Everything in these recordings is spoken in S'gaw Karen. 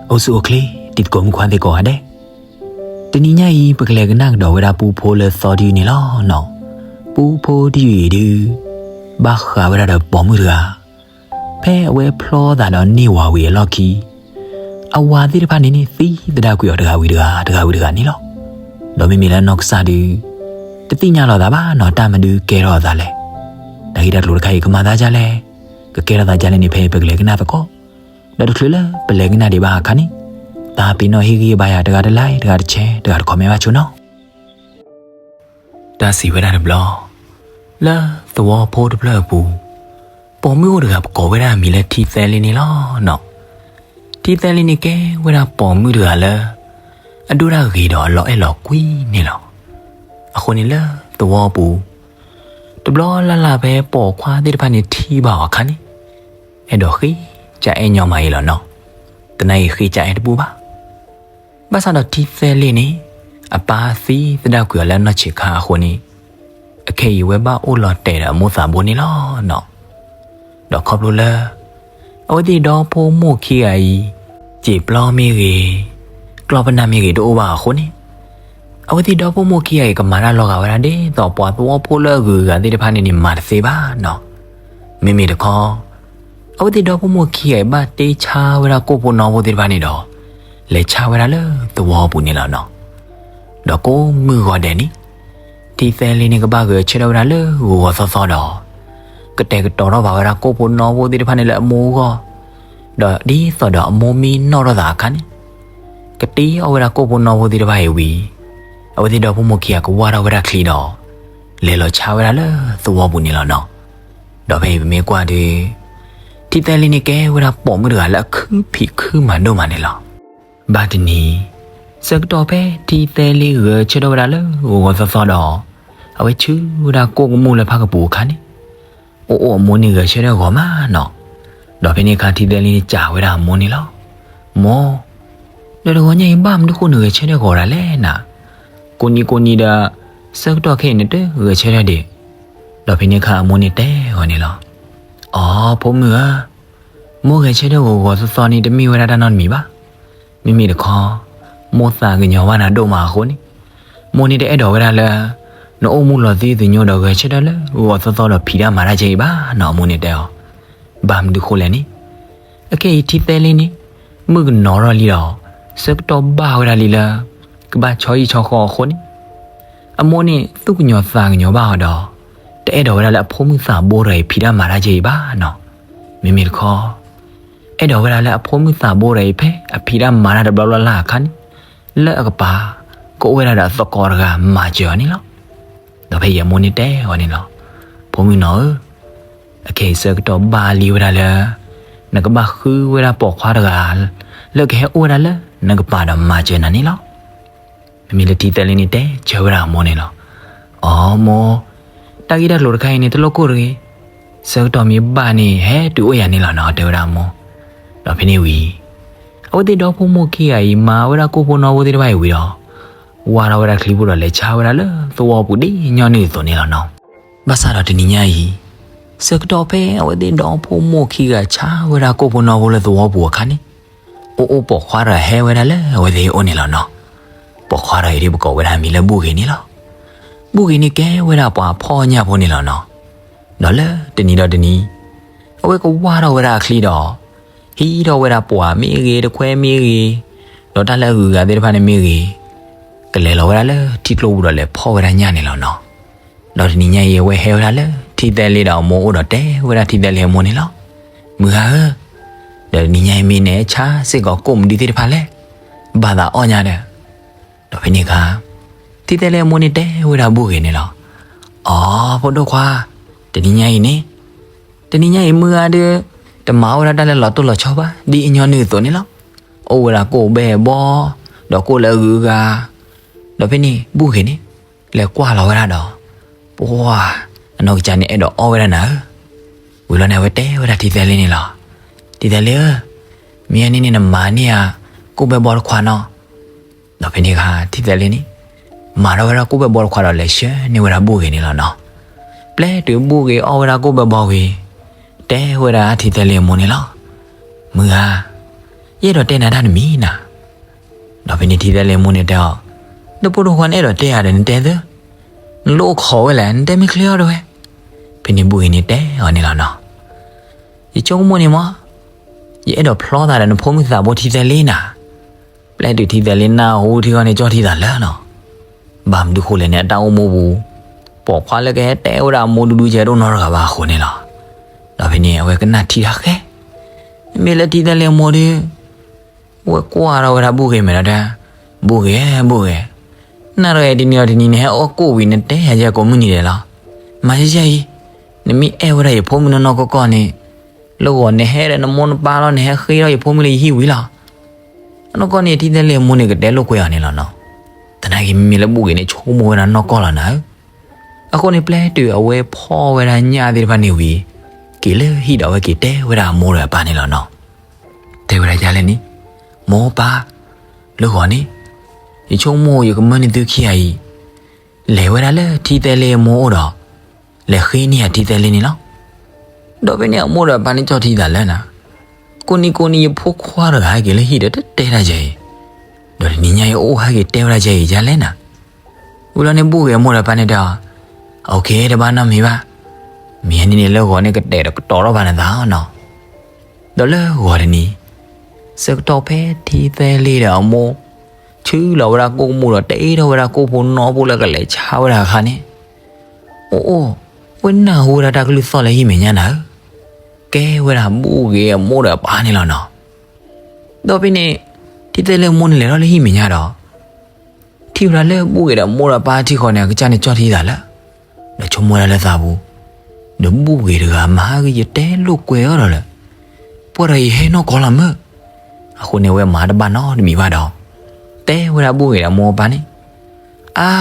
အိၣ်ဆူၣ်အိၣ်ချ့ တံၤသကိးမုၣ်ခွါသ့ၣ်ကိးဂၤဒဲး, တနံၤညါအံၤ ပကလဲၤကနၣ်ကဒီးဝဲဒၣ်ပူဖိလၢသီတယုၢ်န့ၣ်လီၤနီၤ. ပူဖိတယုၢ်အံၤဒုး ဘၣ်ဃးဝဲဒၣ်ဒီးပိာ်မုၣ်တဂၤ, ဖဲအဝဲဖျီသးဒီးန့ၢ်ဝၤဝံၤအလီၢ်ခံ အဝၤသ့ၣ်တဖၣ်န့ၣ်န့ၣ် သံသဒၣ်ကွံာ်အီၤတဂၤဝံၤတဂၤ တဂၤဝံၤတဂၤန့ၣ်လီၤ. ဒီးမ့မ့ၢ်လၢနီၢ်ကစၢ်ဒုး တသ့ၣ်ညါလီၤသးဘၣ်နီၤ တၢ်မနုၤကဲထီၣ်အသးလဲၣ်. တၢ်ဂ့ၢ်တၢ်ကျိၤတခါအံၤ ကမၤသးဒ်လဲၣ်, ကကဲထီၣ်သးဒ်လဲၣ်န့ၣ် ဖဲပကလဲၤကနၣ်သကိး, ဒီးတချုးလၢပလဲၤကနၣ်ဒံးဘၣ်အခါန့ၣ်, သးပ့ၤနီၣ်ဟ့ၣ်ဂံၢ်ဘါယၤတဂၤတlike တဂၤတshare တဂၤတcommentဘၣ်ဆိနီၤ. တၢ်စံးဝဲဒၣ်တဘျီ, လၢသဝီဖိတဖျၢၣ်အပူၤ, ပိာ်မုၣ်အိၣ်တဂၤပကိးဝဲဒၣ်အမံၤလၢထံသဲလ့န့ၣ်လီၤနီၤ. ထံသဲလ့န့ၣ်ကဲဝဲဒၣ်ပိာ်မုၣ်တဂၤလၢ အဒိၣ်တၢ်ဂ့ၤဒီးအလီၤအဲၣ်လီၤကွံန့ၣ်လီၤ. အဃိန့ၣ်လၢသဝီပူၤ, တဘျီလၢ်လၢ်ဖဲပိာ်ခွါသ့ၣ်တဖၣ်န့ၣ်ထံၣ်ဘၣ်အီၤအခါန့ၣ်, အဲၣ်ဒိးဃ့ကအဲၣ်ညီမးအံၤလီၤနီၤ. သနာ်အံၤဃ့ကအဲၣ်တပူၤဘၣ်. ဘၣ်ဆၣ်ဒီးထံသဲလ့န့ၣ်, အပၢ်သံသဒၣ်ကွံာ်အီၤလၢအနီၢ်ဆံးခါအဃိန့ၣ်, အခဲအံၤဝဲဘၣ်အိၣ်လီၤတဲာ်ဒီးအမိၢ်သးဘိန့ၣ်လီၤနီၤ. ဒီးခီဖျိလၢ အဝဲသ့ၣ်ဒီဖိမိၢ်ခံဂၤအံၤ, စံာ်ပျီမ့ၢ်ဂ့ၤ, ကျီၢ်ပနၢ်မ့ၢ်ဂ့ၤတအိၣ်ဘၣ်အဃိန့ၣ်, အဝဲသ့ၣ်ဒီဖိမိၢ်ခံဂၤအံၤကမၤတၢ်လီၤဂာ်ဝဲဒၣ်ဒ်သိးပှၤသဝီဖိလၢအဂုၤအဂၤသ့ၣ်တဖၣ်န့ၣ်န့ၣ်မၤတသ့ဘၣ်နီၤ. မ့မ့ၢ်တခီ အဝဲသ့ၣ်ဒီဖိမိၢ်ခံဂၤအံၤဘၣ်တ့ဆါဝဲဒၣ်ကိၣ်ဖိနီဖိသ့ၣ်တဖၣ်န့ၣ်ဒီး, လဲၤဆါဝဲဒၣ်လၢသဝီပူၤန့ၣ်လီၤနီၤ. ဒီးကိးမုၢ်ဂီၤဒဲးန့ၣ်, ထံသဲလ့န့ၣ်ကဘၣ်ဂဲၤဆၢထၢၣ်ဝဲဒၣ်လၢဂီၤဂီၤသီသီဒီး, ကတဲာ်ကတီၤထီၣ်ဘၣ်ဝဲဒၣ်ကိၣ်ဖိနီဖိသ့ၣ်တဖၣ်န့ၣ်လၢအမိၢ်အဂီၢ်, ဒီးဒ်သိးဒီးအမိၢ်မ့ၢ်နီၣ်ထီၣ်သးအခါန့ၣ်, ကတ့အီၣ်ဝဲဒၣ်ကိၣ်ဖိနီဖိသ့ၣ်တဖၣ်အံၤဝံၤ, အဝဲသ့ၣ်ဒီဖိမိၢ်ခံဂၤကဝၢ်ထီၣ်ဝဲဒၣ်ချံဒီး, လဲၤလီၤဆါဝဲဒၣ်လၢသဝီပူၤန့ၣ်လီၤနီၤ. ဒီးဖဲအံၤပမ့ၢ်ကွၢ်ဒီး, ထံသဲလ့န့ၣ်ကဲဝဲဒၣ်ပိာ်မုၣ်တဂၤလၢအခုဖံးခုမၤဒိၣ်မးန့ၣ်လီၤ. ဘၣ်တနံၤ, ဆၢကတီၢ်ဖဲထံသဲလ့ဂဲၤဆၢထၢၣ်ဝဲဒၣ်လၢဂီၤဂီၤသီသီဒီး, အဝဲဆူဝဲဒၣ်ကိၣ်ကမူၣ်လၢဖၣ်ကပူၤအခါန့ၣ်, အိၣ်အိၣ်အမိၢ်န့ၣ်ဂဲၤဆၢထၢၣ်ဂီၤမးနီၤ. ဒီးဖဲန့ၣ်အခါထံသဲလ့န့ၣ်စံးဝဲဒၣ်အမိၢ်န့ၣ်လီၤ. မိၢ်, ဒီးတဂီၤညါအံၤဘၣ်မနုၤဃိနဂဲၤဆၢထၢၣ်ဂီၤဒၣ်လဲၣ်နၤ, ကိးနံၤကိးနံၤဒီး, ဆၢကတီၢ်ခဲအံၤနတဂဲၤဆၢထၢၣ်ဒံး. ဒီးဖဲန့ၣ်အခါအမိၢ်န့ၣ်တဲအီၤန့ၣ်လီၤ. အိ ဖိမုၣ်ဧၢ, မိၢ်ဂဲၤဆၢထၢၣ်ဂီၤဂီၤသီသီန့ၣ်တမ့ၢ်ဝဲဒၣ်တၢ်နီတမံၤဘၣ်. မ့မ့ၢ်တခီ, မိၢ်သးကညီၤဘၣ်နၤဒိၣ်မးအဃိန့ၣ်, မိၢ်န့ၣ်တအဲၣ်ဒိးဝဲဒၣ်လၢ နအိၣ်မူလီၤသံသညိဒီးဂဲၤဆၢထၢၣ်လၢဂီၤဂီၤသီသီဒီးဖံးတၢ်မၤတၢ်ကဲအံၤဘၣ်နီၤ အမိၢ်န့ၣ်တဲအီၤ. ဘၣ်မနုၤဃိလဲၣ်န့ၣ်, အခဲအံၤထံသဲလ့န့ၣ်, မုၣ်ကနီၤထီၣ်လံဒီး, ဆၢကတီၢ်ဘၣ်ဝဲဒၣ်လံလၢ ကဘၣ်ဆီဟံၣ်ဆီဃီအဃိန့ၣ်, အမိၢ်န့ၣ်သူၣ်ကညီၤသးကညီၤဘၣ်အီၤဒီး, တအဲၣ်ဒိးဝဲဒၣ်လၢအဖိမုၣ်သးဘိတဂၤအံၤဖံးတၢ်မၤတၢ်ကဲအံၤဘၣ်နီၤ. မ့မ့ၢ်တခီ, အဲၣ်ဒိးဝဲဒၣ်လၢအဖိမုၣ်သးဘိတဂၤအံၤဖဲအဖံးတၢ်မၤတၢ်တဘျီဘျီလၢ်လၢ်အခါန့ၣ်, လၢအကပၤ, ကအိၣ်ဝဲဒၣ်ဒီးအသကိးတဂၤမၤစၢၤအီၤန့ၣ်လီၤ. ဒီးဖဲအံၤအမိၢ်န့ၣ်တဲအီၤန့ၣ်လီၤ. ဖိမုၣ်နီၤဧၢ, အခဲအံၤဆၢကတီၢ်ဘၣ်လံဝဲဒၣ်လၢ နကဘၣ်ဃုဝဲဒၣ်ပိာ်ခွါတဂၤ လၢကဟဲအိၣ်ဝဲဒၣ်လၢနကပၤဒီးမၤစၢၤနၤန့ၣ်လီၤ. မ့မ့ၢ်လၢထံသဲလ့န့ၣ်တဲဆၢဝဲဒၣ်အမိၢ်န့ၣ်လီၤ. အိ မိၢ်, တၢ်ဂ့ၢ်တၢ်ကျိၤတခါအံၤန့ၣ် တလိၣ်ကိၢ်တဂ့ၤ. ဆၢကတီၢ်မ့ၢ်ဘၣ်န့ၣ် ဟဲတုၤအိၣ်ယၤန့ၣ်လီၤနီၤ တဲဝဲဒၣ်အမိၢ်. ဒီးဖဲန့ၣ်ဝံၤ အဝဲသ့ၣ်ဒီဖိမိၢ်ခံဂၤအံၤ မၤဝဲဒၣ်ကိၣ်ဖိနီဖိသ့ၣ်တဖၣ်အံၤဝံၤဒီး, ဝၢ်ထီၣ်ဝဲဒၣ်ချံပူၤဒီးလဲၤဆါဝဲဒၣ်လၢသဝီပူၤဒ်ညီနုၢ်အသိးန့ၣ်လီၤနီၤ. ဘၣ်ဆၣ်ဒီးတနံၤညါအံၤ, ဆၢကတီၢ်ဖဲအဝဲသ့ၣ်ဒီဖိမိၢ်ခံဂၤဆါဝဲဒၣ်ကိၣ်ဖိနီဖိလၢသဝီပူၤအခါန့ၣ်, အိၣ်အိၣ်ပိာ်ခွါတဂၤဟဲဝဲဒၣ်လၢအဝဲသ့ၣ်အအိၣ်န့ၣ်လီၤနီၤ. ပိာ်ခွါတဂၤအံၤဒ်ပကိးဝဲဒၣ်အမံၤလၢဘူၣ်ဂ့ၤန့ၣ်လီၤ. ဘူၣ်ဂ့ၤန့ၣ်ကဲဝဲဒၣ်ပှၤဖှီၣ်ညၣ်ဖိန့ၣ်လီၤနီၤ. ဒီးလၢတနံၤဒီးတနံၤ, အဝဲကဝၢ်ထီၣ်ဝဲဒၣ်အချံဒီး, ဟံးထီၣ်ဝဲဒၣ်ပှၤမ့ၢ်ဂ့ၤ တခွဲမ့ၢ်ဂ့ၤ, ဒီးတၢ်လၢအဂုၤအဂၤသ့ၣ်တဖၣ်န့ၣ်မ့ၢ်ဂ့ၤ, ကလဲၤလီၤဝဲဒၣ်လၢထံကျိပူၤဒီးလဲၤဖှီၣ်ဝဲဒၣ်ညၣ်န့ၣ်လီၤနီၤ. ဒီးတနံၤညါအံၤ အဝဲဟဲဝဲဒၣ်လၢထံသဲလ့ဒီးအမိၢ်အိၣ်ဒီးတဲဝဲဒၣ်ထံသဲလ့အမိၢ်န့ၣ်လီၤ. မုၢ်ဂၤဧၢ, ဒီးတနံၤညါအံၤမ့ၢ်နဟဲဆါစ့ၢ်ကီးကိၣ်မနုၤသ့ၣ်တဖၣ်လဲၣ်, ဘၣ်သးအီၣ်ညါဒီး ဒီးဖဲန့ၣ်အခါ, ထံသဲလ့အမိၢ်န့ၣ်တဲဝဲဒၣ်ဘူၣ်ဂ့ၤန့ၣ်လီၤ. အိ ဖိဒိၣ်ခွါ, တနံၤညါအံၤန့ၣ်, တနံၤညါအံၤမုၢ်ဂၤဒီး, တမၤဝဲဒၣ်တၢ်လၢလီၤတိၢ်လီၤဆီဘၣ် ဒ်အညီနုၢ်အသိးန့ၣ်လီၤ. အိၣ်ဝဲဒၣ်ကိၣ်ဘဲၣ်ဘီ, ဒီးကိၣ်လၢအဂုၤအဂၤ, ဒီးဖဲန့ၣ်ဘူၣ်ဂ့ၤန့ၣ်, လဲၤကွၢ်လီၤဝဲဒၣ်ဒီး, ပှၤ, အနီၢ်ကစၢ်န့ၣ်အဲၣ်ဒိးအီၣ်ဝဲဒၣ်နၤဧၢ. ဝံၤလီၤန့ၣ် အဝဲတဲဝဲဒၣ်ထံသဲလ့န့ၣ်လီၤ. ထံသဲလ့ဧၢ, မ့ၢ်အန့ၣ်န့ၣ်နမၤန့ၢ်ဧါ, ကိၣ်ဘဲၣ်ဘီတခွးနီၤ. ဒီးဖဲန့ၣ်အခါ ထံသဲလ့န့ၣ်, မၤထီၣ်ဝဲဒၣ်ကိၣ်ဘဲၣ်ဘီတခွးဒီးလဲၤဆှၢန့ၢ်ဝဲဒၣ်ဘူၣ်ဂ့ၤန့ၣ်လီၤနီၤ. ပျဲတုၤဘူၣ်ဂ့ၤအီၣ်ဝဲဒၣ်ကိၣ်ဘဲၣ်ဘီဝံၤ, တဲဝဲဒၣ်ထံသဲလ့အမိၢ်န့ၣ်လီၤ. မုၢ်ဧၢ, ယအဲၣ်ဒိးတဲနၤတၢ်တမံၤနၤ. ဒီးဖဲန့ၣ်ထံသဲလ့အမိၢ်န့ၣ်တဲအီၤ, ဒီးဖိဒိၣ်ခွါန့ၣ်အဲၣ်ဒိးတဲယၤဒီးနတဲသၢ, နလိၣ်အိၣ်ခိးဝဲလဲၣ် နတဲမ့ၢ်ချ့အီၤတဝဲ. ဖဲန့ၣ်ဘူၣ်ဂ့ၤန့ၣ်တဲအီၤန့ၣ်လီၤနီၤ. ယဆိကမိၣ်န့ၣ်မ့ၢ်, ယအဲၣ်ဒိးဖျီသးဒီးနဖိမုၣ်သးဘိထံသဲလ့နၤ. ပျဲတုၤထံသဲလ့နၢ်ဟူထံဃီန့ၣ် ကၠီထံသးလၢနီၤ. ဘၣ်မနုၤဃိလဲၣ်န့ၣ် အတၢ်အိၣ်မူပူၤ, ပိာ်ခွါလၢကဟဲတဲဝဲဒၣ်အမိၢ်ဒူဒူကဲဒိၣ်နီတဂၤဘၣ်အဃိန့ၣ်လီၤ. ဒီးဖဲန့ၣ် အဝဲကနၣ်ထံတၢ်ဃဲ, မ့မ့ၢ်လၢထံသဲလ့အမိၢ်ဒီး ဝဲကွၢ်ထီၣ်ဝဲဒၣ်ဘူၣ်ဂ့ၤမဲာ်ဒီးတဲ, ဘူၣ်ဂ့ၤ, ဘူၣ်ဂ့ၤ, နၢ်ဒီးအဲၣ်တနံၤအီၤတနံၤန့ၣ် ဟဲအီၣ်ကိၣ်ဝံၤ နတဲယၤယဲကိးမုၢ်နံၤဒဲးလီၤ. မၤယဲယဲအံၤ, နမ့ၢ်အဲၣ်ဝဲဒၣ်ယဖိမုၣ်နီၢ်နီၢ်ကီၢ်ကီၢ်န့ၣ်, လၢဂီၤနဟဲဒီးနမိၢ်နပၢ်လီၤ နဟဲဃ့ထီၣ်ယဖိမုၣ်လၢယဟံၣ်ဝံၤလီၤ. အနီၢ်ကီၢ်န့ၣ် ထံသဲလ့အမိၢ်န့ၣ်ကတဲလိာ်ကွဲအီၤန့ၣ်လီၤနီၤ. သနာ်က့မ့မ့ၢ်လၢဘူၣ်ဂ့ၤန့ၣ် ဆိကမိၣ်ဝဲဒၣ်နီၢ်ကီၢ်လီၤနၤဧၢ. အဃိန့ၣ် ပျဲတုၤအဝဲဖီၣ်ဝဲဒၣ်ညၣ်သ့ၣ်တဖၣ်န့ၣ်ဝံၤ, က့ၤလၢဟံၣ်ဒီးအဝဲက့ၤတဲဝဲဒၣ်အမိၢ်ဒီးအပၢ်န့ၣ်လီၤနီၤ. တဲဝဲဒၣ်ယၤလဲၣ်န့ၣ်, မိၢ်ပၢ်, လၢဂီၤန့ၣ်, ယဆိကမိၣ်ယကမၢန့ၢ်သုခံဂၤအံၤ, လဲၤဝဲဒၣ်လၢထံသဲလ့အမိၢ်အိၣ်ဒီး, လဲၤဃ့န့ၢ်ယၤထံသဲလ့န့ၣ်လီၤ. ဒီးဖဲန့ၣ်အမိၢ်ဒီးအပၢ်န့ၣ်ကၠီထံသးလၢနၤ, ကိးနံၤကိးနံၤယဖိခွါတဂၤဟဲက့ၤလၢဟံၣ်ဒီးတတဲတၢ်ယဲအံၤ, ဒီးတနံၤညါယအိၣ်ဟဲက့ၤတဲဝဲဒၣ်ယဲအံၤ ယၤလဲၣ်နၤ. ဝံၤလီၤန့ၣ်ဘူၣ်ဂ့ၤအမိၢ်ဒီးအပၢ်န့ၣ်တဲအီၤ, အ OK တဘၣ်နီတမံၤဘၣ်, မ့ၢ်န့ၣ်န့ၣ်လၢဂီၤန့ၣ်ကတဲာ်ဒီးကတီၤထီၣ်ဘၣ်နသးနီၤ. ဒီးလၢဂီၤတနံၤ, ဆၢကတီၢ်ဖဲထံသဲလ့ဒီးအမိၢ်, ဆူလီၤဝဲဒၣ်ကိၣ်ကမူၣ်ဒီးတ့ထီၣ်ဝဲဒၣ်ကိၣ်ဖိနီၢ်ဖိလၢကလဲၤဆါဝဲဒၣ်အခါန့ၣ်, အိၣ်အိၣ်, ဝဲနၢ်ဟူဝဲဒၣ်တၢ်ကလုၢ်သီၣ်လၢဟံၣ်မဲာ်ညါနၤဧၢ, ကဲဝဲဒၣ်ဘူၣ်ဂ့ၤအမိၢ်ဒီးအပၢ်န့ၣ်လီၤနီၤ. ဒီးဖဲန့ၣ်, ထံသဲလ့အမိၢ်န့ၣ်လဲၤထီၣ်လၢဟံၣ်မဲာ်ညါဒီး ထံၣ်ဝဲဒၣ်လၢဘူၣ်ဂ့ၤဒီးအမိၢ်ဒီးအပၢ်ထံဃီန့ၣ် အကစၢ်န့ၣ်ကၠီထံသးလၢ, ဒီးဆိကမိၣ်ဝဲဒၣ်လၢသးပူၤ, ဒီးဘူၣ်ဂ့ၤတဂၤမၤဟးဂ့ၤယတဲလိာ်ကွဲအီၤဒီးလၢ, ပှဲၤဒီးယဟဲနီၢ်ကီၢ်လီၤမၢ်. အဃိန့ၣ်ဝဲမၤတဘၣ်နီတမံၤဘၣ်ဒီး, တဲဝဲဒၣ်ဘူၣ်ဂ့ၤဒီးအမိၢ်အပၢ်န့ၣ်, အါ,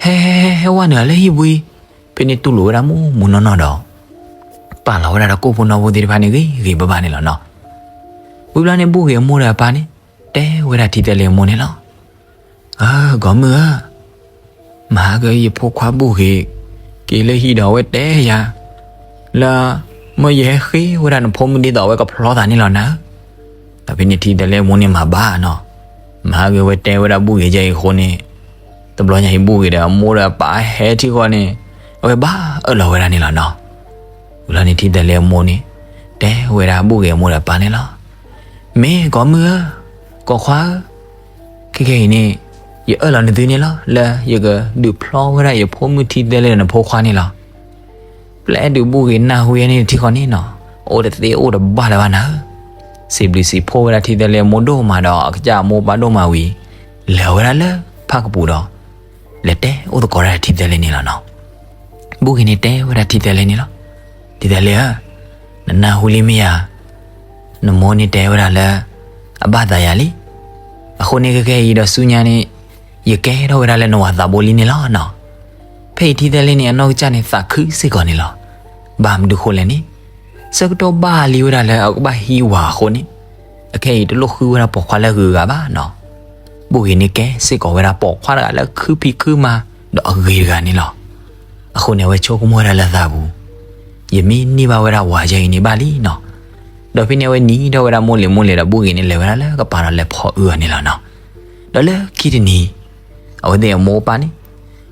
ဟဲဟဲဟဲဟဲဝဲနုာ်လၢဟံၣ်ဘှံး, ဖဲန့ၣ်တူၢ်လိာ်ဝဲဒၣ်မူးမူးနီၢ်နီၢ်ဒီး ပာ်လီၤဝဲဒၣ်ဒီးကိၣ်ဖိနီၢ်ဖိသ့ၣ်တဖၣ်န့ၣ်ဂ့ၤဂ့ၤဘၣ်ဘၣ်န့ၣ်လီၤနီၤ. ဝံၤဘျီန့ၣ်ဘူၣ်ဂ့ၤအမိၢ်ဒီးအပၢ်န့ၣ် တဲဝဲဒၣ်ထံသဲလ့အမိၢ်န့ၣ်လီၤ. အၢ ကီးမုၣ်ဧၢ, မဟါကယဖိခွါဘူၣ်ဂ့ၤ က့ၤလၢဟံၣ်ဒီးအဝဲတဲယၤ လၢ မၢယဟဲဃ့ဝဲဒၣ်နဖိမုၣ်ဒ်သိးအဝဲကဖျီသးန့ၣ်လီၤနၤဧၢ. ဒီးဖဲန့ၣ်ထံသဲလ့အမိၢ်န့ၣ်မၤဘၣ်နီၤ. မဟါကဝဲတဲဝဲဒၣ်ဘူၣ်ဂ့ၤယဲအံၤအဃိန့ၣ် တဘျီညါအံၤဘူၣ်ဂ့ၤဒီးအမိၢ်ဒီးအပၢ်ဟဲထံဃီန့ၣ် အဝဲဘၣ်အၢၣ်လီၤဝဲဒၣ်န့ၣ်လီၤနီၤ. ဝံၤလီၤန့ၣ်ထံသဲလ့အမိၢ်န့ၣ် တဲဝဲဒၣ်ဘူၣ်ဂ့ၤအမိၢ်ဒီးအပၢ်န့ၣ်လီၤ. မ့ၢ်ကီးမုၣ်ဧၢ, ကီးခွါဧၢ, ခဲကနံၣ်အံၤန့ၣ် ယအၢၣ်လီၤနသုန့ၣ်လီၤ လၢယကဒုးဖျီဝဲဒၣ်ယဖိမုၣ်ထံသဲလ့ဒီးနဖိခွါန့ၣ်လီၤ. ပျဲတုၤဘူၣ်ဂ့ၤနၢ်ဟူယဲန့ၣ်ထံဃီန့ၣ်နီၤ အိၣ်တသ့အိၣ်တဘၣ်လၢၤဘၣ်နၤဧၢ. စံးဘျုးစံးဖှိၣ်ဝဲဒၣ်ထံသဲလ့အမိၢ်ဒိၣ်မးဒီးအကစၢ်အမိၢ်အပၢ်ဒိၣ်မးဝံၤ လဲၤဝဲဒၣ်လၢဖၣ်ကပူၤဒီး လဲၤတဲအိၣ်သကိးဒၣ်ထံသဲလ့န့ၣ်လီၤနီၤ. ဘူၣ်ဂ့ၤန့ၣ်တဲဝဲဒၣ်ထံသဲလ့န့ၣ်လီၤ. ထံသဲလ့ဧၢ, နနၢ်ဟူလံမ့ၢ်ဧါ. နမိၢ်န့ၣ်တဲဝဲဒၣ်လၢ အဘၣ်သးယၤလံ. အဃိန့ၣ်ခဲကနံၣ်အံၤဒီးဆူညါန့ၣ် ယကဲထီၣ်ဝဲဒၣ်လၢနဝၤသးဘိလံန့ၣ်လီၤနီၤ. ဖဲအံၤထံသဲလ့န့ၣ် အနီၢ်ကစၢ်န့ၣ်သးခုစ့ၢ်ကီးန့ၣ်လီၤ. ဘၣ်မနုၤဃိလဲၣ်န့ၣ် ဆၢကတီၢ်ဘၣ်လံဝဲဒၣ်လၢအကဘၣ်ဟံးဝၤအဃိန့ၣ် အခဲအံၤတလိၣ်ဃုဝဲဒၣ်ပိာ်ခွါလၢအဂုၤအဂၤဘၣ်နီၤ. ဘူၣ်ဂ့ၤန့ၣ်ကဲစ့ၢ်ကီးဝဲဒၣ်ပိာ်ခွါတဂၤလၢခုဖံးခုမၤဒီးအဂ့ၤတဂၤန့ၣ်လီၤ. အဃိန့ၣ် အဝဲဆိကမိၣ်ဝဲဒၣ်လၢသးပူၤ ယမ့ၢ်န့ၢ်ဘၣ်ဝဲဒၣ်ဝၤယဲအံၤန့ၣ်ဘၣ်လံနီၤ. ဒီးဖဲန့ၣ်အဝဲနံၤထီၣ်ဝဲဒၣ်မိၢ်လံၤမိၢ်လံၤဒီးဘူၣ်ဂ့ၤန့ၣ်လဲၤဝဲဒၣ်လၢကပၤဒီးလဲၤဖီအုအီၤန့ၣ်လီၤနီၤ. ဒီးလၢခံတနံၤ အဝဲသ့ၣ်အမိၢ်အပၢ်န့ၣ်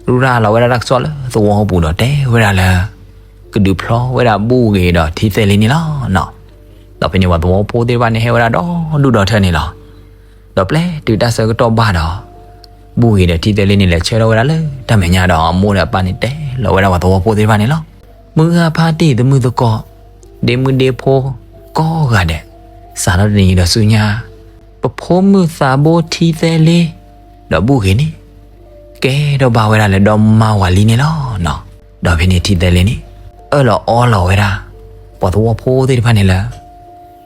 ရူၢ်ရၢ်လီၤဝဲဒၣ်တၢ်ကစီၣ်လၢသဝီပူၤဒီးတဲဝဲဒၣ်လၢ ကဒုးဖျီဝဲဒၣ်ဘူၣ်ဂ့ၤဒီးထံသဲလ့န့ၣ်လီၤနီၤ. ဒီးဖဲန့ၣ်ပှၤသဝီဖိသ့ၣ်တဖၣ်န့ၣ် ဟဲဝဲဒၣ်ဒီဒူၣ်ဒီထၢန့ၣ်လီၤ. ဒီးပျဲတုၤတၢ်ဆၢကတီၢ်ဘၣ်ဒီး ဘူၣ်ဂ့ၤဒီးထံသဲလ့န့ၣ် လဲၤဆၢထီၣ်ဝဲဒၣ်လၢတၢ်မဲာ်ညါဒီးအမိၢ်ဒီးအပၢ်န့ၣ်တဲလီၤဝဲဒၣ်ပှၤသဝီဖိသ့ၣ်တဖၣ်န့ၣ်လီၤ. မုၢ်ဂၤဖါတံၢ်သမုၢ်သကိး ဒ့မုၣ်ဒ့ဖိကိးဂၤဒဲး စးထီၣ်တနံၤဒီးဆူညါ ပဖိမုၣ်သးဘိထံသဲလ့ ဒီးဘူၣ်ဂ့ၤန့ၣ် ကဲထီၣ်ဘၣ်ဝဲဒၣ်လၢဒီမါဝၤလံန့ၣ်လီၤနီၤ. ဒီးဖဲန့ၣ်ထံသဲလ့န့ၣ် အၢၣ်လီၤအီလီၤဝဲဒၣ် ပှၤသဝီဖိသ့ၣ်တဖၣ်န့ၣ်လၢ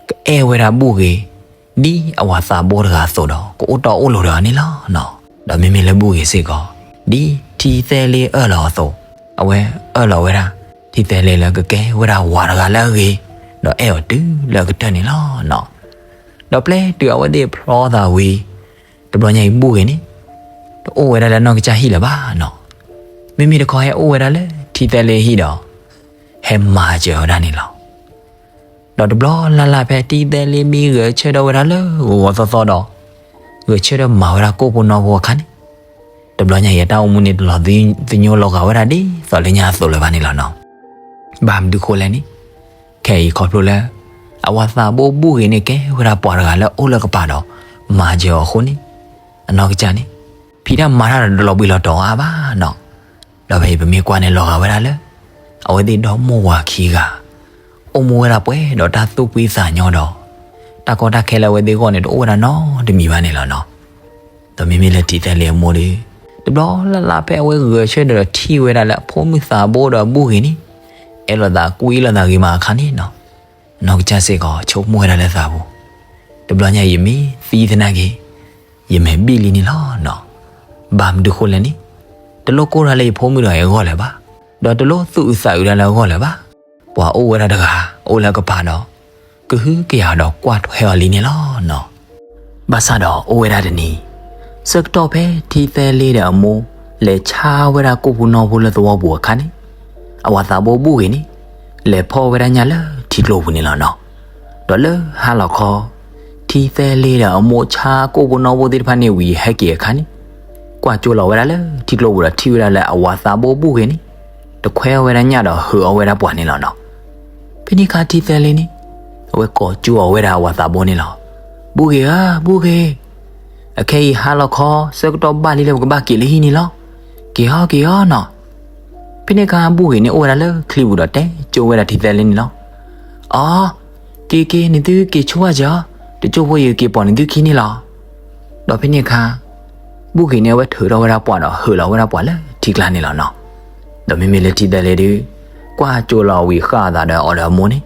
ကအဲၣ်ဝဲဒၣ်ဘူၣ်ဂ့ၤ ဒ်အဝၤသးဘိတဂၤအသိးဒီး ကအိၣ်တီအိၣ်လိၤဒီးအီၤန့ၣ်လီၤနီၤ. ဒီးမ့မ့ၢ်လၢဘူၣ်ဂ့ၤစ့ၢ်ကီး ဒ်ထံသဲလ့အၢၣ်လီၤအသိး အဝဲအၢၣ်လီၤဝဲဒၣ် ထံသဲလ့လၢကကဲဝဲဒၣ်ဝၤတဂၤလၢအဂ့ၤ ဒီးအဲၣ်အီၤတုၤလၢအကတၢၢ်န့ၣ်လီၤနီၤ. ဒီးပျဲတုၤအဝဲသ့ၣ်ဖျီသးဝံၤ တဘျီညါအံၤဘူၣ်ဂ့ၤန့ၣ် တအိၣ်ဝဲဒၣ်လၢနီၢ်ကစၢ်ဟံၣ်လၢၤဘၣ်နီၤ. မ့မ့ၢ်တခီဟဲအိၣ်ဝဲဒၣ်လၢထံသဲလ့ဟံၣ်ဒီး ဟဲမၤစၢၤဝဲဒၣ်န့ၣ်လီၤ. ဒီးတဘျီလၢ်လၢ်ဖဲထံသဲလ့မ့ၢ်ဂဲၤဆၢထၢၣ်ဝဲဒၣ်လၢဂီၤဂီၤသီသီဒီး ဂဲၤဆၢထၢၣ်မၤဝဲဒၣ်ကိၣ်ဖိနီဖိအခါန့ၣ်, တဘျီညါအံၤအတၢ်အိၣ်မူန့ၣ် တလီၤသညိလီၤဂာ်ဝဲဒၣ်ဒ်သိးလၢညါအသိးလၢၤဘၣ်န့ၣ်လီၤနီၤ. ဘၣ်မနုၤဃိလဲၣ်န့ၣ်, ခဲအံၤခီဖျိလၢ အဝၤသးဘိဘူၣ်ဂ့ၤန့ၣ် ကဲဝဲဒၣ်ပှၤတဂၤလၢအိၣ်လၢကပၤဒီး မၤစၢၤအီၤအဃိန့ၣ်, အနီၢ်ကစၢ်န့ၣ် ဖံးတၢ်မၤတၢ်ဒီးတလီၤဘှံးလီၤတီၤအါဘၣ်နီၤ. ဒီးဖဲအံၤပမ့ၢ်ကွၢ်န့ၣ်လီၤဂာ်ဝဲဒၣ်လၢ အဝဲသ့ၣ်ဒီမိၢ်ဝၤခံဂၤ အိၣ်မူဝဲဒၣ်ပှဲၤဒီးတၢ်သူၣ်ဖှံသးညီဒီး တၢ်ကီတၢ်ခဲလၢအဝဲသ့ၣ်အဂီၢ်န့ၣ် တအိၣ်ဝဲဒၣ်နီတမံၤဘၣ်န့ၣ်လီၤနီၤ. ဒီးမ့မ့ၢ်လၢထံသဲလ့အမိၢ်ဒီး တဘျီလၢ်လၢ်ဖဲအဝဲဂဲၤဆၢထၢၣ်ဒီးထံၣ်ဝဲဒၣ်လၢအဖိမုၣ်သးဘိဒီးအဘူၣ်ဂ့ၤန့ၣ် အဲၣ်လိာ်သးကွံလိာ်သးဂ့ၤမးအခါန့ၣ်နီၤ, အနီၢ်ကစၢ်စ့ၢ်ကီးဆိကမိၣ်ဝဲဒၣ်လၢသးပူၤ, တဘျီညါအံၤယမ့ၢ်သံသနာ်က့ ယမဲာ်ဘံၣ်လံန့ၣ်လီၤနီၤ. ဘၣ်မနုၤဃိလဲၣ်န့ၣ်, တလိၣ်ကိၢ်တၢ်လၢယဖိမုၣ်ဒီးယအဂီၢ်လၢၤဘၣ်, ဒီးတလိၣ်သူၣ်အုးသးအုးတၢ်လၢအဂီၢ်လၢၤဘၣ်. ပှၤအိၣ်ဝဲဒၣ်တဂၤ အိၣ်လၢအကပၤဒီး ကဟုကယာ်ဒီးကွၢ်ထွဲအီၤလံန့ၣ်လီၤနီၤ. ဘၣ်ဆၣ်ဒီးအိၣ်ဝဲဒၣ်တနံၤ, ဆၢကတီၢ်ဖဲထံသဲလ့ဒီးအမိၢ် လဲၤဆါဝဲဒၣ်ကိၣ်ဖိနီဖိလၢသဝီပူၤအခါန့ၣ်, အဝၤသးဘိဘူၣ်ဂ့ၤန့ၣ် လဲၤဖီဝဲဒၣ်ညၣ်လၢထံကျိပူၤန့ၣ်လီၤနီၤ. ဒီးလၢဟါလီၤခီ ထံသဲလ့ဒီးအမိၢ်ဆါကိၣ်ဖိနီဖိသ့ၣ်တဖၣ်န့ၣ်ဝံၤဟဲက့ၤအခါန့ၣ်, ကွၢ်ကၠိလီၤဝဲဒၣ်လၢထံကျိပူၤဒီးထံၣ်ဝဲဒၣ်လၢအဝၤသးဘိဘူၣ်ဂ့ၤန့ၣ် တခွဲဝဲဒၣ်ညၣ်ဒီးဟုးအီၣ်ဝဲဒၣ်ပှၤန့ၣ်လီၤနီၤ. ဖဲန့ၣ်အခါထံသဲလ့န့ၣ် အဝဲကိးကၠိအီၤဝဲဒၣ်အဝၤသးဘိန့ၣ်လီၤ. ဘူၣ်ဂ့ၤဧၢ, ဘူၣ်ဂ့ၤ, အခဲအံၤဟါလီၤခီ ဆၢကတီၢ်ဘၣ်လံလၢပကဘၣ်က့ၤလၢဟံၣ်န့ၣ်လီၤ. က့ၤအီၤ က့ၤအီၤနီၤ. ဖဲန့ၣ်အခါဘူၣ်ဂ့ၤန့ၣ်အိၣ်ဝဲဒၣ်လၢချံပူၤဒီးတဲကၠိဝဲဒၣ်ထံသဲလ့န့ၣ်လီၤ. အီ, က့ၤက့ၤ နသုက့ၤဆိအီၤက့ၤအီၤ, တကၠိဖိယက့ၤပိာ်နသုခံန့ၣ်လီၤ. ဒီးဖဲန့ၣ်အခါ ဘူၣ်ဂ့ၤန့ၣ်အဝဲထုးထီၣ်ဝဲဒၣ်ပှၢ်ဒီးဟုးလီၤဝဲဒၣ်ပှၢ်လၢထံကျါန့ၣ်လီၤနီၤ. ဒီးမ့မ့ၢ်လၢထံသဲလ့ဒီး ကွၢ်ကၠိလီၤဝံၤဃၣ်အသးဒီးအီၤဒီးအမိၢ်န့ၣ်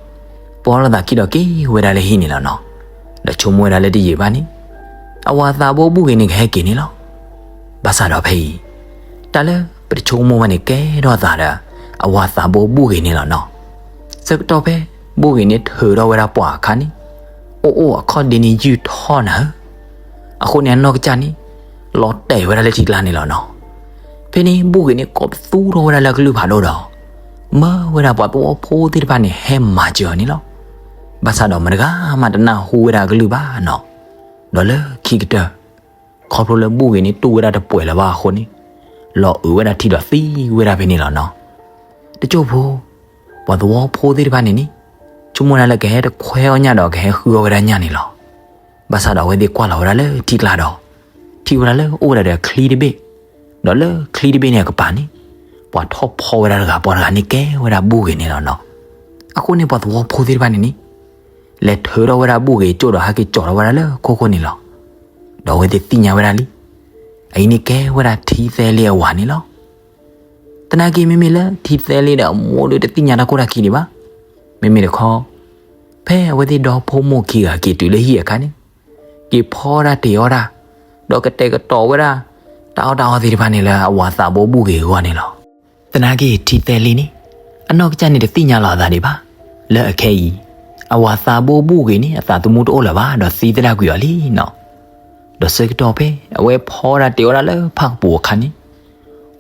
ပိာ်လိာ်သးခံဒီးက့ၤဝဲဒၣ်လၢဟံၣ်န့ၣ်လီၤနီၤ. ဒီးဆိကမိၣ်ဝဲဒၣ်လၢတယံာ်ဘၣ်န့ၣ် အဝၤသးဘိဘူၣ်ဂ့ၤန့ၣ်ကဟဲက့ၤန့ၣ်လီၤ. ဘၣ်ဆၣ်ဒီးဖဲအံၤ တၢ်လၢပတဆိကမိၣ်ဘၣ်န့ၣ်ကဲထီၣ်သးဒီး အဝၤသးဘိဘူၣ်ဂ့ၤန့ၣ်လီၤနီၤ. ဆၢကတီၢ်ဖဲ ဘူၣ်ဂ့ၤန့ၣ်ထုးထီၣ်ဝဲဒၣ်ပှၢ်အခါန့ၣ် အိၣ်အိၣ်အခီၣ်ဒ့န့ၣ်ယုၢ်ထီၣ်နၤဧၢ. အဃိန့ၣ်အနီၢ်ကစၢ်န့ၣ် လီၤတဲာ်ဝဲဒၣ်လၢထံကျါန့ၣ်လီၤနီၤ. ဖဲန့ၣ်ဘူၣ်ဂ့ၤန့ၣ်ကိးပသူထီၣ်ဝဲဒၣ်လၢအကလုၢ်ဖးဒိၣ်ဒီး မၢဝဲဒၣ်ပှၤသဝီဖိသ့ၣ်တဖၣ်န့ၣ်ဟဲမၤစၢၤအီၤန့ၣ်လီၤ. ဘၣ်ဆၣ်ဒီးမတဂၤမးတနၢ်ဟူဝဲဒၣ်အကလုၢ်ဘၣ်နီၤ. ဒီးလၢခံကတၢၢ် ခီဖျိလၢဘူၣ်ဂ့ၤန့ၣ်တူၢ်ဝဲဒၣ်တပှဲၤလၢၤဘၣ်အဃိန့ၣ် လီၤအုးဝဲဒၣ်ထံဒီးသံဝဲဒၣ်ဖဲန့ၣ်လီၤနီၤ. တကၠိဖိ ပှၤသဝီဖိသ့ၣ်တဖၣ်န့ၣ်န့ၣ် ဆိကမိၣ်ဒၣ်လၢကဟဲတခွဲအီၣ်ညၣ်ဒီးကဟဲဃုအီၣ်ဝဲဒၣ်ညၣ်န့ၣ်လီၤ. ဘၣ်ဆၣ်ဒီးအဝဲသ့ၣ်ကွၢ်လီၤဝဲဒၣ်လၢထံကျါဒီး ထံၣ်ဝဲဒၣ်လၢအိၣ်ဝဲဒၣ်ဒီးချံတဘ့ၣ်, ဒီးလၢချံတဘ့ၣ်န့ၣ်အကပၤန့ၣ် ပှၤထီၣ်ဖီဝဲဒၣ်တဂၤ ပှၤတဂၤန့ၣ်ကဲဝဲဒၣ်ဘူၣ်ဂ့ၤန့ၣ်လီၤနီၤ. အဃိန့ၣ်ပှၤသဝီဖိသ့ၣ်တဖၣ်န့ၣ်န့ၣ် လဲၤထုးထီၣ်ဝဲဒၣ်ဘူၣ်ဂ့ၤကၠိဒီးဟဲက့ၤကၠီထီၣ်ဝဲဒၣ်လၢခိခိၣ်န့ၣ်လီၤ. ဒီးအဝဲသ့ၣ်သ့ၣ်ညါဝဲဒၣ်လံ အအံၤန့ၣ်ကဲဝဲဒၣ်ထံသဲလ့အဝၤန့ၣ်လီၤ. သနာ်က့မ့မ့ၢ်လၢထံသဲလ့ဒီးအမိၢ်ဒီးတသ့ၣ်ညါတၢ်ခိၣ်တၢ်ခံဒံးဘၣ်. မ့မ့ၢ်တခီ ဖဲအဝဲသ့ၣ်ဒီဖိမိၢ်ခံဂၤက့ၤတုၤလၢဟံၣ်အခါန့ၣ် က့ၤဖီတၢ်တ့ၤအီၣ်တၢ် ဒီးကတဲာ်ကတီၤဝဲဒၣ် တၢ်အီၣ်တၢ်အီသ့ၣ်တဖၣ်န့ၣ်လၢအဝၤသးဘိဘူၣ်ဂ့ၤအဂီၢ်န့ၣ်လီၤ. သနာ်က့ထံသဲလ့န့ၣ် အနီၢ်ကစၢ်န့ၣ်တသ့ၣ်ညါလီၤအသးဒံးဘၣ် လၢအခဲအံၤ အဝၤသးဘိဘူၣ်ဂ့ၤန့ၣ် အသးသမူတအိၣ်လၢၤဘၣ်ဒီးသံသဒၣ်ကွံာ်အီၤလံနီၤ. ဒီးဆၢကတီၢ်ဖဲအဝဲဖီတၢ်တ့ၤအီၣ်တၢ်လၢဖၣ်ကပူၤအခါန့ၣ်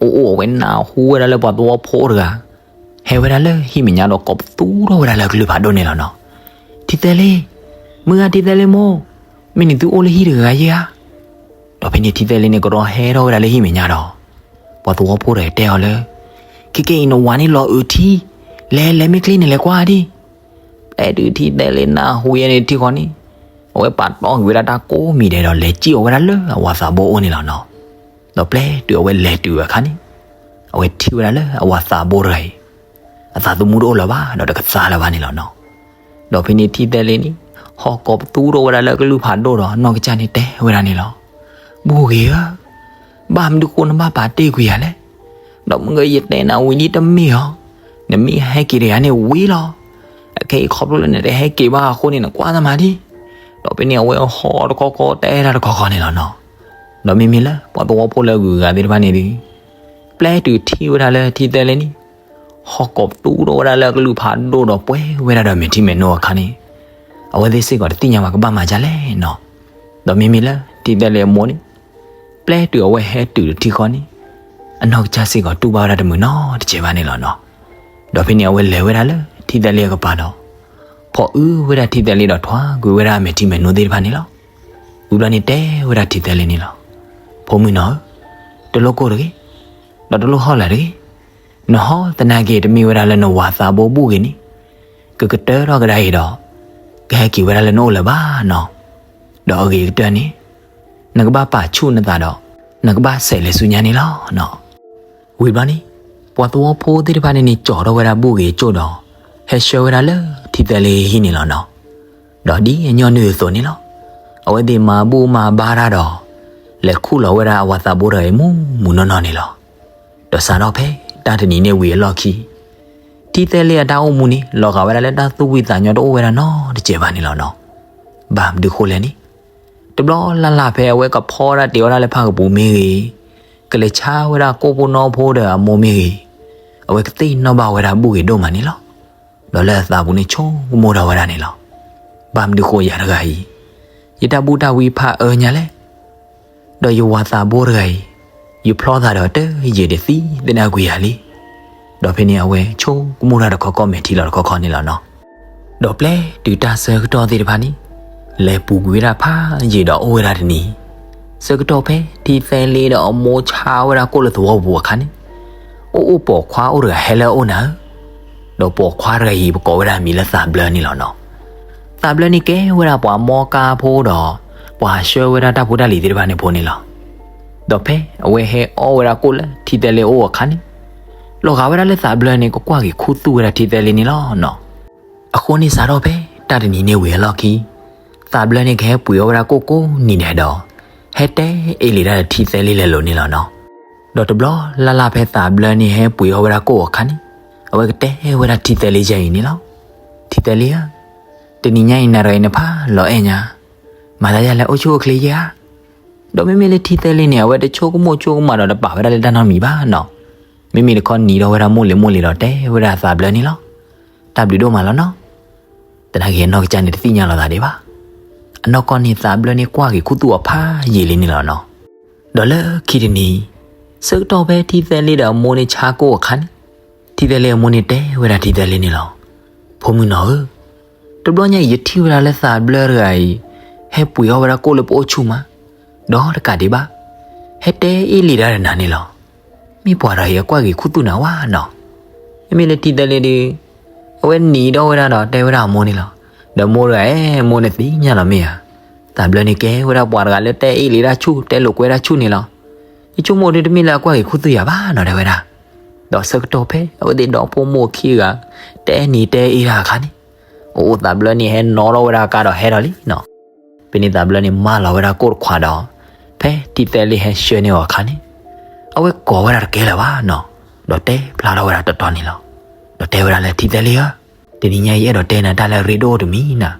အိၣ်အိၣ်အဝဲနၢ်ဟူဝဲဒၣ်လၢပှၤသဝီဖိတဂၤ ဟဲဝဲဒၣ်လၢဟံၣ်မဲာ်ညါဒီးကိးပသူထီၣ်ဝဲဒၣ်လၢအကလုၢ်ဖးဒိၣ်န့ၣ်လီၤနီၤ. ထံသဲလ့, မုၢ်ဂၤထံသဲလ့မိၢ်, မ့ၢ်နသုအိၣ်လၢဟံၣ်တဂၤဧါ. ဒီးဖဲန့ၣ်ထံသဲလ့န့ၣ်ကရီဟဲထီၣ်ဝဲဒၣ်လၢဟံၣ်မဲာ်ညါဒီး ပှၤသဝီဖိတဂၤတဲအီၤလၢ ခဲကဲအံၤနဝၤန့ၣ်လီၤအုးထံ, လဲၤလဲၤမ့ၢ်ချ့န့ၣ်လဲၤကွၢ်ဒံး. ပျဲတုၤထံသဲလ့နၢ်ဟူဝဲန့ၣ်ထံဃီန့ၣ် အဝဲပာ်တီၢ်ကွံာ်ဝဲဒၣ်တၢ်ကိးမံၤဒဲးဒီးလဲၤစံၣ်အီၤဝဲဒၣ်လၢအဝၤသးဘိအအိၣ်န့ၣ်လီၤနီၤ. ဒီးပျဲတုၤအဝဲလဲၤတုၤအခါန့ၣ် အဝဲထံၣ်ဝဲဒၣ်လၢအဝၤသးဘိတဂၤအံၤ အသးသမူတအိၣ်လၢၤဘၣ်ဒီးတကသါလၢၤဘၣ်န့ၣ်လီၤနီၤ. ဒီးဖဲန့ၣ်ထံသဲလ့န့ၣ် ဟီၣ်ကိးပသူထီၣ်ဝဲဒၣ်လၢအကလုၢ်ဖးဒိၣ်ဒီးနီၢ်ကစၢ်န့ၣ်တဲဝဲဒၣ်န့ၣ်လီၤ. ဘူၣ်ဂ့ၤဧၢ, ဘၣ်မနုၤဃိနဘၣ်ပာ်တ့ၢ်ကွံာ်ယၤလဲၣ်. ဒီးမုၢ်ဂၤယတဲနၤဝံၤလံတမ့ၢ်ဧါ. နမ့ၢ်ဟဲက့ၤတဂၤန့ၣ်ဝံၤလီၤ. အခဲအံၤခီဖျိလၢနတဟဲက့ၤဘၣ်အဃိန့ၣ် နကွၢ်သးမၤဒံး. ဒီးဖဲန့ၣ်အဝဲဟီၣ်တခီခီတဲဒၣ်တခီခီန့ၣ်လီၤနီၤ. ဒီးမ့မ့ၢ်လၢပှၤသဝီဖိလၢအဂုၤအဂၤသ့ၣ်တဖၣ်န့ၣ်ဒီး ပျဲတုၤထံၣ်ဝဲဒၣ်လၢထံသဲလ့န့ၣ် ဟီၣ်ကိးပသူထီၣ်ဝဲဒၣ်လၢအကလုၢ်ဖးဒိၣ်ဒီးပှဲၤဝဲဒၣ်ဒီးမဲာ်ထံမဲာ်နိအခါန့ၣ် အဝဲသ့ၣ်စ့ၢ်ကီးတသ့ၣ်ညါဘၣ်ကဘၣ်မၤဒ်လဲၣ်နီၤ. ဒီးမ့မ့ၢ်လၢထံသဲလ့အမိၢ်န့ၣ် ပျဲတုၤအဝဲဟဲတုၤလၢထံဃီန့ၣ် အနီၢ်ကစၢ်စ့ၢ်ကီးတူၢ်ဘၣ်ဝဲဒၣ်တမုာ်နီတစဲးဘၣ်န့ၣ်လီၤနီၤ. ဒီးဖဲန့ၣ်အဝဲလဲၤဝဲဒၣ်လၢထံသဲလ့အကပၤဒီး ဖီၣ်အုဝဲဒၣ်ထံသဲလ့ဒီးထွါကွံာ်ဝဲဒၣ်အမဲာ်ထံမဲာ်နိသ့ၣ်တဖၣ်န့ၣ်လီၤ. ဝံၤဘျီန့ၣ်တဲဝဲဒၣ်ထံသဲလ့န့ၣ်လီၤ. ဖိမုၣ်နီၤဧၢ, တလိၣ်ကိၢ်တဂ့ၤ, ဒီးတလိၣ်ဟီၣ်လာ်တဂ့ၤ. နဟီၣ်သနာ်က့ တမ့ၢ်ဝဲဒၣ်လၢနဝၤသးဘိဘူၣ်ဂ့ၤန့ၣ် ကကတၢထီၣ်ကဒါအံၤဒီး ကဟဲက့ၤဝဲဒၣ်လၢနအိၣ်လၢၤဘၣ်နီၤ. ဒီးအဂ့ၤကတၢၢ်န့ၣ် နကဘၣ်ပာ်ဆူၣ်နသးဒီး နကဘၣ်ဆဲးလဲၤဆူညါန့ၣ်လီၤနီၤ. ဝံၤဘျီန့ၣ် ပှၤသဝီဖိသ့ၣ်တဖၣ်န့ၣ်န့ၣ် ကၠီထီၣ်ဝဲဒၣ်ဘူၣ်ဂ့ၤကၠိၣ်ဒီး ဟဲဆှၢဝဲဒၣ်လၢထံသဲလ့ဟံၣ်န့ၣ်လီၤနီၤ. ဒီးဒ်အညီနုၢ်အသိးန့ၣ်လီၤ. အဝဲသ့ၣ်မၤဘူၣ်မၤဘါတၢ်ဒီး လဲၤခူၣ်လီၤဝဲဒၣ်အဝၤသးဘိတဂၤအံၤမူးမူးနီၢ်နီၢ်န့ၣ်လီၤ. ဒီးစးထီၣ်ဖဲတၢ်တနံၤန့ၣ်ဝံၤအလီၢ်ခံ ထံသဲလ့အတၢ်အိၣ်မူန့ၣ် လီၤဂာ်ဝဲဒၣ်လၢတၢ်သူၣ်ဝံၣ်သးညီတအိၣ်ဝဲဒၣ်နီတစဲးဘၣ်န့ၣ်လီၤနီၤ. ဘၣ်မနုၤဃိလဲၣ်န့ၣ် တဘျီလၢ်လၢ်ဖဲအဝဲကဖီဒၣ်တ့ၤဝဲဒၣ်လၢဖၣ်ကပူၤမ့ၢ်ဂ့ၤ, ကလဲၤဆါဝဲဒၣ်ကိၣ်ဖိနီဖိဒီးအမိၢ်မ့ၢ်ဂ့ၤ, အဝဲကသ့ၣ်နီၣ်ဘၣ်ဝဲဒၣ်ဘူၣ်ဂ့ၤဒိၣ်မးန့ၣ်လီၤ. ဒီးလၢအသးပူၤန့ၣ်ဆိကမိၣ်ထီၣ်ဝဲဒၣ်န့ၣ်လီၤ. ဘၣ်မနုၤဃိယၤတဂၤအံၤ ယတၢ်ဘူၣ်တၢ်ဝံဖးအၢညါလဲၣ်. ဒီးယဝၤသးဘိတဂၤအံၤ ယဖျီသးဒီးတယံာ်တသံသနာ်ကွံာ်ယၤလံ. ဒီးဖဲန့ၣ်အဝဲဆိကမိၣ်တၢ်တခီခီမဲာ်ထံလီၤတခီခီန့ၣ်လီၤနီၤ. ဒီးပျဲတုၤတၢ်ဆၢကတီၢ်သ့ၣ်တဖၣ်န့ၣ် လဲၤပူၤကွံာ်ဝဲဒၣ်ဖးယံာ်ဒီးအိၣ်ဝဲဒၣ်တနံၤ, ဆၢကတီၢ်ဖဲထံသဲလ့ဒီးအမိၢ်ဆါဝဲဒၣ်ကိၣ်လၢသဝီပူၤအခါန့ၣ်, အိၣ်အိၣ်ပိာ်ခွါအိၣ်တဂၤဟဲလၢအအိၣ်နၤဧၢ. ဒီးပိာ်ခွါတဂၤအံၤပကိးဝဲဒၣ်မံၤလၢသးဘျၢန့ၣ်လီၤနီၤ. သးဘျၢန့ၣ်ကဲဝဲဒၣ်ပှၤမီကါဖိဒီး ပှၤဆှၢဝဲဒၣ်တၢ်ဖိတၢ်လံၤသ့ၣ်တဖၣ်န့ၣ်ဖိန့ၣ်လီၤ. ဒီးဖဲအဝဲဟဲအီၣ်ဝဲဒၣ်ကိၣ်လၢထံသဲလ့အအိၣ်အခါန့ၣ်, လီၤဂာ်ဝဲဒၣ်လၢသးဘျၢန့ၣ် ကကွၢ်က့ၤခူသူၣ်ဝဲဒၣ်ထံသဲလ့န့ၣ်လီၤနီၤ. အဃိန့ၣ်စးထီၣ်ဖဲတၢ်တနံၤန့ၣ်ဝံၤအလီၢ်ခံ, သးဘျၢန့ၣ်ကဟဲပှ့ၤအီၣ်ဝဲဒၣ်ကိၣ်ကိးနံၤဒဲးဒီး ဟဲတဲအ့ၣ်လံၤတၢ်ဒီးထံသဲလ့လဲၤလိာ်န့ၣ်လီၤနီၤ. ဒီးတဘျီလၢ်လၢ်ဖဲသးဘျၢန့ၣ်ဟဲပှ့ၤအီၣ်ဝဲဒၣ်ကိၣ်အခါန့ၣ်, အဝဲကတဲဝဲဒၣ်ထံသဲလ့ယဲအံၤန့ၣ်လီၤ. ထံသဲလ့ဧၢ, တနံၤညါအံၤနၤတဂၤအံၤနဖးလီၤအဲၣ်ညါ, မၤသးဒ်လဲၣ်အိၣ်ဆူၣ်အိၣ်ချ့ယဲဧါ. ဒီးမ့မ့ၢ်လၢထံသဲလ့န့ၣ် အဝဲတဆိကမိၣ်ဆိကမးဒီးတပာ်ဝဲဒၣ်လၢတၢ်နီတမံၤဘၣ်နီၤ. မ့မ့ၢ်တခီနံၤထီၣ်ဝဲဒၣ်မိၢ်လံၤမိၢ်လံၤဒီးတဲဝဲဒၣ်သးဘျၢန့ၣ်လီၤ. တၢ်ဘျုးဒိၣ်မးလီၤနီၤ. သနာ်က့အနီၢ်ကစၢ်န့ၣ်တသ့ၣ်ညါလီၤသးဒံးဘၣ်. အနီၢ်ကီၢ်န့ၣ် သးဘျၢန့ၣ်ကွၢ်က့ၤခူသူၣ်အီၤဖးယံာ်လံန့ၣ်လီၤနီၤ. ဒီးလၢခံတနံၤ, ဆၢကတီၢ်ဖဲထံသဲလ့ဒီးအမိၢ်န့ၣ်ဆါကိၣ်အခါန့ၣ်, ထံသဲလ့အမိၢ်န့ၣ်တဲဝဲဒၣ်ထံသဲလ့န့ၣ်လီၤ. ဖိမုၣ်နီၤဧၢ, တဘျီညါအံၤယထံၣ်ဝဲဒၣ်လၢသးဘျၢတဂၤအံၤ, ဟဲပှ့ၤအီၣ်ဝဲဒၣ်ကိၣ်လၢပအိၣ်ဆူၣ်မး, ဒီးတကးဒံးဘၣ်, ဟဲတဲအ့ၣ်လံၤတၢ်ဒီးနၤန့ၣ်လီၤ. မ့ၢ်ပှၤတဂၤအံၤအကွၢ်က့ၤခူသူၣ်နၤဝဲနီၤ. မ့မ့ၢ်လၢထံသဲလ့ဒီး အဝဲနံၤထီၣ်ဝဲဒၣ်ဒီးတဲဝဲဒၣ်အမိၢ်န့ၣ်လီၤ. ဒီးမိၢ်တဂၤအဲၣ် မိၢ်နသ့ၣ်ညါလီၤမ့ၢ်ဧါ. သးဘျၢန့ၣ်ကဲဝဲဒၣ်ပှၤတဂၤလၢတဲအ့ၣ်လံၤတၢ်ဆူၣ် တဲလိာ်ကွဲတၢ်ဆူၣ်န့ၣ်လီၤ. ယဆိကမိၣ်ဒီးတမ့ၢ်လၢအကွၢ်က့ၤခူသူၣ်ယၤဘၣ်နီၤ တဲဝဲဒၣ်. ဒီးဆၢကတီၢ်ဖဲအဝဲသ့ၣ်ဒီဖိမိၢ်ခံဂၤ တဲနံၤတဲအ့ၣ်တၢ်အခါန့ၣ်, အိၣ်အိၣ်သးဘျၢန့ၣ်ဟဲနီၣ်ထီၣ်ဝဲဒၣ်ကါဒီးဟဲဒီးလံနီၤ. ဖဲန့ၣ်သးဘျၢန့ၣ်မၢလီၤဝဲဒၣ်ကိၣ်တခွးဒီး ဖဲထံသဲလ့ဟဲဆှၢန့ၢ်အီၤအခါန့ၣ်, အဝဲကိးဝဲဒၣ်တကဲလၢၤဘၣ်နီၤ. ဒီးတဲဖျါထီၣ်ဝဲဒၣ်တီတီန့ၣ်လီၤ. ဒီးတဲဝဲဒၣ်လၢထံသဲလ့ဧၢ, တနံၤညါအံၤယအဲၣ်ဒိးတဲနၤတၢ်လၢအရ့ဒိၣ်တမံၤနီၤ.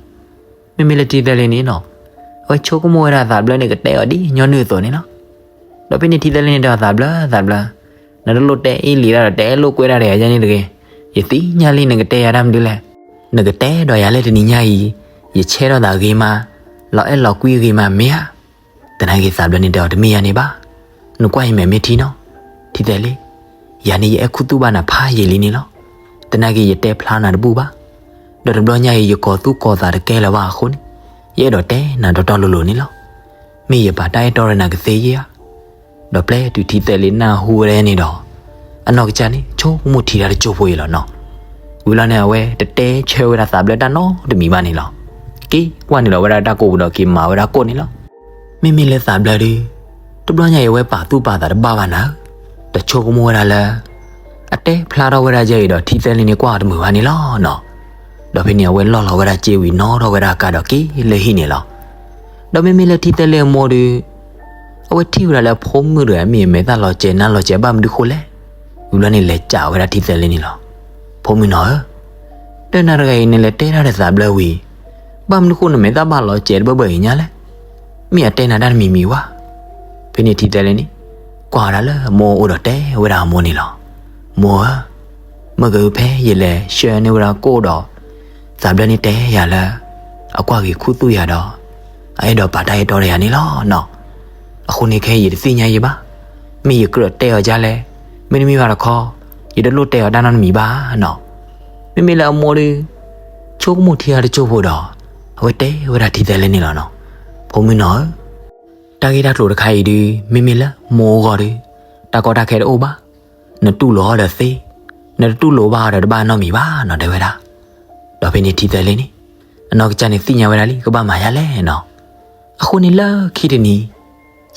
မ့မ့ၢ်လၢထံသဲလ့န့ၣ်နီၤ, အဝဲဆိကမိၣ်ဝဲဒၣ်သးဘျၢန့ၣ်ကတဲအီၤဒ်ညီနုၢ်အသိးန့ၣ်လီၤ. ဒီးဖဲန့ၣ်ထံသဲလ့န့ၣ်တဲအီၤသးဘျၢ သးဘျၢ, နတလိၣ်တဲအ့ၣ်လံၤတၢ်ဒီးတဲလိာ်ကွဲတၢ်ဒီးယၤန့ၣ်တဂ့ၤ. ယသ့ၣ်ညါလံနကတဲယၤတၢ်မနုၤလဲၣ်. နကတဲဒီးယၤလၢတနံၤညါအံၤ, ယဆဲထီၣ်သးဂ့ၤမး, လီၤအဲၣ်လီၤကွံဂ့ၤမးမ့ၢ်ဧါ. သနာ်က့သးဘျၢန့ၣ်တဲအီၤတမ့ၢ်ယၤန့ၣ်ဘၣ်. နကွၢ်ယမဲာ်မ့ၢ်ထံနီၤ, ထံသဲလ့, ယၤန့ၣ်ယအဲၣ်ခူသူၣ်ဘၣ်နၤဖးယံာ်လံန့ၣ်လီၤ. သနာ်က့ယတဲဖျါနၤတဘူၣ်ဘၣ်. ဒီးတဘျီညါအံၤယကိးသူၣ်ကိးသးတကဲလၢၤဘၣ်အဃိန့ၣ်, ယအဲၣ်ဒိးတဲနၤတီတီလိၤလိၤန့ၣ်လီၤ. မ့ၢ်ယပာ်တၢ်အဲၣ်တီဒီးနၤကသ့ဧါ. ဒီးပျဲတုၤထံသဲလ့နၢ်ဟူဝဲဒၣ်န့ၣ်ဒီး, အနီၢ်ကစၢ်န့ၣ်ဆိကမိၣ်ထံတၢ်တစိၢ်ဖိအံၤလီၤနီၤ. ဝံၤလီၤန့ၣ် အဝဲတတဲဆၢဝဲဒၣ်သးဘျၢတၢ်နီတမံၤဘၣ်န့ၣ်လီၤ. က့ၤကွၢ်န့ၣ်လီၤဝဲဒၣ်တၢ်ကိၢ်ပူၤဒီးက့ၤမၤဝဲဒၣ်ကိၣ်န့ၣ်လီၤ. မ့မ့ၢ်လၢသးဘျၢဒီး, တဘျီညါအံၤအဝဲပာ်သူၣ်ပာ်သးတဘၣ်ဘၣ်နၤဧၢ, တဆိကမိၣ်ဝဲဒၣ်လၢ အတဲဖျါထီၣ်ဝဲဒၣ်ယဲအံၤဒီးထံသဲလ့န့ၣ်ကွၢ်အီၤတမုာ်ဘၣ်န့ၣ်လီၤနီၤ. ဒီးဖဲန့ၣ်အဝဲလီၢ်လီၤဝဲဒၣ်စ့ဝံၤနီၣ်ထီၣ်ဝဲဒၣ်ကါဒီးက့ၤလၢဟံၣ်န့ၣ်လီၤ. ဒီးမ့မ့ၢ်လၢထံသဲလ့အမိၢ်ဒီး, အဝဲထံၣ်ဝဲဒၣ်လၢအဖိမုၣ်တဂၤမ့ၢ်အမဲာ်သၣ်လီၤစဲၤနါလီၤစဲၤဘၣ်မနုၤဃိလဲၣ်. ဝံၤဘျီန့ၣ်လဲၤစံးဝဲဒၣ်ထံသဲလ့န့ၣ်လီၤ. ဖိမုၣ်နီၤဧၢ, တၢ်နၤတဂၤအံၤနလဲၤတဲတၢ်ဒီးသးဘျၢဝံၤ, ဘၣ်မနုၤဃိနမဲာ်သၣ်ဘၣ်လီၤစဲၤတဘၢဘၢအံၤညါလဲၣ်. မ့ၢ်အတဲနၤတၢ်တမံၤမံၤဝဲ. ဖဲန့ၣ်ထံသဲလ့န့ၣ် ကွၢ်ဝဲဒၣ်လၢအမိၢ်အအိၣ်ဒီးတဲဝဲဒၣ်အမိၢ်န့ၣ်လီၤ. မိၢ်ဧၢ, မ့ၢ်ကဖဲယလဲၤဆှၢန့ၢ်ဝဲဒၣ်ကိၣ်ဒီး, သးဘျၢန့ၣ်တဲယၤလၢ အကွၢ်က့ၤခူသူၣ်ယၤဒီး အအဲၣ်ဒိးပာ်တၢ်အဲၣ်တီဒီးယၤန့ၣ်လီၤနီၤ. အဃိန့ၣ်ခဲအံၤယတသ့ၣ်ညါယံၤဘၣ်. မ့ၢ်ယကြၢးတဲအီၤဒ်လဲၣ်, မ့တမ့ၢ်ဘၣ်တခီ, ယတလိၣ်တဲအီၤတၢ်နီတမံၤဘၣ်နီၤ. မ့မ့ၢ်လၢအမိၢ်ဒီး, ဆိ ဆိကမိၣ်ထံဂၤတစိၢ်ဖိဒီး အဝဲတဲဝဲဒၣ်ထံသဲလ့န့ၣ်လီၤနီၤ, ဖိမုၣ်နီၤဧၢ, တၢ်ဂ့ၢ်တၢ်ကျိၤတခါအံၤဒုး မ့မ့ၢ်လၢမိၢ်အဂီၢ်ဒီး တၢ်ကီတၢ်ခဲတအိၣ်ဘၣ်, နတူၢ်လိာ်အီၤဒီးသ့, နတတူၢ်လိာ်ဘၣ်အီၤဒီးတဘၣ်နီတမံၤဘၣ်နီၤ တဲဝဲဒၣ်. ဒီးဖဲန့ၣ်ထံသဲလ့န့ၣ် အနီၢ်ကစၢ်န့ၣ်သ့ၣ်ညါဝဲဒၣ်လံ ကဘၣ်မၤယၤလဲၣ်နီၤ. အဃိန့ၣ်လၢခံတနံၤ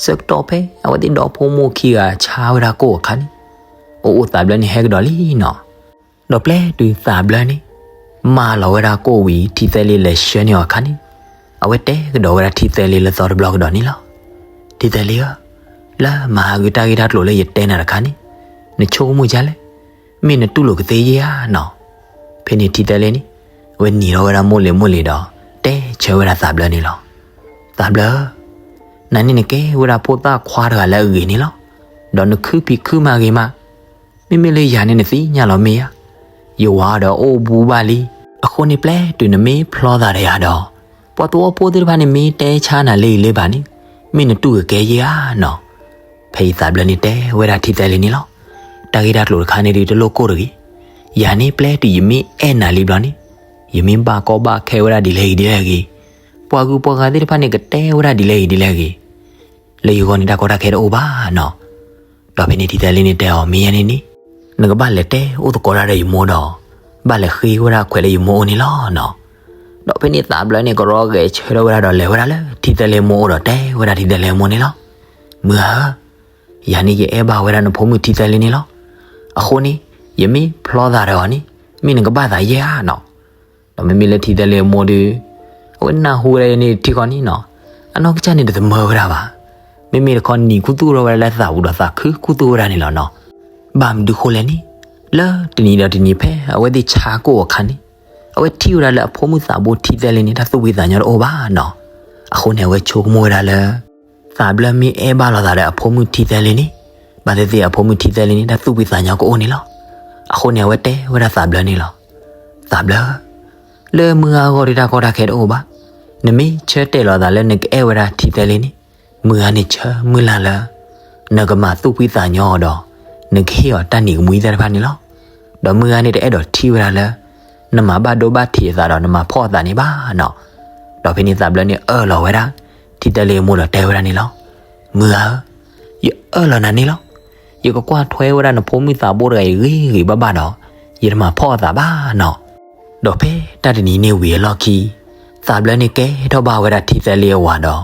ဆၢကတီၢ်ဖဲအဝဲသ့ၣ်ဒီဖိမိၢ်ခံဂၤဆါဝဲဒၣ်ကိၣ်အခါန့ၣ်, အိၣ်အိၣ်သးဘျၢန့ၣ်ဟဲကဒီးလံနီၤ. ဒီးပျဲတုၤသးဘျၢန့ၣ် မၢလီၤဝဲဒၣ်ကိၣ်ဝံၤ ထံသဲလ့လဲၤဆှၢန့ၢ်အီၤအခါန့ၣ်, အဝဲတဲကဒီးဝဲဒၣ်ထံသဲလ့လၢသီတဘျီကဒီးန့ၣ်လီၤ. ထံသဲလ့ဧၢ, လၢမၤဟးဂီၤတၢ်ဂ့ၢ်တၢ်ကျိၤလၢယတဲနၤတခါန့ၣ်, နဆိကမိၣ်ဒ်လဲၣ်, မ့ၢ်နတူၢ်လိာ်ကသ့ယဲဧါနီၤ. ဖဲန့ၣ်ထံသဲလ့န့ၣ် အဝဲနံၤထီၣ်ဝဲဒၣ်မိၢ်လ့ၤမိၢ်လ့ၤဒီး တဲဆၢဝဲဒၣ်သးဘျၢန့ၣ်လီၤ. သးဘျၢဧၢ, နၤန့ၣ်နကဲဝဲဒၣ်ဖိသၣ်ခွါတဂၤလၢအဂ့ၤန့ၣ်လီၤ. ဒီးနခုဖံးခုမၤဂ့ၤမး, မ့မ့ၢ်လၢယၤန့ၣ်နသ့ၣ်ညါလီၤမ့ၢ်ဧါ. ယဝၤဒီးအိၣ်ဘူးဘၣ်လံ. အဃိန့ၣ်ပျဲတုၤနမ့ၢ်ဖျီသးဒီးယၤဒီး ပှၤသဝီဖိသ့ၣ်တဖၣ်န့ၣ်မ့ၢ်တဲဆါနၤလၢအံၤလၢဘၣ်န့ၣ်, မ့ၢ်နတူၢ်ကကဲယဲဧါနီၤ. ဖဲအံၤသးဘျၢန့ၣ်တဲဝဲဒၣ်ထံသဲလ့န့ၣ်လီၤ. တၢ်ဂ့ၢ်တၢ်ကျိၤတခါန့ၣ်ဒုးတလိၣ်ကိၢ်တဂ့ၤ. ယၤန့ၣ်ပျဲတုၤယမ့ၢ်အဲၣ်နၤလံဘျီန့ၣ်, ယမ့ၢ်ဘၣ်ကီဘၣ်ခဲဝဲဒၣ်ဒ်လဲၣ်ဂ့ၤဒ်လဲၣ်ဂ့ၤ, ပှၤဂုၤပှၤဂၤသ့ၣ်တဖၣ်န့ၣ်ကတဲဝဲဒၣ်ဒ်လဲၣ်ဂ့ၤဒ်လဲၣ်ဂ့ၤ, လၢယဂီၢ်န့ၣ်တၢ်ကီတၢ်ခဲတအိၣ်ဘၣ်နီၤ. ဒီးဖဲန့ၣ်ထံသဲလ့န့ၣ်တဲအီၤ မ့ၢ်ယဲန့ၣ်န့ၣ်, နကဘၣ်လဲၤတဲအိၣ်သကိးတၢ်ဒီးယမိၢ်ဒီး ဘၣ်လဲၤဃ့ဝဲဒၣ်ခွဲးလၢယမိၢ်အိၣ်န့ၣ်လီၤနီၤ. ဒီးဖဲန့ၣ်သးဘျၢန့ၣ်ကရီဂဲၤဆၢထၢၣ်ဝဲဒၣ်ဒီးလဲၤဝဲဒၣ်လၢထံသဲလ့အမိၢ်အိၣ်ဒီးတဲဝဲဒၣ်ထံသဲလ့အမိၢ်န့ၣ်လီၤ. မုၢ်ဧၢ, ယၤန့ၣ်ယအဲၣ်ဘၣ်ဝဲဒၣ်နဖိမုၣ်ထံသဲလ့န့ၣ်လီၤ. အဃိန့ၣ် ယမ့ၢ်ဖျီသးဒီးအီၤန့ၣ် မ့ၢ်နကဘၣ်သးယဲဧါနီၤ. ဒီးမ့မ့ၢ်လၢထံသဲလ့အမိၢ်ဒီး အဝဲနၢ်ဟူဝဲဒၣ်ယဲန့ၣ်ထံဃီန့ၣ်နီၤ, အနီၢ်ကစၢ်န့ၣ်တသမၢဝဲဒၣ်ဘၣ်. မ့မ့ၢ်တခီနံၤခူသူၣ်ထီၣ်ဝဲဒၣ်လၢသးပူၤဒီးသးခုခူသူၣ်ဝဲဒၣ်န့ၣ်လီၤနီၤ. ဘၣ်မနုၤဃိလဲၣ်န့ၣ်, လၢတနံၤဒီးတနံၤဖဲအဝဲသ့ၣ်ဆါကိၣ်အခါန့ၣ်, အဝဲထံၣ်ဝဲဒၣ်လၢအဖိမုၣ်သးဘိထံသဲလ့န့ၣ် တၢ်သူၣ်ဖှံသးညီတအိၣ်ဘၣ်နီၤ. အဃိန့ၣ် အဝဲဆိကမိၣ်ဝဲဒၣ်လၢ သးဘျၢမ့ၢ်အဲၣ်ဘၣ်လိာ်သးဒီးအဖိမုၣ်ထံသဲလ့န့ၣ်, ဘၣ်သ့ၣ်သ့ၣ်အဖိမုၣ်ထံသဲလ့န့ၣ် တၢ်သူၣ်ဖှံသးညီကအိၣ်န့ၣ်လီၤ. အဃိန့ၣ် အဝဲတဲဝဲဒၣ်သးဘျၢန့ၣ်လီၤ. သးဘျၢ, လၢမုၢ်ဂၤအဂီၢ်ဒီးတၢ်ကီတၢ်ခဲတအိၣ်ဘၣ်. နမ့ၢ်ဆၢတဲာ်လီၤသးလၢနကအဲၣ်ဝဲဒၣ်ထံသဲလ့န့ၣ်, မုၢ်ဂၤန့ၣ်ဆၢမုၢ်လၢ်လၢ နကမၤသူၣ်ဖှံသးညီအီၤဒီး နကဟ့ၣ်အီၤတၢ်နံၤကမှံသ့ၣ်တဖၣ်န့ၣ်လီၤ. ဒီးမုၢ်ဂၤန့ၣ်တအဲၣ်ဒိးထံၣ်ဝဲဒၣ်လၢ နမၤဘၣ်ဒိဘၣ်ထံးအသးဒီးနမၤဖှီၣ်အသးန့ၣ်ဘၣ်နီၤ. ဒီးဖဲန့ၣ်သးဘျၢန့ၣ်အၢၣ်လီၤဝဲဒၣ် ထံသဲလ့အမိၢ်ဒီးတဲဝဲဒၣ်န့ၣ်လီၤ. မုၢ်ဂၤဧၢ, ယအၢၣ်လီၤနၤန့ၣ်လီၤ. ယကကွၢ်ထွဲဝဲဒၣ်နဖိမုၣ်သးဘိတဂၤအံၤဂ့ၤဂ့ၤဘၣ်ဘၣ်ဒီး ယတမၤဖှီၣ်အသးဘၣ်နီၤ. ဒီးဖဲတၢ်တနံၤန့ၣ်ဝံၤအလီၢ်ခံ သးဘျၢန့ၣ်ကဲထီၣ်ဘၣ်ဝဲဒၣ်ထံသဲလ့အဝၤဒီး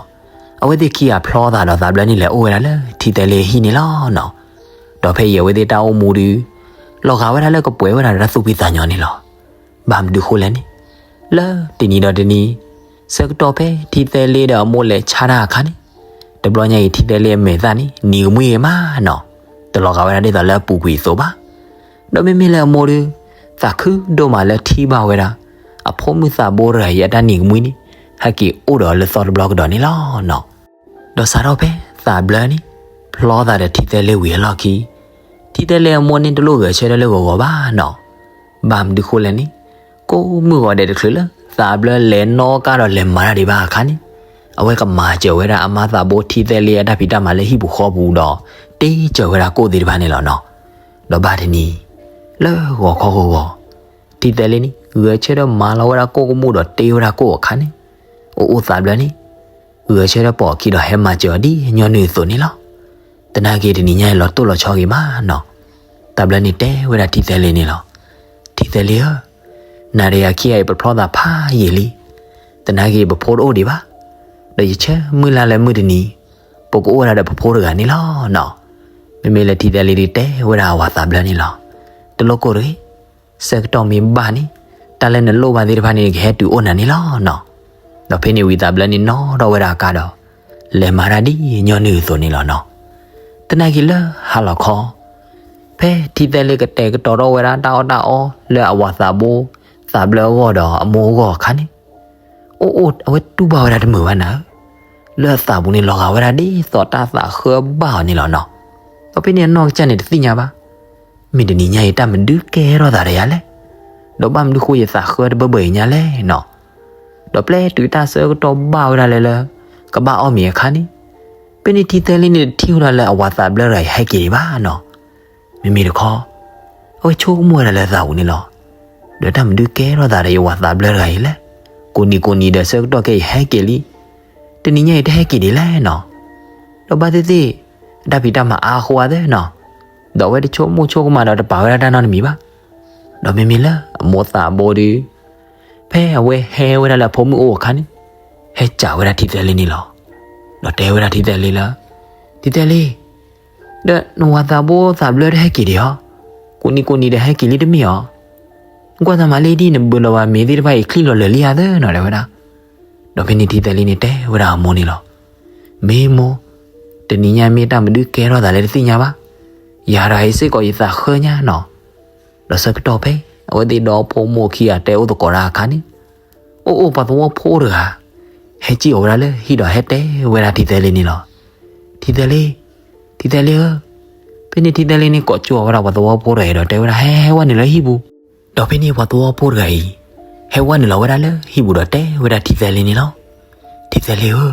အဝဲသ့ၣ်ခံဂၤဖျီသးဒီးသးဘျၢန့ၣ်လဲၤအိၣ်ဝဲဒၣ်လၢထံသဲလ့အဟံၣ်န့ၣ်လီၤနီၤ. ဒီးဖဲအံၤအဝဲသ့ၣ်တၢ်အိၣ်မူဒီး လီၤဂာ်ဝဲဒၣ်လၢကပှဲၤဝဲဒၣ်ဒီးတၢ်သူၣ်ဖှံသးညီန့ၣ်လီၤ. ဘၣ်မနုၤဃိလဲၣ်န့ၣ်, လၢတနံၤဒီးတနံၤ ဆၢကတီၢ်ဖဲထံသဲလ့ဒီးအမိၢ်လဲၤဆါတၢ်အခါန့ၣ်, တဘျီညါအံၤထံသဲလ့အမဲာ်သၣ်န့ၣ် နံၤကမှံဂ့ၤမးနီၤ, တလီၤဂာ်ဝဲဒၣ်ဒ်သိးလၢအပူၤကွံာ်အသိးဘၣ်. ဒီးမ့မ့ၢ်လၢအမိၢ်ဒီး သးခုဒိၣ်မးလၢထံၣ်ဘၣ်ဝဲဒၣ် အဖိမုၣ်သးဘိတဂၤအံၤအတၢ်နံၤကမှံန့ၣ် ဟဲက့ၤအိၣ်ဒီးလၢသီတဘျီကဒီးန့ၣ်လီၤနီၤ. ဒီးစးထီၣ်ဖဲသးဘျၢန့ၣ် ဖျီသးဒီးထံသဲလ့ဝံၤအလီၢ်ခံ ထံသဲလ့အမိၢ်န့ၣ်တလိၣ်ဂဲၤဆၢထၢၣ်လၢဂီၤဂီၤဘၣ်နီၤ. ဘၣ်မနုၤဃိလဲၣ်န့ၣ်, ကိးမုၢ်ဂီၤဒဲးတချုးလၢ သးဘျၢလဲၤနီၣ်ကါဒီးလဲၤမၤတၢ်ဒံးဘၣ်အခါန့ၣ်, အဝဲကမၤစၢၤဝဲဒၣ်အမါသးဘိထံသဲလ့အတၢ်ဖံးတၢ်မၤလၢဟံၣ်ပူၤဃီပူၤဒီး တ့စၢၤဝဲဒၣ်ကိၣ်သ့ၣ်တဖၣ်န့ၣ်လီၤနီၤ. ဒီးဘၣ်တနံၤ လၢဂီၤခီဂီၤဂီၤ ထံသဲလ့န့ၣ် ဂဲၤဆၢထၢၣ်မၤလီၤဝဲဒၣ်ကိၣ်ကမူၣ်ဒီးတ့ဝဲဒၣ်ကိၣ်အခါန့ၣ်, အိၣ်အိၣ်သးဘျၢန့ၣ် ဂဲၤဆၢထၢၣ်ပိာ်အခံဒီးဟဲမၤစၢၤအီၤဒ်ညီနုၢ်အသိးန့ၣ်လီၤ. သနာ်က့တနံၤညါအံၤလီၤတိၢ်လီၤဆီဂ့ၤမးနီၤ. သးဘျၢန့ၣ်တဲဝဲဒၣ်ထံသဲလ့န့ၣ်လီၤ. ထံသဲလ့ဧၢ, နၤဒီးယၤခံဂၤအံၤပဖျီသးဖးယံာ်လံ. သနာ်က့ပဖိတအိၣ်ဒံးဘၣ်. ဒီးယဆၢမုၢ်လၢ်လၢမုၢ်တနံၤ ပကအိၣ်ဝဲဒၣ်ဒီးပဖိတဂၤန့ၣ်လီၤနီၤ. မ့မ့ၢ်လၢထံသဲလ့ဒုးတဲဝဲဒၣ်အဝၤသးဘျၢန့ၣ်လီၤ. တလိၣ်ကိၢ်တဂ့ၤ. ဆၢကတီၢ်မ့ၢ်ဘၣ်န့ၣ် တၢ်လၢနလိၣ်ဘၣ်သ့ၣ်တဖၣ်န့ၣ် ကဟဲတုၤအိၣ်နၤန့ၣ်လီၤနီၤ. ဒီးဖဲန့ၣ်ဝံၤသးဘျၢန့ၣ်နီၣ်ထီၣ်ဝဲဒၣ်အကါဒီး လဲၤမၤတၢ်ဒ်ညီနုၢ်အသိးန့ၣ်လီၤနီၤ. သနာ်က့လၢဟါလီၤခီ ဖဲထံသဲလ့ကတဲာ်ကတီၤထီၣ်ဝဲဒၣ်တၢ်အီၣ်တၢ်အီလၢအဝၤသးဘိ သးဘျၢအဂီၢ်ဒီးအမိၢ်အဂီၢ်အခါန့ၣ်, အိၣ်အိၣ်အဝဲတူၢ်ဘၣ်ဝဲဒၣ်တမုာ်ဘၣ်နၤဧၢ, လၢအသးပူၤန့ၣ်လီၤဂာ်ဝဲဒၣ်ဒ်သိးတၢ်သးဃၢဘၣ်အီၤန့ၣ်လီၤနီၤ. ဒီးဖဲန့ၣ်အနီၢ်ကစၢ်န့ၣ်တသ့ၣ်ညါဘၣ်. မ့ၢ်တနံၤညါအံၤတၢ်မနုၤကဲထီၣ်သးဒီးယၤလဲၣ်. ဒီးဘၣ်မနုၤဃိယသးဃၢတဘၢဘၢအံၤညါလဲၣ်နီၤ. ဒီးပျဲတုၤတၢ်ဆၢကတီၢ်ဘၣ်ဝဲဒၣ်လၢလၢ ကဘၣ်အီၣ်မ့ၤအခါန့ၣ်, ဖဲန့ၣ်ထံသဲလ့န့ၣ်တထံၣ်ဝဲဒၣ်လၢအဝၤသးဘျၢတဂၤအံၤဟဲက့ၤဒံးဘၣ်နီၤ. မ့မ့ၢ်တခီ အဝဲဆိကမိၣ်ဝဲဒၣ်လၢအသးပူၤန့ၣ်လီၤ. ဒီးတၢ်မနုၤကဲထီၣ်သးဒီးယဝၤသးဘျၢတဂၤအံၤလဲၣ်. ကိးနံၤကိးနံၤဒီးဆၢကတီၢ်ခဲအံၤယဟဲက့ၤလံ, တနံၤညါအံၤတဟဲက့ၤဒံးလဲၣ်နီၤ. ဒီးဘၣ်သ့ၣ်သ့ၣ် တၢ်ဖံးတၢ်မၤအါဃိသၢနီၤ, ဒီးအဝဲတဆိကမိၣ်ဆိကမးဒီးတပာ်ဝဲဒၣ်တၢ်နီတမံၤဘၣ်. ဒီးမ့မ့ၢ်လၢအမိၢ်သးဘိဒီး ဖဲအဝဲဟဲဝဲဒၣ်လၢအဖိမုၣ်အိၣ်အခါန့ၣ်, ဟဲစံးဝဲဒၣ်ထံသဲလ့န့ၣ်လီၤ. ဒီးတဲဝဲဒၣ်ထံသဲလ့လၢ, ထံသဲလ့, ဒီးနဝၤသးဘိသးဘျၢတဟဲက့ၤဒံးဧါ. ကိးနံၤကိးနံၤဒီးဟဲက့ၤလံတမ့ၢ်ဧါ. နကွၢ်သးမၤလၢဒ်နဘုးလီၤဘၣ်မ့ၤသ့ၣ်တဖၣ်အံၤချံလီၤလၢာ်လံဧါသၢနီၤ တဲဝဲဒၣ်. ဒီးဖဲန့ၣ်ထံသဲလ့န့ၣ်တဲဝဲဒၣ်အမိၢ်န့ၣ်လီၤ. မ့ၢ်မိၢ်, တနံၤညါမ့ၢ်တၢ်မနုၤကဲထီၣ်သးလဲၣ်တသ့ၣ်ညါဘၣ်. ယၤဒီးအံၤစ့ၢ်ကီးယသးဃၢညါနီၤ. ဒီးဆၢကတီၢ်ဖဲ အဝဲသ့ၣ်ဒီဖိမိၢ်ခံဂၤတဲအိၣ်သကိးတၢ်အခါန့ၣ်, အိၣ်အိၣ်ပှၤသဝီဖိတဂၤ ဟဲစံၣ်အီၤဝဲဒၣ်လၢဟံၣ်ဒီးဟဲတဲဝဲဒၣ်ထံသဲလ့န့ၣ်လီၤ. ထံသဲလ့, ထံသဲလ့ဧၢ. ဖဲန့ၣ်ထံသဲလ့န့ၣ်ကိးကၠိအီၤဝဲဒၣ်ပှၤသဝီဖိတဂၤအံၤဒီးတဲဝဲဒၣ် ဟဲဟဲဝဲနုာ်လၢဟံၣ်ပူၤ. ဒီးဖဲန့ၣ်ပှၤသဝီဖိတဂၤအံၤ ဟဲဝဲနုာ်လီၤဝဲဒၣ်လၢဟံၣ်ပူၤဒီးတဲဝဲဒၣ်ထံသဲလ့န့ၣ်လီၤ. ထံသဲလ့ဧၢ,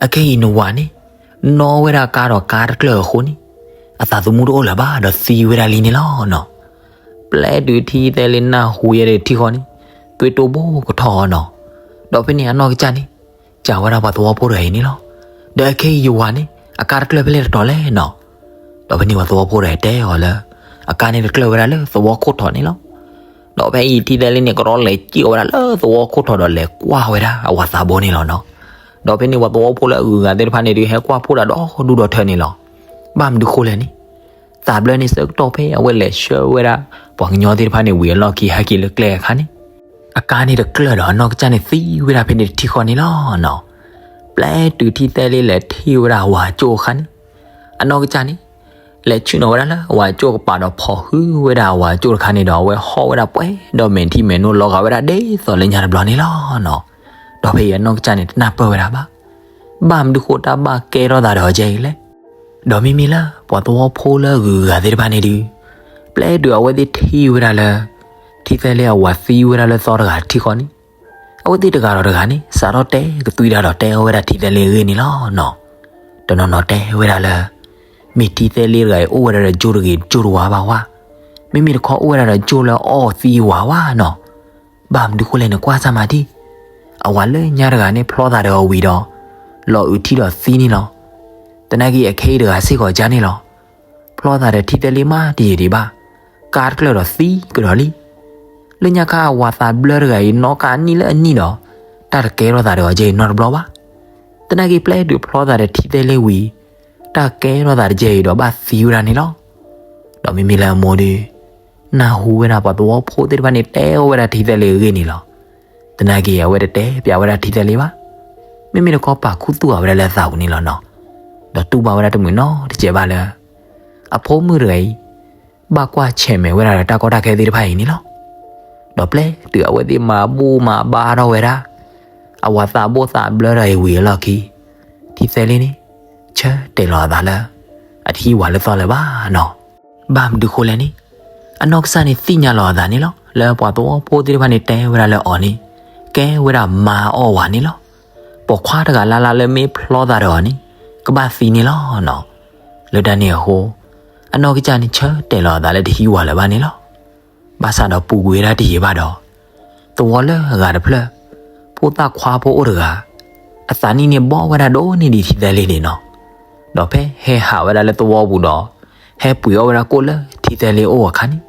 အခဲအံၤနဝၤန့ၣ် နီၣ်ဝဲဒၣ်ကါဒီးကါတကျၢၢ်အဃိန့ၣ် အသးသမူတအိၣ်လၢၤဘၣ်ဒီးသံဝဲဒၣ်လံန့ၣ်လီၤနီၤ. ပျဲတုၤထံသဲလ့နၢ်ဟူယဲဒၣ်ထံဃီန့ၣ် သွံၣ်တိၢ်ဘိကထီၣ်အီၤနီၤ. ဒီးဖဲန့ၣ်အနီၢ်ကစၢ်န့ၣ် စံးဝဲဒၣ်ပှၤသဝီဖိတဂၤအံၤန့ၣ်လီၤ. ဒီးအခဲအံၤယဝၤန့ၣ် အကါတကျၢၢ်ဖဲလဲၣ်တတီၤလဲၣ်နီၤ. ဒီးဖဲန့ၣ်ပှၤသဝီဖိတဂၤအံၤတဲအီၤလၢ အကါန့ၣ်တကျၢၢ်ဝဲဒၣ်လၢသဝီခိၣ်ထီးန့ၣ်လီၤ. ဒီးဖဲအံၤထံသဲလ့န့ၣ် ကရီလဲၤစံၣ်အီၤဝဲဒၣ်လၢသဝီခိၣ်ထီးဒီးလဲၤကွၢ်ဝဲဒၣ်အဝၤသးဘိန့ၣ်လီၤနီၤ. ဒီးဖဲန့ၣ်ပှၤသဝီဖိလၢအဂုၤအဂၤသ့ၣ်တဖၣ်န့ၣ်ဒုး ဟဲကွၢ်ဖှိၣ်တၢ်ဒီဒူၣ်ဒီထၢန့ၣ်လီၤ. ဘၣ်မနုၤဃိလဲၣ်န့ၣ် သးဘျၢန့ၣ်ဆၢကတီၢ်ဖဲအဝဲလဲၤဆှၢဝဲဒၣ် ပှၤကညီသ့ၣ်တဖၣ်န့ၣ်ဝံၤအလီၢ်ခံဟဲက့ၤလၢကျဲအခါန့ၣ် အကါန့ၣ်တကျၢၢ်ဒီးအနီၢ်ကစၢ်န့ၣ်သံဝဲဒၣ်ဖဲန့ၣ်တထံဃီန့ၣ်လီၤနီၤ. ပျဲတုၤထံသဲလ့လဲၤထံၣ်ဝဲဒၣ်အဝၤအကၠိၣ်အခါန့ၣ် အနီၢ်ကစၢ်န့ၣ် လဲၤဆ့ၣ်နီၤဝဲဒၣ်လၢအဝၤအကၠိၣ်ကပၤဒီးဖီၣ်ဟုဝဲဒၣ်အဝၤအကၠိၣ်တခါန့ၣ်ဒီး အဝဲဟီၣ်ဝဲဒၣ်ပှဲၤဒီးမဲာ်ထံမဲာ်နိလီၤဂာ်ဝဲဒၣ်ဒ်သိးလၢညါတဘျီန့ၣ်လီၤနီၤ. ဒီးဖဲအံၤအနီၢ်ကစၢ်န့ၣ်တနၢ်ပၢၢ်ဝဲဒၣ်ဘၣ် ဘၣ်မနုၤဃိတၢ်ဘၣ်ကဲထီၣ်သးဒီးအီၤကဲအံၤလဲၣ်. ဒီးမ့မ့ၢ်လၢပှၤသဝီဖိလၢအဂုၤအဂၤသ့ၣ်တဖၣ်န့ၣ်ဒုး ပျဲတုၤအဝဲသ့ၣ်ထံၣ်ဝဲဒၣ်လၢ ထံသဲလ့အဝၤသံဝဲဒၣ်လၢသီတဂၤတထံဃီန့ၣ် အဝဲသ့ၣ်တဂၤဒီးတဂၤန့ၣ် စးထီၣ်တဲကသွံတၢ်ဒီးတဲအီၤဝဲဒၣ်ထံသဲလ့အဂ့ၢ်န့ၣ်လီၤနီၤ. တနီၤနီၤတဲဝဲဒၣ်လၢ မ့ၢ်ထံသဲလ့တဂၤအံၤအိၣ်ဝဲဒၣ်ဒီးကၠိတဂ့ၤကၠိတဝၤဘၣ်ဝါ, မ့မ့ၢ်တခီအိၣ်ဝဲဒၣ်ဒီးကၠိလၢအအီၣ်သံအဝၤဝါနီၤ. ဘၣ်မနုၤဃိလဲၣ်န့ၣ်ကွၢ်စၢ်မၤဒံၣ်, အဝၤလၢညါတဂၤန့ၣ်ဖျီသးဒီးအီၤဝံၤဒီး လီၤအုးထံဒီးသံန့ၣ်လီၤ. သနာ်က့အခဲအံၤတဂၤစ့ၢ်ကီးကန့ၣ်လီၤ. ဖျီသးဒီးထံသဲလ့မးတယံာ်ဒံးဘၣ်, ကါတကျၢၢ်ဒီးသံကဒီးလံ. လၢညါခါအဝၤသးဘျၢတဂၤအံၤနီၣ်ကါနံၣ်လၢအနံၣ်ဒီး တၢ်တကဲထီၣ်သးဒီးအီၤကဲအံၤနီတဘျီဘၣ်. သနာ်က့ပျဲတုၤဖျီသးဒီးထံသဲလ့ဝံၤ တၢ်ကဲထီၣ်သးတကဲအံၤဒီးဘၣ်သံဝဲဒၣ်န့ၣ်လီၤ. ဒီးမ့မ့ၢ်လၢအမိၢ်ဒီး နၢ်ဟူဝဲဒၣ်ပှၤသဝီဖိသ့ၣ်တဖၣ်န့ၣ်တဲအီၤဝဲဒၣ်ထံသဲလ့အဂ့ၢ်န့ၣ်လီၤ. သနာ်က့အဝဲတတဲပျးဝဲဒၣ်ထံသဲလ့ဘၣ်. မ့မ့ၢ်တခီပာ်ခူသူၣ်အီၤဝဲဒၣ်လၢအသးပူၤန့ၣ်လီၤနီၤ. ဒီးတူၢ်ဘၣ်ဝဲဒၣ်တမုာ်နီတစဲးဘၣ်လၢ အဖိမုၣ်တဂၤအံၤ ဘၣ်ကွၢ်ဆဲးမဲာ်ဝဲဒၣ်ဒီးတၢ်ကီတၢ်ခဲသ့ၣ်တဖၣ်အံၤန့ၣ်လီၤ. ဒီးပျဲတုၤအဝဲသ့ၣ်မၤဘူၣ်မၤဘါထီၣ်ဝဲဒၣ် အဝၤသးဘိသးဘျၢတဂၤအံၤဝံၤအလီၢ်ခံ ထံသဲလ့န့ၣ် ဆၢတဲာ်လီၤအသးလၢ အတဟံးဝၤလၢသီလၢၤဘၣ်နီၤ. ဘၣ်မနုၤဃိလဲၣ်န့ၣ် အနီၢ်ကစၢ်န့ၣ်သ့ၣ်ညါလီၤအသးန့ၣ်လီၤ လၢပှၤသဝီဖိသ့ၣ်တဖၣ်န့ၣ်တဲဝဲဒၣ်လၢအီၤန့ၣ် ကဲဝဲဒၣ်မါအီၣ်ဝၤန့ၣ်လီၤ. ပိာ်ခွါတဂၤလၢ်လၢ်လၢမ့ၢ်ဖျီသးဒီးအီၤန့ၣ် ကဘၣ်သံန့ၣ်လီၤနီၤ. လၢတၢ်န့ၣ်အဃိ အနီၢ်ကစၢ်န့ၣ်ဆၢတဲာ်လီၤအသးလၢတဟံးဝၤလၢၤဘၣ်န့ၣ်လီၤ. ဘၣ်ဆၣ်ဒီးပူၤကွံာ်ဝဲဒၣ်တယံာ်ဘၣ်ဒီး သဝီလၢအဂၤတဖျၢၣ် ဖိသၣ်ခွါဖိအိၣ်တဂၤ အသးနံၣ်န့ၣ်ဘီၣ်ဝဲဒၣ်ဒိၣ်န့ၢ်ဒံးထံသဲလ့န့ၣ်နီၤ. ဒီးဖဲဟဲဟးဝဲဒၣ်လၢသဝီပူၤဒီး ဟဲပှ့ၤအီၣ်ဝဲဒၣ်ကိၣ်လၢထံသဲလ့အအိၣ်အခါန့ၣ်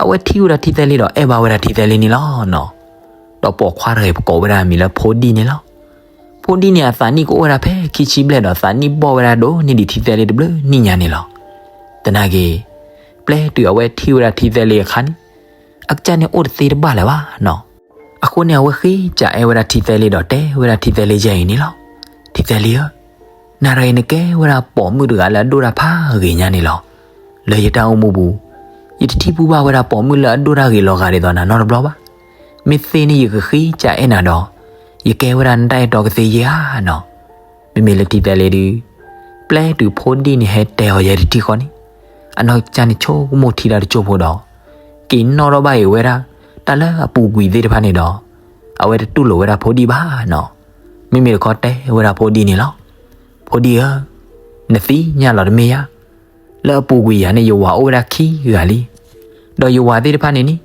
အဝဲထံၣ်ဝဲဒၣ်ထံသဲလ့ဒီးအဲၣ်ဘၣ်ဝဲဒၣ်ထံသဲလ့န့ၣ်လီၤနီၤ. ဒီးပိာ်ခွါတဂၤအံၤပကိးဝဲဒၣ်အမံၤလၢဖိဒံၣ်န့ၣ်လီၤ. ဖိဒံၣ်န့ၣ်အသးနံၣ်ကအိၣ်ဝဲဒၣ်ဖဲခံဆံဘျဲၣ်ဒီးသးနံၣ်ဘီၣ်ဝဲဒၣ်ဒိၣ်န့ၢ်ဒံးထံသဲလ့တဘျုးနံၣ်ညါန့ၣ်လီၤ. သနာ်က့ ပျဲတုၤအဝဲထံၣ်ဝဲဒၣ်ထံသဲလ့အခါန့ၣ် အကစၢ်န့ၣ်အိၣ်တသ့တဘၣ်လၢၤဘၣ်နီၤ. အဃိန့ၣ် အဝဲဃ့စံးအဲၣ်ဝဲဒၣ်ထံသဲလ့ဒီးတဲဝဲဒၣ်ထံသဲလ့ယဲၢ်အံၤန့ၣ်လီၤ. ထံသဲလ့ဧၢ, နၤတဂၤအံၤနကဲဝဲဒၣ်ပိာ်မုၣ်တဂၤလၢအဒိၣ်တၢ်ဖးဂ့ၤညါန့ၣ်လီၤ. လၢယတၢ်အိၣ်မူပူၤ ယတထံၣ်ဘူၣ်ဘၣ်ဝဲဒၣ်ပိာ်မုၣ်လၢအဒိၣ်တၢ်ဂ့ၤလီၤဂာ်ဒ်သိးနၤနီတဘျီဘၣ်. မ့ၢ်သ့န့ၣ်ယကဃ့စံးအဲၣ်နၤဒီး ယကဲဝဲဒၣ်နတၢ်အဲၣ်တီကသ့ဧါနီၤ. မ့မ့ၢ်လၢထံသဲလ့ဒီး ပျဲတုၤဖိဒံၣ်န့ၣ်ဟဲတဲအီၤယဲတထံၣ်ဃီန့ၣ် အနီၢ်ကစၢ်န့ၣ်ဆိကမိၣ်ထံတၢ်တစိၢ်ဖိဒီး က့ၤနီၣ်ထီၣ်ဘၣ်အံၤဝဲဒၣ် တၢ်လၢအပူၤကွံာ်သ့ၣ်တဖၣ်န့ၣ်ဒီး အဝဲတတူၢ်လိာ်ဝဲဒၣ်ဖိဒံၣ်ဘၣ်နီၤ. မ့မ့ၢ်တခီတဲဝဲဒၣ်ဖိဒံၣ်န့ၣ်လီၤ. ဖိဒံၣ်ဧၢ, နသ့ၣ်ညါလီၤတမ့ၢ်ဧါ. လၢအပူၤကွံာ်ယၤန့ၣ် ယဝၤအိၣ်ဝဲဒၣ်ခံဂၤလံ. ဒီးယဝၤသ့ၣ်တဖၣ်န့ၣ်န့ၣ်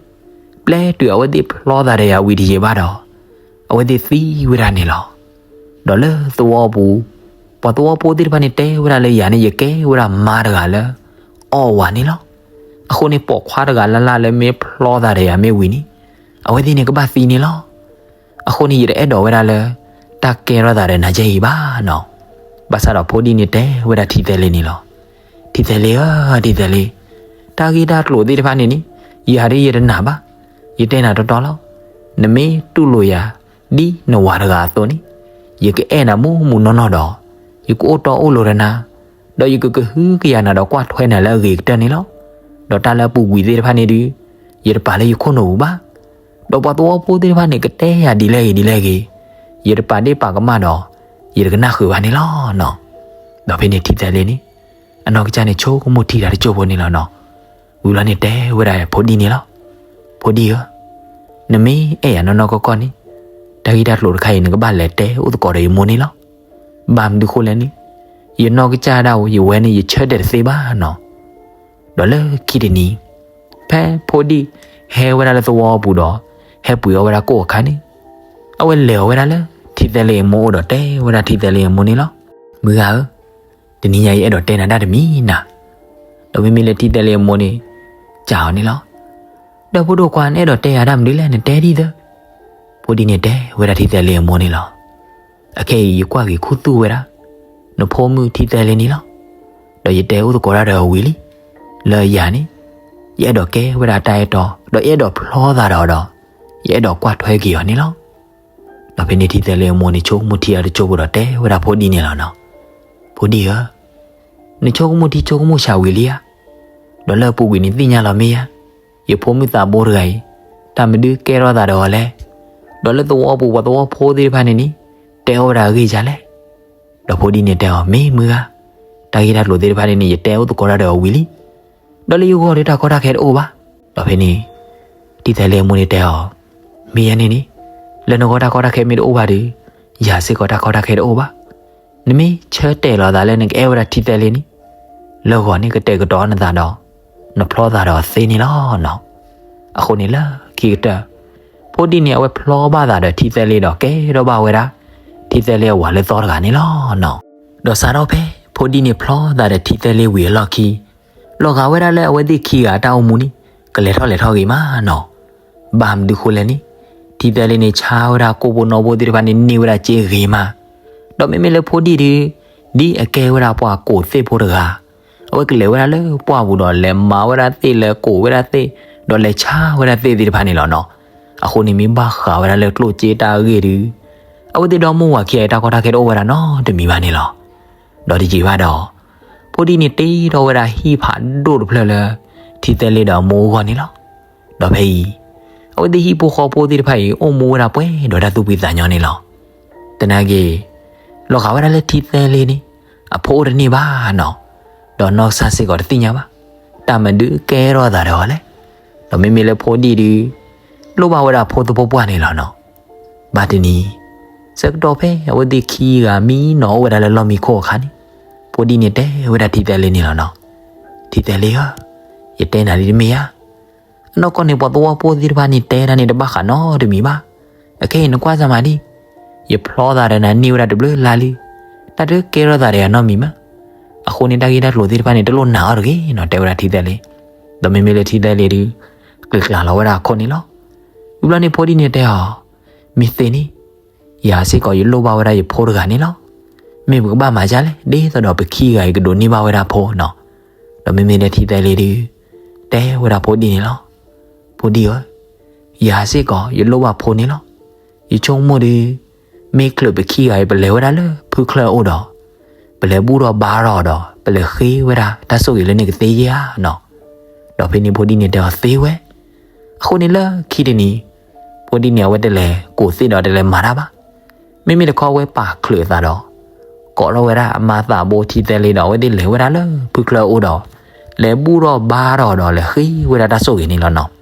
ပျဲတုၤအဝဲသ့ၣ်ဖျီသးဒီးယၤဝံၤတယံာ်ဘၣ်ဒီး အဝဲသ့ၣ်သံဝဲဒၣ်န့ၣ်လီၤ. ဒီးလၢသဝီပူၤ ပှၤသဝီဖိသ့ၣ်တဖၣ်န့ၣ်တဲဝဲဒၣ်လၢယၤန့ၣ် ယကဲဝဲဒၣ်မါတဂၤလၢ အီၣ်ဝၤန့ၣ်လီၤ. အဃိန့ၣ် ပိာ်ခွါတဂၤလၢ်လၢ်လၢမ့ၢ်ဖျီသးဒီးယၤမ့ၢ်ဝံၤန့ၣ် အဝဲသ့ၣ်န့ၣ်ကဘၣ်သံန့ၣ်လီၤ. အဃိန့ၣ် ယတအဲၣ်ဒိးဝဲဒၣ်လၢ တၢ်ကဲထီၣ်သးဒီးနၤကဲအံၤဘၣ်နီၤ. ဘၣ်ဆၣ်ဒီးဖိဒံၣ်န့ၣ်တဲဝဲဒၣ်ထံသဲလ့န့ၣ်လီၤ. ထံသဲလ့ဧၢ, ထံသဲလ့, တၢ်ဂ့ၢ်တၢ်ကျိၤသ့ၣ်တဖၣ်န့ၣ်န့ၣ် ယၤဒ်ယတနာ်ဘၣ်. ယတဲနၤတီတီလီၤ. နမ့ၢ်တူၢ်လိာ်ယၤ ဒ်နဝၤတဂၤအသိးန့ၣ် ယကအဲၣ်နၤမူးမူးနီၢ်နီၢ်ဒီး ယကအိၣ်တီအိၣ်လိၤဒီးနၤ ဒီးယကကဟုကယာ်နၤဒီးကွၢ်ထွဲနၤလၢအဂ့ၤကတၢၢ်န့ၣ်လီၤ. ဒီးတၢ်လၢအပူၤကွံာ်သ့ၣ်တဖၣ်န့ၣ်ဒုး ယတပာ်လၢယခိၣ်နူာ်ပူၤဘၣ်. ဒီးပှၤသဝီဖိသ့ၣ်တဖၣ်န့ၣ် ကတဲယၤဒ်လဲၣ်ဂ့ၤဒ်လဲၣ်ဂ့ၤ ယတပာ်ဒ့ၣ်ပာ်ကမၣ်ဒီး ယတကနၣ်ဃုာ်ဘၣ်န့ၣ်လီၤနီၤ. ဒီးဖဲန့ၣ်ထံသဲလ့န့ၣ် အနီၢ်ကစၢ်န့ၣ်ဆိကမိၣ်ထံတၢ်တစိၢ်ဖိန့ၣ်လီၤနီၤ. ဝံၤလီၤန့ၣ်တဲဝဲဒၣ်ဖိဒံၣ်န့ၣ်လီၤ. ဖိဒံၣ်ဧၢ, နမ့ၢ်အဲၣ်ယၤနီၢ်နီၢ်ကီၢ်ကီၢ်န့ၣ် တၢ်ဂ့ၢ်တၢ်ကျိၤတခါအံၤ နကဘၣ်လဲၤတဲအိၣ်သကိးဒီးယမိၢ်န့ၣ်လီၤ. ဘၣ်မနုၤဃိလဲၣ်န့ၣ် ယနီၢ်ကစၢ်ဒၣ်ဝဲ ယဝဲန့ၣ် ယဆၢတဲာ်တသ့ဘၣ်နီၤ. ဒီးလၢခံတနံၤ ဖဲဖိဒံၣ်ဟဲဝဲဒၣ်လၢသဝီပူၤဒီး ဟဲပှ့ၤအီၣ်ဝဲဒၣ်ကိၣ်အခါန့ၣ် အဝဲလဲၤအီၤဝဲဒၣ်လၢ ထံသဲလ့အမိၢ်အိၣ်ဒီးတဲဝဲဒၣ်ထံသဲလ့အမိၢ်န့ၣ်လီၤ. မုၢ်ဂၤဧၢ, တနံၤညါအံၤအဲၣ်ဒိးတဲနၤတၢ်တမံၤနၤ. ဒီးမ့မ့ၢ်လၢထံသဲလ့အမိၢ်န့ၣ် စံးအီၤန့ၣ်လီၤ. ဒီးဖိဒိၣ်ခွါ နအဲၣ်ဒိးတဲယၤတၢ်မနုၤလဲၣ် နတဲဒ်သိး. ဖိဒံၣ်န့ၣ်တဲဝဲဒၣ်ထံသဲလ့အမိၢ်န့ၣ်လီၤ. အခဲအံၤယကွၢ်က့ၤခူသူၣ်ဝဲဒၣ် နဖိမုၣ်ထံသဲလ့န့ၣ်လီၤ. ဒီးယတဲအိၣ်သကိးတၢ်ဒီးအီၤဝံၤလံ. လၢယၤန့ၣ် ယအဲၣ်ဒိးကဲဝဲဒၣ်တၢ်အဲၣ်တီ ဒီးယအဲၣ်ဒိးဖျီသးဒီးအီၤဒီး ယအဲၣ်ဒိးကွၢ်ထွဲက့ၤအီၤန့ၣ်လီၤ. ဒီးဖဲန့ၣ်ထံသဲလ့အမိၢ်န့ၣ် ဆိကမိၣ်ထံအတစိၢ်ဖိဒီးတဲဝဲဒၣ်ဖိဒံၣ်န့ၣ်လီၤနီၤ. ဖိဒံၣ်ဧၢ, နဆိကမိၣ်ထံဆိကမိၣ်ဆးဝံၤလံဧါ. ဒီးလၢအပူၤကွံာ်န့ၣ်သ့ၣ်ညါလီၤမ့ၢ်ဧါ. ယဖိမုၣ်သးဘိတဂၤအံၤ တၢ်မနုၤကဲထီၣ်သးဒီးအီၤလဲၣ်. ဒီးလၢသဝီပူၤပှၤသဝီဖိသ့ၣ်တဖၣ်န့ၣ်န့ၣ် တဲအီၣ်ဝဲဒၣ်အဂ့ၢ်ယါလဲၣ်. ဒီးဖိဒံၣ်န့ၣ်တဲအီၤ မ့ၢ်မုၢ်ဂၤ, တၢ်ဂ့ၢ်တၢ်ကျိၤသ့ၣ်တဖၣ်န့ၣ်န့ၣ် ယတဲအိၣ်သကိးတၢ်ဒီးအီၤဝံၤလံ. ဒီးလၢယဂီၢ်ဒီးတၢ်ကီတၢ်ခဲတအိၣ်ဘၣ်. ဒီးဖဲန့ၣ် ထံသဲလ့အမိၢ်န့ၣ်တဲအီၤ, မ့ၢ်ယဲန့ၣ်န့ၣ် လၢနဂီၢ်တၢ်ကီတၢ်ခဲမ့ၢ်တအိၣ်ဘၣ်ဒီး ယၤစ့ၢ်ကီးတၢ်ကီတၢ်ခဲတအိၣ်ဘၣ်. နမ့ၢ်ဆၢတဲာ်လီၤသးလၢနကအဲၣ်ဝဲဒၣ်ထံသဲလ့န့ၣ် လၢဂီၤန့ၣ်ကတဲာ်ကတီၤနသးဒီး နဖျီသးဒီးအီၤသ့န့ၣ်လီၤနီၤ. အဃိန့ၣ်လၢခံကတၢၢ် ဖိဒံၣ်န့ၣ် အဝဲဖျီဘၣ်သးဒီးထံသဲလ့ဒီးကဲထီၣ်ဘၣ်ဝဲဒၣ် ထံသဲလ့အဝၤလၢသီတဂၤန့ၣ်လီၤနီၤ. ဒီးစးထီၣ်ဖဲ ဖိဒံၣ်န့ၣ်ဖျီသးဒီးထံသဲလ့ဝံၤအလီၢ်ခံ လီၤဂာ်ဝဲဒၣ်လၢအဝဲသ့ၣ်ခံဂၤအတၢ်အိၣ်မူန့ၣ် ကလဲၤထီၣ်လဲၤထီၣ်ဂ့ၤမးနီၤ. ဘၣ်မနုၤဃိလဲၣ်န့ၣ် ထံသဲလ့န့ၣ် ဆါဝဲဒၣ်ကိၣ်ဖိနီၣ်ဖိသ့ၣ်တဖၣ်န့ၣ် န့ၢ်ဝဲဒၣ်စ့ဂ့ၤမး. ဒီးမ့မ့ၢ်လၢဖိဒံၣ်ဒီး ဒ်အကဲဝဲဒၣ်ပှၤကိးသ့ၣ်ဖိတဂၤ အဝဲကလဲၤဝဲဒၣ်လၢပှၢ်ပူၤဒီးလဲၤမၤဝဲဒၣ်သ့ၣ် လဲၤကိးဝဲဒၣ်သ့ၣ် ဒီးလဲၤဆါဝဲဒၣ်သ့ၣ်သ့ၣ်တဖၣ်န့ၣ်လီၤနီၤ. အဃိန့ၣ်မ့ၢ်ဘၣ်ဃးဝဲဒၣ်လၢကျိၣ်စ့တၢ်အဂ့ၢ်ဒီး အဝဲသ့ၣ်ဒီမါဝၤခံဂၤအံၤတၢ်ကီတၢ်ခဲတအိၣ်ဝဲဒၣ်နီတမံၤဘၣ်န့ၣ်လီၤ. ဒီးတယံာ်ဘၣ်ဒီး ဖိဒံၣ်န့ၣ်တ့ထီၣ်ဝဲဒၣ်ဟံၣ်ဖးဒိၣ်တဖျၢၣ်လၢ ထံသဲလ့ဒီးအမိၢ်အဂီၢ်န့ၣ်လီၤ. ဒီးဖဲအံၤ အဝဲသ့ၣ်ဟံၣ်ဖိဃီဖိသ့ၣ်တဖၣ်အံၤ အိၣ်မူဝဲဒၣ်ပှဲၤဒီးတၢ်သူၣ်ဖှံသးညီန့ၣ်လီၤ. သနာ်က့ လီၤဂာ်ဝဲဒၣ်လၢထံသဲလ့န့ၣ် အဖိအိၣ်တန့ၢ်ဘၣ်နီၤ. ဒီးနီၢ်ကစၢ်စ့ၢ်ကီးတသ့ၣ်ညါဘၣ် တၢ်မနုၤကဲထီၣ်သးဒီးအီၤလဲၣ်. ဒီးမ့မ့ၢ်လၢဖိဒံၣ်ဒီး လိၣ်ဘၣ်ဝဲဒၣ်ဖိသဖိပှၢ်န့ၣ်လီၤနီၤ. ဘၣ်တနံၤ ဆၢကတီၢ်ဖဲအဝဲသ့ၣ်ခံဂၤမံနီၤအိၣ်ဝဲဒၣ်လၢလီၢ်မံခိၣ်အခါန့ၣ် ဖိဒံၣ်န့ၣ်တဲဝဲဒၣ်ထံသဲလ့န့ၣ်လီၤနီၤ. ထံသဲလ့ဧၢ, ယတဲနၤလံတမ့ၢ်ဧါ. အနီၢ်ကီၢ်န့ၣ် ပှၤသဝီဖိသ့ၣ်တဖၣ်န့ၣ် တဲတၢ်န့ၣ်တဘၣ်ဃးနီတမံၤဘၣ်. အခဲအံၤနကွၢ်စၢ်မးဒံး, ယဖျီသးဒီးနၤန့ၢ်ဝဲဒၣ်တဘျုးလါလံ. တၢ်တကဲထီၣ်သးဒီးယၤနီတမံၤမး. အဃိန့ၣ် တၢ်ဂ့ၢ်တၢ်ကျိၤသ့ၣ်တဖၣ်န့ၣ် တလိၣ်နာ်အီၤတဂ့ၤနီၤ တဲဝဲဒၣ်ထံသဲလ့. ဒီးမ့မ့ၢ်လၢထံသဲလ့ဒီး ကျၢၤကျၢၤလီၤဝဲဒၣ်အခိၣ်န့ၣ်လီၤ. ဝံၤဘျီန့ၣ်ဖိဒံၣ်န့ၣ်တဲအီၤ, မ့ၢ်သ့န့ၣ် ယၤစ့ၢ်ကီးယလိၣ်ဘၣ်ဝဲဒၣ်ယဖိတဂၤန့ၣ်လီၤ. မ့ၢ်ပကဘၣ်မၤဒ်လဲၣ် ဒ်သိးဒီးပခံဂၤအံၤကဒိးန့ၢ်ဘၣ်ဝဲဒၣ်ဖိနီၤ. ဒီးမ့မ့ၢ်လၢထံသဲလ့ဒီး တဲဝဲဒၣ်ဖိဒံၣ်န့ၣ်လီၤ. ဖိဒံၣ်ဧၢ, ယၤစ့ၢ်ကီးယလိၣ်ဘၣ်ဖိန့ၣ်လီၤ. ယဆိကမိၣ်ဒီး မ့ၢ်ချုးပခံဂၤအံၤ ပလဲၤဝဲဒၣ်လၢဖုချၢအအိၣ်ဒီး ပလဲၤဘူၣ်ထီၣ်ဘါထီၣ်ဒီး ပလဲၤဃ့ဝဲဒၣ်တၢ်ဆိၣ်ဂ့ၤလၢန့ၣ်ကသ့ဧါနီၤ. ဒီးဖဲန့ၣ်ဖိဒံၣ်န့ၣ်တဲအီၤသ့ဝဲ. အဃိန့ၣ်လၢခံတနံၤ ဖိဒံၣ်န့ၣ် အဝဲတလဲၤကိးသ့ၣ်ဒီးတလဲၤမၤတၢ်ဘၣ်. မ့မ့ၢ်တခီဝဲပာ်ချုးအသးဒီး ကိးထီၣ်ဝဲဒၣ်အမါသးဘိထံသဲလ့ဒီး အဝဲသ့ၣ်လဲၤဝဲဒၣ်လၢဖုချၢအအိၣ်ဒီး လဲၤဘူၣ်ထီၣ်ဘါထီၣ်ဒီးလဲၤဃ့ဝဲဒၣ်တၢ်ဆိၣ်ဂ့ၤန့ၣ်လီၤနီၤ.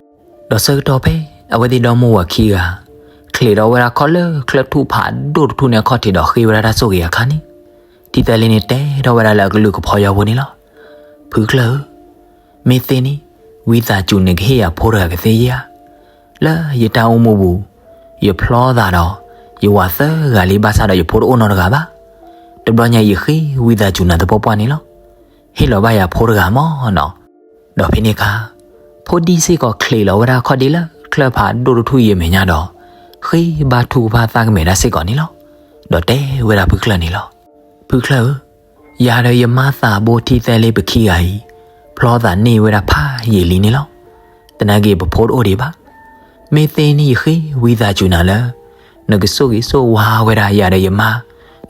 ဒီးဆၢကတီၢ်ဖဲ အဝဲသ့ၣ်ဒီမါဝၤခံဂၤ ချံးထီၣ်ဝဲဒၣ်ခီၣ်လၢချၢထူၣ်ဖးဒိၣ်တထူၣ်န့ၣ်အခီၣ်ထံးဒီးဃ့ဝဲဒၣ်တၢ်ဆိၣ်ဂ့ၤအခါန့ၣ် ထံသဲလ့န့ၣ်တဲထီၣ်ဝဲဒၣ်လၢအကလုၢ်ကဖီယီဖိန့ၣ်လီၤ. ဖုချၢဧၢ, မ့ၢ်သ့န့ၣ် ဝံသးစူၤန့ၣ်ကဟ့ၣ်ယၤဖိတဂၤကသ့ဧါ. လၢယတၢ်အိၣ်မူပူၤ, ယဖျီသးဒီး ယဝၤသၢဂၤလံ ဘၣ်ဆၣ်ဒီးယဖိတအိၣ်နီတဂၤဘၣ်. တဘျီညါအံၤယဃ့ဝံသးစူၤနၤသပှၢ်ပှၢ်န့ၣ်လီၤ. ဟ့ၣ်လီၤဘၣ်ယၤဖိတဂၤမ့ၢ်နီၤ. ဒီးဖဲန့ၣ်အခါ ဖိဒံၣ်စ့ၢ်ကီးချံးလီၤဝဲဒၣ်ခီၣ်ဒ့လၢချၢၣ်ဖးဒိၣ်တထူၣ်အံၤအမဲာ်ညါဒီး ဃ့ဘါထုကဖၣ်သးကမဲာ်ဒၣ်စ့ၢ်ကီးန့ၣ်လီၤ. ဒီးတဲဝဲဒၣ်ဖုချၢၣ်န့ၣ်လီၤ. ဖုချၢၣ်ဧၢ, ယၤဒီးယမါသးဘိထံသဲလ့ပခံဂၤအံၤ ဖျီသးန့ၢ်ဝဲဒၣ်ဖးယံာ်လံန့ၣ်လီၤ. သနာ်က့ပဖိတအိၣ်ဒံးဘၣ်. မ့ၢ်သ့န့ၣ်ယဃ့ဝံသးစူၤနၤလၢ နကဆိၣ်ဂ့ၤဆိၣ်ဝါဝဲဒၣ်ယၤဒီးယမါ,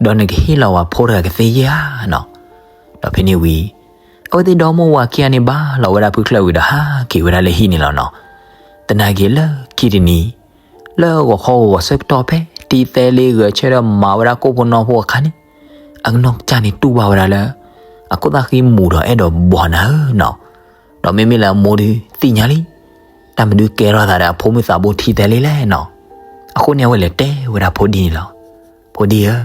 ဒီးနကဟ့ၣ်လီၤဝဲဖိတဂၤကသ့ဧါနီၤ. ဒီးဖဲန့ၣ်ဝံၤ အဝဲသ့ၣ်ဒီမိၢ်ဝၤခံဂၤန့ၣ်ဘါလီၤဝဲဒၣ်ဖုချၢၣ်ဝံၤဒီးဟးက့ၤဝဲဒၣ်လၢဟံၣ်န့ၣ်လီၤနီၤ. သနာ်က့လၢခံတနံၤ လၢဂီၤခီဂီၤဆၢကတီၢ်ဖဲ ထံသဲလ့ဂဲၤဆၢထၢၣ်မၤဝဲဒၣ်ကိၣ်ဖိနီဖိအခါန့ၣ်, အနီၢ်ကစၢ်န့ၣ်တူၢ်ဘၣ်ဝဲဒၣ်လၢ အခိၣ်သၣ်ဃံမူၤဒီးအဲၣ်ဒိးဘီၣ်နၤဧၢနီၤ. ဒီးမ့မ့ၢ်လၢအမိၢ်ဒုးသ့ၣ်ညါလံ, တၢ်မနုၤကဲထီၣ်သးဒီးအဖိမုၣ်သးဘိထံသဲလ့လဲၣ်နီၤ. အဃိန့ၣ်အဝဲလဲၤတဲဝဲဒၣ်ဖိဒံၣ်န့ၣ်လီၤ. ဖိဒံၣ်ဧၢ,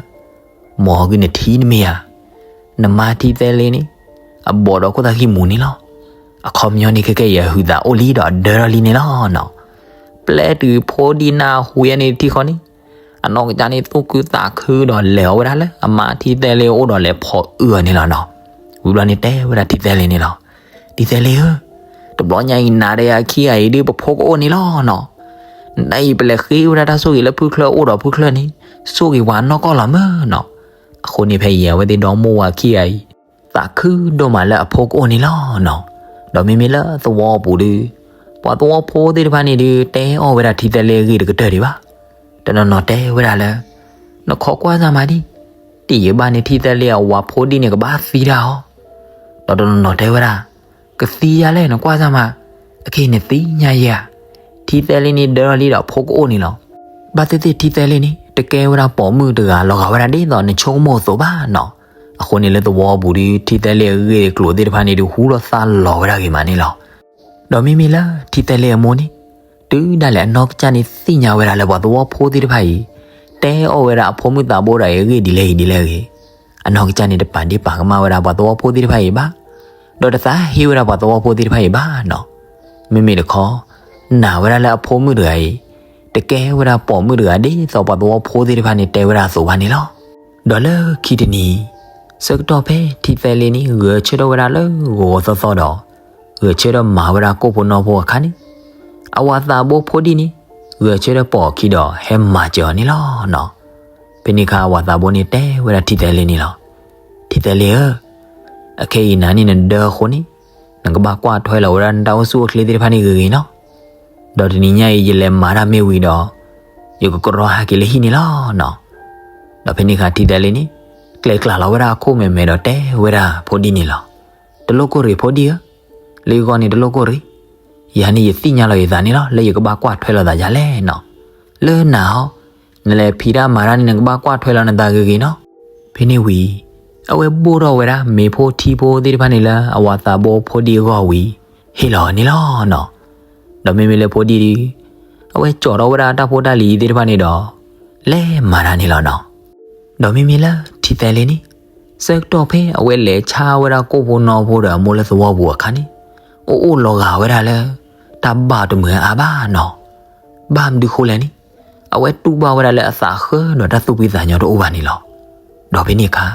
မ်အဂ့ၢ်နထံၣ်နမ့ၢ်ဧါ, နမါထံသဲလ့န့ၣ် အဘီၣ်ဒီးခိၣ်သၣ်ဃံမူၤန့ၣ်လီၤ. အခီပညီန့ၣ်ခဲကဲအံၤအဟုးသးအိၣ်လံဒီးအဒၢထီၣ်လံန့ၣ်လီၤနီၤ. ပျဲတုၤဖိဒံၣ်နၢ်ဟူယဲန့ၣ်တထံၣ်ဃီန့ၣ်, အနီၢ်ကစၢ်န့ၣ်သူၣ်ခုသးခုဒီးလဲၤအီၤဝဲဒၣ်လၢအမါထံသဲလ့အအိၣ်ဒီးလဲၤဖီၣ်အုၣ်အီၤန့ၣ်လီၤနီၤ. ဝံၤဘျီန့ၣ်တဲဝဲဒၣ်ထံသဲလ့န့ၣ်လီၤ. ထံသဲလ့ဧၢ, တဘျီညါအံၤနၤဒီးယခံဂၤအံၤဒုး ပဖိကအိၣ်န့ၣ်လီၤနီၤ. နဒၣ်အံၤပလဲၤဃ့ဝဲဒၣ်တၢ်ဆိၣ်ဂ့ၤလၢဖုချၢၣ်အအိၣ်ဒီးဖုချၢၣ်န့ၣ် ဆိၣ်ဂ့ၤဝဲနီၢ်ကီၢ်လီၤမ့ၢ်နီၤ. အဃိန့ၣ်ဖဲအံၤအဝဲသ့ၣ်ဒီမိၢ်ဝၤခံဂၤအံၤ သးခုဒိၣ်မးလၢအဖိကအိၣ်န့ၣ်လီၤနီၤ. ဒီးမ့မ့ၢ်လၢသဝီပူၤဒုး ပှၤသဝီဖိသ့ၣ်တဖၣ်န့ၣ်ဒုး တဲအီၣ်ဝဲဒၣ်ထံသဲလ့အဂ့ၢ်တကတၢၢ်ဒံးဘၣ်. တနီၤနီၤတဲဝဲဒၣ်လၢ နခိးကွၢ်စၢ်မးဒံး, တယံာ်ဘၣ်န့ၣ်ထံသဲလ့အဝၤဖိဒံၣ်န့ၣ်ကဘၣ်သံတၢ်အီၤ. ဒီးတနီၤနီၤတဲဝဲဒၣ် ကသံယါလဲၣ်နကွၢ်စၢ်မး, အခဲအံၤနသ့ၣ်ညါယဲဧါ, ထံသဲလ့န့ၣ်ဒၢထီၣ်လံဒီးအဖိကအိၣ်န့ၣ်လီၤ. ဘၣ်သ့ၣ်သ့ၣ်ထံသဲလ့န့ၣ် တကဲဝဲဒၣ်ပိာ်မုၣ်တဂၤလီၤဂာ်ဝဲဒၣ်ဒ်သိးနဆိကမိၣ်အသိးဘၣ်နီၤ. အဃိန့ၣ်လၢသဝီပူၤဒုး ထံသဲလ့အဂ့ၢ်အကျိၤသ့ၣ်တဖၣ်န့ၣ်ဒုး ဟူထီၣ်သါလီၤဝဲဒၣ်ဂ့ၤမးန့ၣ်လီၤ. ဒီးမ့မ့ၢ်လၢထံသဲလ့အမိၢ်န့ၣ် တုၤဒၣ်လဲာ်အနီၢ်ကစၢ်န့ၣ်သ့ၣ်ညါဝဲဒၣ်လၢပှၤသဝီဖိသ့ၣ်တဖၣ်အံၤ တဲအီၣ်ဝဲဒၣ်အဖိမုၣ်သးဘိဒီးအဂ့ၢ်ဒ်လဲၣ်ဂ့ၤဒ်လဲၣ်ဂ့ၤ, အနီၢ်ကစၢ်န့ၣ်တပာ်ဒ့ၣ်ပာ်ကမၣ်ဝဲဒၣ်ပှၤသဝီဖိသ့ၣ်တဖၣ်အံၤဘၣ်, ဒီးတသးဟ့ဝဲဒၣ်ပှၤသဝီဖိသ့ၣ်တဖၣ်အံၤဘၣ်နီၤ. မ့မ့ၢ်တခီ နာ်ဝဲဒၣ်လၢအဖိမုၣ်တဂၤအံၤ တကဲဝဲဒၣ်ပိာ်မုၣ်တဂၤဒ်သိးပှၤသဝီဖိသ့ၣ်တဖၣ်န့ၣ်တဲဝဲဒၣ်အသိးဘၣ်န့ၣ်လီၤ. ဒီးလၢခံတနံၤ ဆၢကတီၢ်ဖဲထံသဲလ့န့ၣ် ဂဲၤဆၢထၢၣ်ဝဲဒၣ်လၢဂီၤဂီၤသီသီဒီး ဂဲၤဆၢထၢၣ်မၤဝဲဒၣ်ကိၣ်ဖိနီဖိအခါန့ၣ်, အဝၤသးဘိဖိဒံၣ်န့ၣ် ဂဲၤဆၢထၢၣ်ပိာ်အခံဒီးဟဲမၤစၢၤအီၤန့ၣ်လီၤနီၤ. ဖဲန့ၣ်အခါအဝၤသးဘိန့ၣ်တဲဝဲဒၣ်ထံသဲလ့န့ၣ်လီၤ. ထံသဲလ့ဧၢ, အခဲအံၤနၤန့ၣ်နဒၢအဃိန့ၣ် နကဘၣ်ကွၢ်ထွဲလီၤဝဲဒၣ်နတၢ်အိၣ်ဆူၣ်အိၣ်ချ့သ့ၣ်တဖၣ်န့ၣ်ဂ့ၤဂ့ၤနီၤ. ဒီးတနံၤညါအံၤယလဲၤမၤတၢ်မ့ၢ်ဝံၤဒီး ယကကရီဟဲက့ၤလၢဟံၣ်န့ၣ်လီၤနီၤ. ဒီးဖဲန့ၣ်အခါထံသဲလ့န့ၣ် ကျဲကျါလီၤဝဲဒၣ်အခိၣ်မဲာ်မဲာ်ဒီးတဲဝဲဒၣ်ဖိဒံၣ်န့ၣ်လီၤ. တလိၣ်ကိၢ်ရ့ၤဖိဒံၣ်ဧၢ, လၢယဂီၢ်န့ၣ်တလိၣ်ကိၢ်ရ့ၤ, ယၤန့ၣ်ယသ့ၣ်ညါလီၤယသးန့ၣ်လီၤ လၢယကဘၣ်ကွၢ်ထွဲလီၤသးယၤလဲၣ်နီၤ. လၢနၤဟီ နလဲၤဖံးတၢ်မၤတၢ်န့ၣ် နကဘၣ်ကွၢ်ထွဲလီၤနသးဂ့ၤဂ့ၤနီၤ. ဖဲန့ၣ်ဝံၤ အဝဲဘိၣ်ထီၣ်ဝဲဒၣ်မ့ၤဖိထံဖိသ့ၣ်တဖၣ်န့ၣ်လၢအဝၤသးဘိဖိဒံၣ်အဂီၢ်ဝံၤ ဟ့ၣ်လီၤအီၤန့ၣ်လီၤနီၤ. ဒီးမ့မ့ၢ်လၢဖိဒံၣ်ဒုး အဝဲကၠီၤထီၣ်ဝဲဒၣ်တၢ်ဖိတၢ်လံၤသ့ၣ်တဖၣ်န့ၣ်ဒီး လဲၤမၤတၢ်န့ၣ်လီၤနီၤ. ဒီးမ့မ့ၢ်လၢထံသဲလ့န့ၣ် ဆၢကတီၢ်ဖဲအဝဲလဲၤဆါဝဲဒၣ်ကိၣ်ဖိနီဖိဒီးအမိၢ်လၢသဝီပူၤအခါန့ၣ် အိၣ်အိၣ်လီၤဂာ်ဝဲဒၣ်လၢ တၢ်ဘၣ်တမုာ်အါဘၣ်နီၤ. ဘၣ်မနုၤဃိလဲၣ်န့ၣ် အဝဲတူၢ်ဘၣ်ဝဲဒၣ်လၢအသးဃၢဒီးတၢ်သူၣ်ဖှံသးညီတအိၣ်ဘၣ်န့ၣ်လီၤ. ဒီးဖဲန့ၣ်အခါ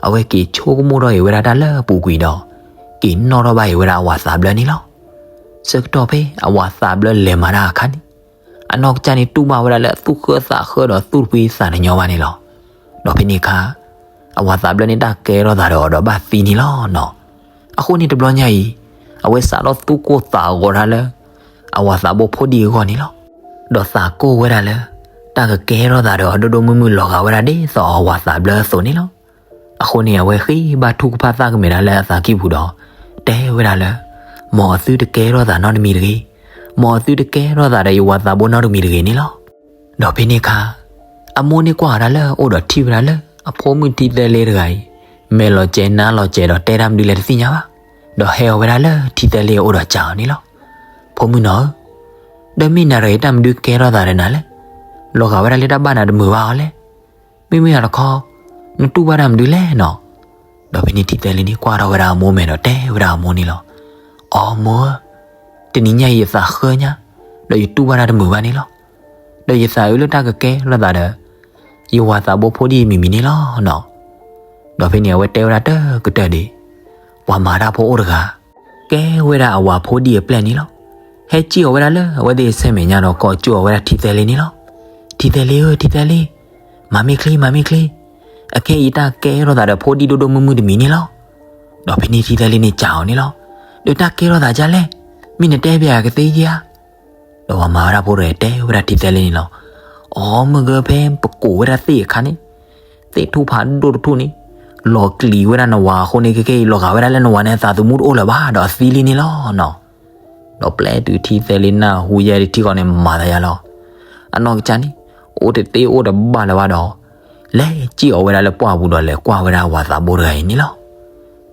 အဝဲက့ၤဆိကမိၣ်ထီၣ်အံၤဝဲဒၣ်တၢ်လၢအပူၤကွံာ်ဒီး က့ၤနီၣ်ထီၣ်ဘၣ်အံၤဝဲဒၣ်အဝၤသးဘျၢန့ၣ်လီၤ. ဆၢကတီၢ်ဖဲအဝၤသးဘျၢလဲၤမၤတၢ်အခါန့ၣ် အနီၢ်ကစၢ်န့ၣ်တူၢ်ဘၣ်ဝဲဒၣ်လၢအသူၣ်ဃၢသးဃၢဒီးသူၣ်ဖှံသးညီဘၣ်န့ၣ်လီၤ. ဒီးဖဲန့ၣ်အခါ အဝၤသးဘျၢန့ၣ်တၢ်ကဲထီၣ်သးဒီးအီၤဒီးဘၣ်သံန့ၣ်လီၤနီၤ. အဃိန့ၣ်တဘျီညါအံၤ အဝဲစးထီၣ်သူၣ်ကိၢ်သးဂီၤတၢ်လၢ အဝၤသးဘိဖိဒံၣ်အဂီၢ်န့ၣ်လီၤ. ဒီးသးကိၢ်ဝဲဒၣ်လၢ တၢ်ကကဲထီၣ်သးဒီးအဒိၣ်ဒိၣ်မုၢ်မုၢ်လီၤဂာ်ဝဲဒၣ်ဒ်သိးအဝၤသးဘျၢအသိးန့ၣ်လီၤ. အဃိန့ၣ် အဝဲဃ့ဘါထုကဖၣ်သးကမဲာ်ဒၣ်လၢအသးကံၢ်ပူၤဒီး တဲဝဲဒၣ်လၢ မ်အသုတကဲထီၣ်သးနီတမံၤတဂ့ၤ, မ်အသုတကဲထီၣ်သးဒီးယဝၤသးဘိနီတမံၤတဂ့ၤန့ၣ်လီၤ. ဒီးဖဲန့ၣ်အခါ အမိၢ်န့ၣ်ကွၢ်ဝဲဒၣ်လၢအအိၣ်ဒီးထံၣ်ဝဲဒၣ်လၢ အဖိမုၣ်ထံသဲလ့တဂၤအံၤ မဲာ်လီၤစဲးနါလီၤစဲးဒီးတဲတၢ်မနုၤလဲၣ်တသ့ၣ်ညါဘၣ်. ဒီးဟဲအီၤဝဲဒၣ်လၢထံသဲလ့အအိၣ်ဒီးစံးအီၤန့ၣ်လီၤ. ဖိမုၣ်နီၤဧၢ, ဒီးမ့ၢ်နၤဒီးယတၢ်မနုၤကဲထီၣ်သးဒီးနၤလဲၣ်. လီၤဂာ်ဝဲဒၣ်လၢတၢ်ဘၣ်နၤတမုာ်ဘၣ်အီၤလဲၣ်. မ့မ့ၢ်အတခီ နတူၢ်ဘၣ်တၢ်မနုၤလဲၣ်နီၤ. ဒီးဖဲန့ၣ်ထံသဲလ့န့ၣ်ကွၢ်ထီၣ်ဝဲဒၣ်အမိၢ်မဲာ်ဒီးတဲဝဲဒၣ်အမိၢ်န့ၣ်လီၤ. အိ မိၢ်ဧၢ, တနံၤညါအံၤယသးဃၢညါ, ဒီးယတူၢ်ဘၣ်တၢ်တမုာ်ဘၣ်န့ၣ်လီၤ. ဒီးယသးအုးလၢတၢ်ကကဲထီၣ်သးဒီး ယဝၤသးဘိဖိဒံၣ်မံၤမံၤန့ၣ်လီၤနီၤ. ဒီးဖဲန့ၣ် အဝဲတဲဝဲဒၣ်တကတၢၢ်ဒံး, ပှၤမၤတၢ်ဖိအိၣ်တဂၤ ကဲဝဲဒၣ်အဝၤဖိဒံၣ်အပျဲၢ်န့ၣ်လီၤ. ဟဲစံၣ်အီၤဝဲဒၣ်လၢအဝဲသ့ၣ်အဆဲမဲာ်ညါဒီး ကိးကၠိအီၤဝဲဒၣ်ထံသဲလ့န့ၣ်လီၤ. ထံသဲလ့ဧၢ, ထံသဲလ့, မၤမ့ၢ်ချ့, မၤမ့ၢ်ချ့, အခဲအံၤတၢ်ကဲထီၣ်သးဒီးဖိဒံၣ်ဒိၣ်ဒိၣ်မုၢ်မုၢ်တမံၤန့ၣ်လီၤ. ဒီးဖဲန့ၣ်ထံသဲလ့န့ၣ်စံးအီၤန့ၣ်လီၤ. ဒီးတၢ်ကဲထီၣ်သးဒ်လဲၣ်, မ့ၢ်နတဲဘၣ်ယၤကသ့ဧါ. ဒီးပှၤမၤဝဲဒၣ်ဖိတဂၤအံၤတဲဝဲဒၣ်ထံသဲလ့န့ၣ်လီၤ. အိ မုၢ်ဂၢၢ်, ဖဲပကိးဝဲဒၣ်သ့ၣ်အခါန့ၣ်, သ့ၣ်ထူၣ်ဖးဒိၣ်တထူၣ်န့ၣ် လီၤကျံၤဝဲဒၣ်နဝၤအဃိန့ၣ် ခဲကနံၣ်အံၤ လီၤဂာ်ဝဲဒၣ်လၢနဝၤန့ၣ် သးသမူတအိၣ်လၢၤဘၣ်ဒီး အသံလံန့ၣ်လီၤနီၤ. ဒီးပျဲတုၤထံသဲလ့နၢ်ဟူယဲဒၣ်ထံဃီန့ၣ် မၤသးယါလီၤ. အနီၢ်ကစၢ်န့ၣ် အိၣ်တသ့အိၣ်တဘၣ်လၢၤဘၣ်ဒီး လဲၤစံၣ်အီၤဝဲဒၣ်လၢပှၢ်ပူၤဒီး လဲၤကွၢ်ဝဲဒၣ်ဝၤသးဘိတဂၤအံၤန့ၣ်လီၤ.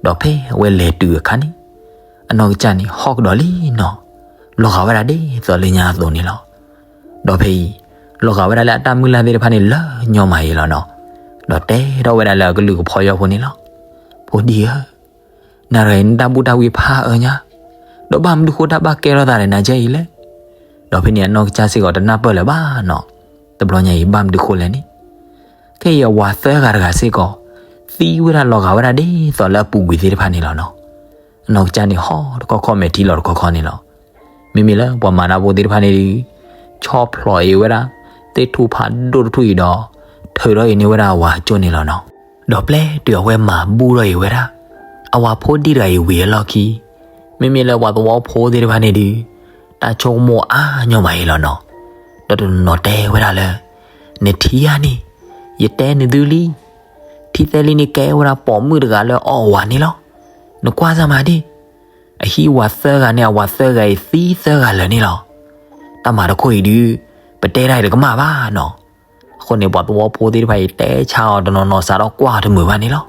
ဒီးဖဲအဝဲလဲၤတုၤအခါန့ၣ် အနီၢ်ကစၢ်န့ၣ် ဟီၣ်ကဒီးလံနီၤ, လီၤဂာ်ဝဲဒၣ်ဒ်သိးလၢညါအသိးန့ၣ်လီၤ. ဒီးဖဲအံၤ လီၤဂာ်ဝဲဒၣ်လၢအတၢ်မုၢ်လၢ်သ့ၣ်တဖၣ်န့ၣ် လၢညီမးအံၤလီၤနီၤ. ဒီးတဲထီၣ်ဝဲဒၣ်လၢအကလုၢ်ကဖီယီၢ်ဖိန့ၣ်လီၤ. ဖိဒံၣ်ဧၢ, နၤတဂၤအံၤ နတၢ်ဘူၣ်တၢ်ဝံဖးအၢညါ, ဒီးဘၣ်မနုၤဃိတၢ်ဘၣ်ကဲထီၣ်သးဒီးနၤကဲအံၤလဲၣ်. ဒီးဖဲန့ၣ် အနီၢ်ကစၢ်စ့ၢ်ကီးတနၢ်ပၢၢ်လၢၤဘၣ်နီၤ. တဘျီညါအံၤ ဘၣ်မနုၤဃိလဲၣ်န့ၣ်, ခဲအံၤအဝၤသၢဂၤတဂၤစ့ၢ်ကီး သံဝဲဒၣ်လီၤဂာ်ဝဲဒၣ်ဒ်သိးလၢအပူၤကွံာ်သ့ၣ်တဖၣ်န့ၣ်လီၤနီၤ. အနီၢ်ကစၢ်န့ၣ် ဟီၣ်တခီခီ မဲာ်ထံလီၤတခီခီန့ၣ်လီၤ. မ့မ့ၢ်လၢပှၤမၤတၢ်ဖိသ့ၣ်တဖၣ်န့ၣ်ဒီး ဆီၣ်ဖျိးအံၤဝဲဒၣ် သ့ၣ်ထူၣ်ဖးဒိၣ်တထူၣ်အံၤဒီး ထုးထီၣ်အံၤန့ၢ်ဝဲဒၣ်အဝၤအကၠိန့ၣ်လီၤနီၤ. ဒီးပျဲတုၤအဝဲမၤဘူၣ်ထီၣ်အံၤဝဲဒၣ် အဝၤဖိဒံၣ်တဂၤအံၤဝံၤအလီၢ်ခံ မ့မ့ၢ်လၢပှၤသဝီဖိသ့ၣ်တဖၣ်န့ၣ်ဒီး တၢ်ဆိကမိၣ်အါညီမးအံၤလီၤနီၤ. ဒီးတနီၤတဲဝဲဒၣ်လၢ နထံၣ်ဧါန့ၣ်, ယတဲနသုလံ, ထံသဲလ့န့ၣ်ကဲဝဲဒၣ်ပိာ်မုၣ်တဂၤလၢအအီၣ်ဝၤန့ၣ်လီၤ. နကွၢ်စၢ်မၤဒၣ်, အဟံးဝၤသၢဂၤန့ၣ် အဝၤသၢဂၤအံၤသံသၢဂၤလၢာ်န့ၣ်လီၤ. တၢ်မၤတခိၣ်အံၤဒုး ပတဲဒၣ်အံၤတကမၣ်ဘၣ်နီၤ. အဃိန့ၣ် ပှၤသဝီဖိသ့ၣ်တဖၣ်အံၤ တဲဆါအီၤတနီၤနီၤစးထီၣ်ကွၢ်တမုာ်ဘၣ်န့ၣ်လီၤ.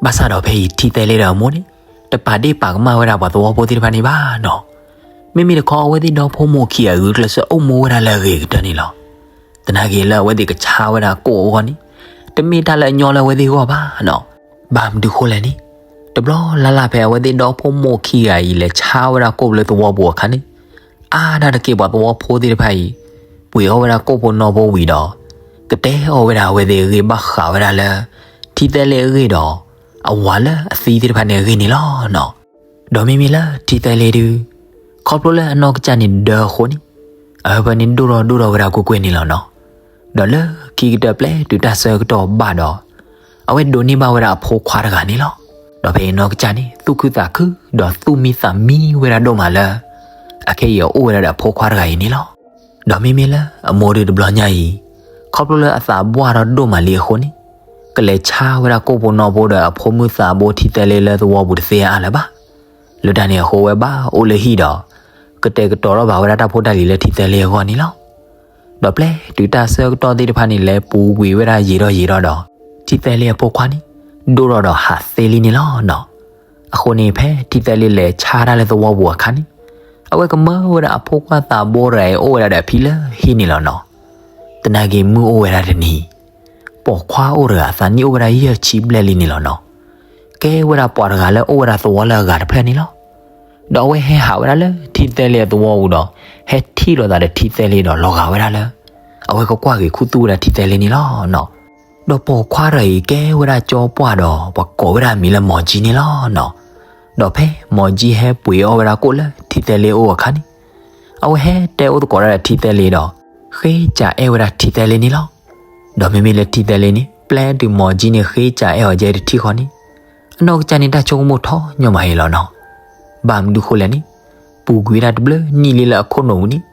ဘၣ်ဆၣ်ဒီးဖဲအံၤထံသဲလ့ဒီးအမိၢ်န့ၣ် တပာ်ဒ့ၣ်ပာ်ကမၣ်ဝဲဒၣ်ပှၤသဝီဖိသ့ၣ်တဖၣ်န့ၣ်ဘၣ်နီၤ. မ့မ့ၢ်တခီအဝဲသ့ၣ်ဒီဖိမိၢ်ခံဂၤအဂုာ်ကျဲးစၢးအိၣ်မူဝဲဒၣ်လၢအဂ့ၤကတၢၢ်န့ၣ်လီၤ. သနာ်က့လၢအဝဲသ့ၣ်ကဆါဝဲဒၣ်ကိၣ်အဂီၢ်န့ၣ် တမ့ၢ်တၢ်လၢအညီလၢအဝဲသ့ၣ်အဂီၢ်ဘၣ်နီၤ. ဘၣ်မနုၤဃိလဲၣ်န့ၣ်, တဘျီလၢ်လၢ်ဖဲအဝဲသ့ၣ်ဒီဖိမိၢ်ခံဂၤအံၤလဲၤဆါဝဲဒၣ်ကိၣ်လၢသဝီပူၤအခါန့ၣ်, အါဒၣ်တက့ၢ်ပှၤသဝီဖိသ့ၣ်တဖၣ်အံၤ ပှ့ၤအီၣ်ဝဲဒၣ်ကိၣ်ဖိနီၢ်ဖိဝံၤဒီး ကတဲအီၣ်ဝဲဒၣ်အဝဲသ့ၣ်အဂ့ၢ်ဘၣ်ဃးဝဲဒၣ်လၢ ထံသဲလ့အဂ့ၢ်ဒီး အဝၤလၢအသံသ့ၣ်တဖၣ်န့ၣ်အဂ့ၢ်န့ၣ်လီၤနီၤ. ဒီးမ့မ့ၢ်လၢထံသဲလ့ဒုး ခီဖျိလၢအနီၢ်ကစၢ်န့ၣ်ဒၢအဃိန့ၣ် အဟၢဖၢန့ၣ်ဒိၣ်ထီၣ်ဒိၣ်ထီၣ်ဝဲဒၣ်ကွ့ၢ်ကွ့ၢ်န့ၣ်လီၤနီၤ. ဒီးလၢခံကတၢၢ်ပျဲတုၤတၢ်ဆၢကတီၢ်ဘၣ်ဒီး အဝဲဒိးန့ၢ်ဘၣ်ဝဲဒၣ်အဖိခွါတဂၤန့ၣ်လီၤ. ဒီးဖဲအံၤနီၢ်ကစၢ်န့ၣ် သူၣ်ခုသးခု ဒီးသူၣ်မံသးမံဝဲဒၣ်ဒိၣ်မးလၢ အခဲအံၤအအိၣ်ဝဲဒၣ်ဒီးအဖိခွါတဂၤအံၤန့ၣ်လီၤ. ဒီးမ့မ့ၢ်လၢအမိၢ်ဒုးတဘျီညါအံၤ ခီဖျိလၢအသးပှၢ်ထီၣ်ဒိၣ်မးလံအဃိန့ၣ် ကလဲၤဆါဝဲဒၣ်ကိၣ်ဖိနီၢ်ဖိဒီးအဖိမုၣ်သးဘိထံသဲလ့လၢသဝီပူၤတသ့အါလၢၤဘၣ်. လၢတၢ်န့ၣ်အဃိဝဲဘၣ်အိၣ်လၢဟံၣ်ဒီး ကတဲာ်ကတီၤထီၣ်ဘၣ်ဝဲဒၣ်တၢ်ဖိတၢ်လံၤလၢထံသဲလ့အဂီၢ်န့ၣ်လီၤ. ဒီးပျဲတုၤတၢ်ဆၢကတီၢ်သ့ၣ်တဖၣ်န့ၣ် လဲၤပူၤကွံာ်ဝဲဒၣ်ယံာ်ထီၣ်ယံာ်ထီၣ်ဒီး ထံသဲလ့အဖိခွါန့ၣ် ဒိၣ်ထီၣ်ဒီးဟးသ့လံန့ၣ်လီၤနီၤ. အဃိန့ၣ် ဖဲထံသဲလ့လဲၤဆါတၢ်လၢသဝီပူၤအခါန့ၣ် အဝဲကမၢဝဲဒၣ်အဖိခွါသးဘိတဂၤအံၤအိၣ်ဝဲဒၣ်ဒီးအဖံလၢဟံၣ်န့ၣ်လီၤနီၤ. သနာ်က့မုၢ်အိၣ်ဝဲဒၣ်တနံၤ ပိာ်ခွါအိၣ်တဂၤ အသးနံၣ်အိၣ်ဝဲဒၣ်ယဲၢ်ဆံဘျဲၣ်လံန့ၣ်လီၤနီၤ. ကဲဝဲဒၣ်ပှၤတဂၤလၢအိၣ်ဝဲဒၣ်သဝီလၢအဂၤတဖျၢၣ်န့ၣ်လီၤ. ဒီးအဝဲဟဲဟးဝဲဒၣ်လၢထံသဲလ့အသဝီပူၤဒီး ဟဲထံၣ်လိာ်သးဒီးထံသဲလ့ဒီးလီၤဂာ်ဝဲဒၣ်လၢ အဝဲကကွၢ်က့ၤခူသူၣ်ဝဲဒၣ်ထံသဲလ့န့ၣ်လီၤနီၤ. ဒီးပိာ်ခွါတဂၤအံၤကဲဝဲဒၣ်ကၠီပှၢ်ဒီး ပှၤကိးဝဲဒၣ်အမံၤလၢမီၤကၠံန့ၣ်လီၤနီၤ. ဒီးဖဲမီၤကၠံဟဲပှ့ၤအီၣ်ဝဲဒၣ်ကိၣ်လၢထံသဲလ့အအိၣ်အခါန့ၣ် အဝဲဟဲတဲအိၣ်သကိးဒၣ်ဒီးထံသဲလ့ဒီး ဃ့စံးအဲၣ်ဝဲဒၣ်ထံသဲလ့န့ၣ်လီၤ. ဒီးမ့မ့ၢ်လၢထံသဲလ့န့ၣ် ပျဲတုၤမီၤကၠံန့ၣ်ဃ့စံးအဲၣ်အီၤကဲတထံၣ်ဃီန့ၣ် အနီၢ်ကစၢ်န့ၣ်တၢ်ဆိကမိၣ်ထီၣ်ညီမးအံၤလီၤနီၤ. ဘၣ်မနုၤဃိလဲၣ်န့ၣ် ပူၤကွံာ်ဝဲဒၣ်တဘျုးနံၣ်လံလၢအခိၣ်နူာ်ပူၤန့ၣ်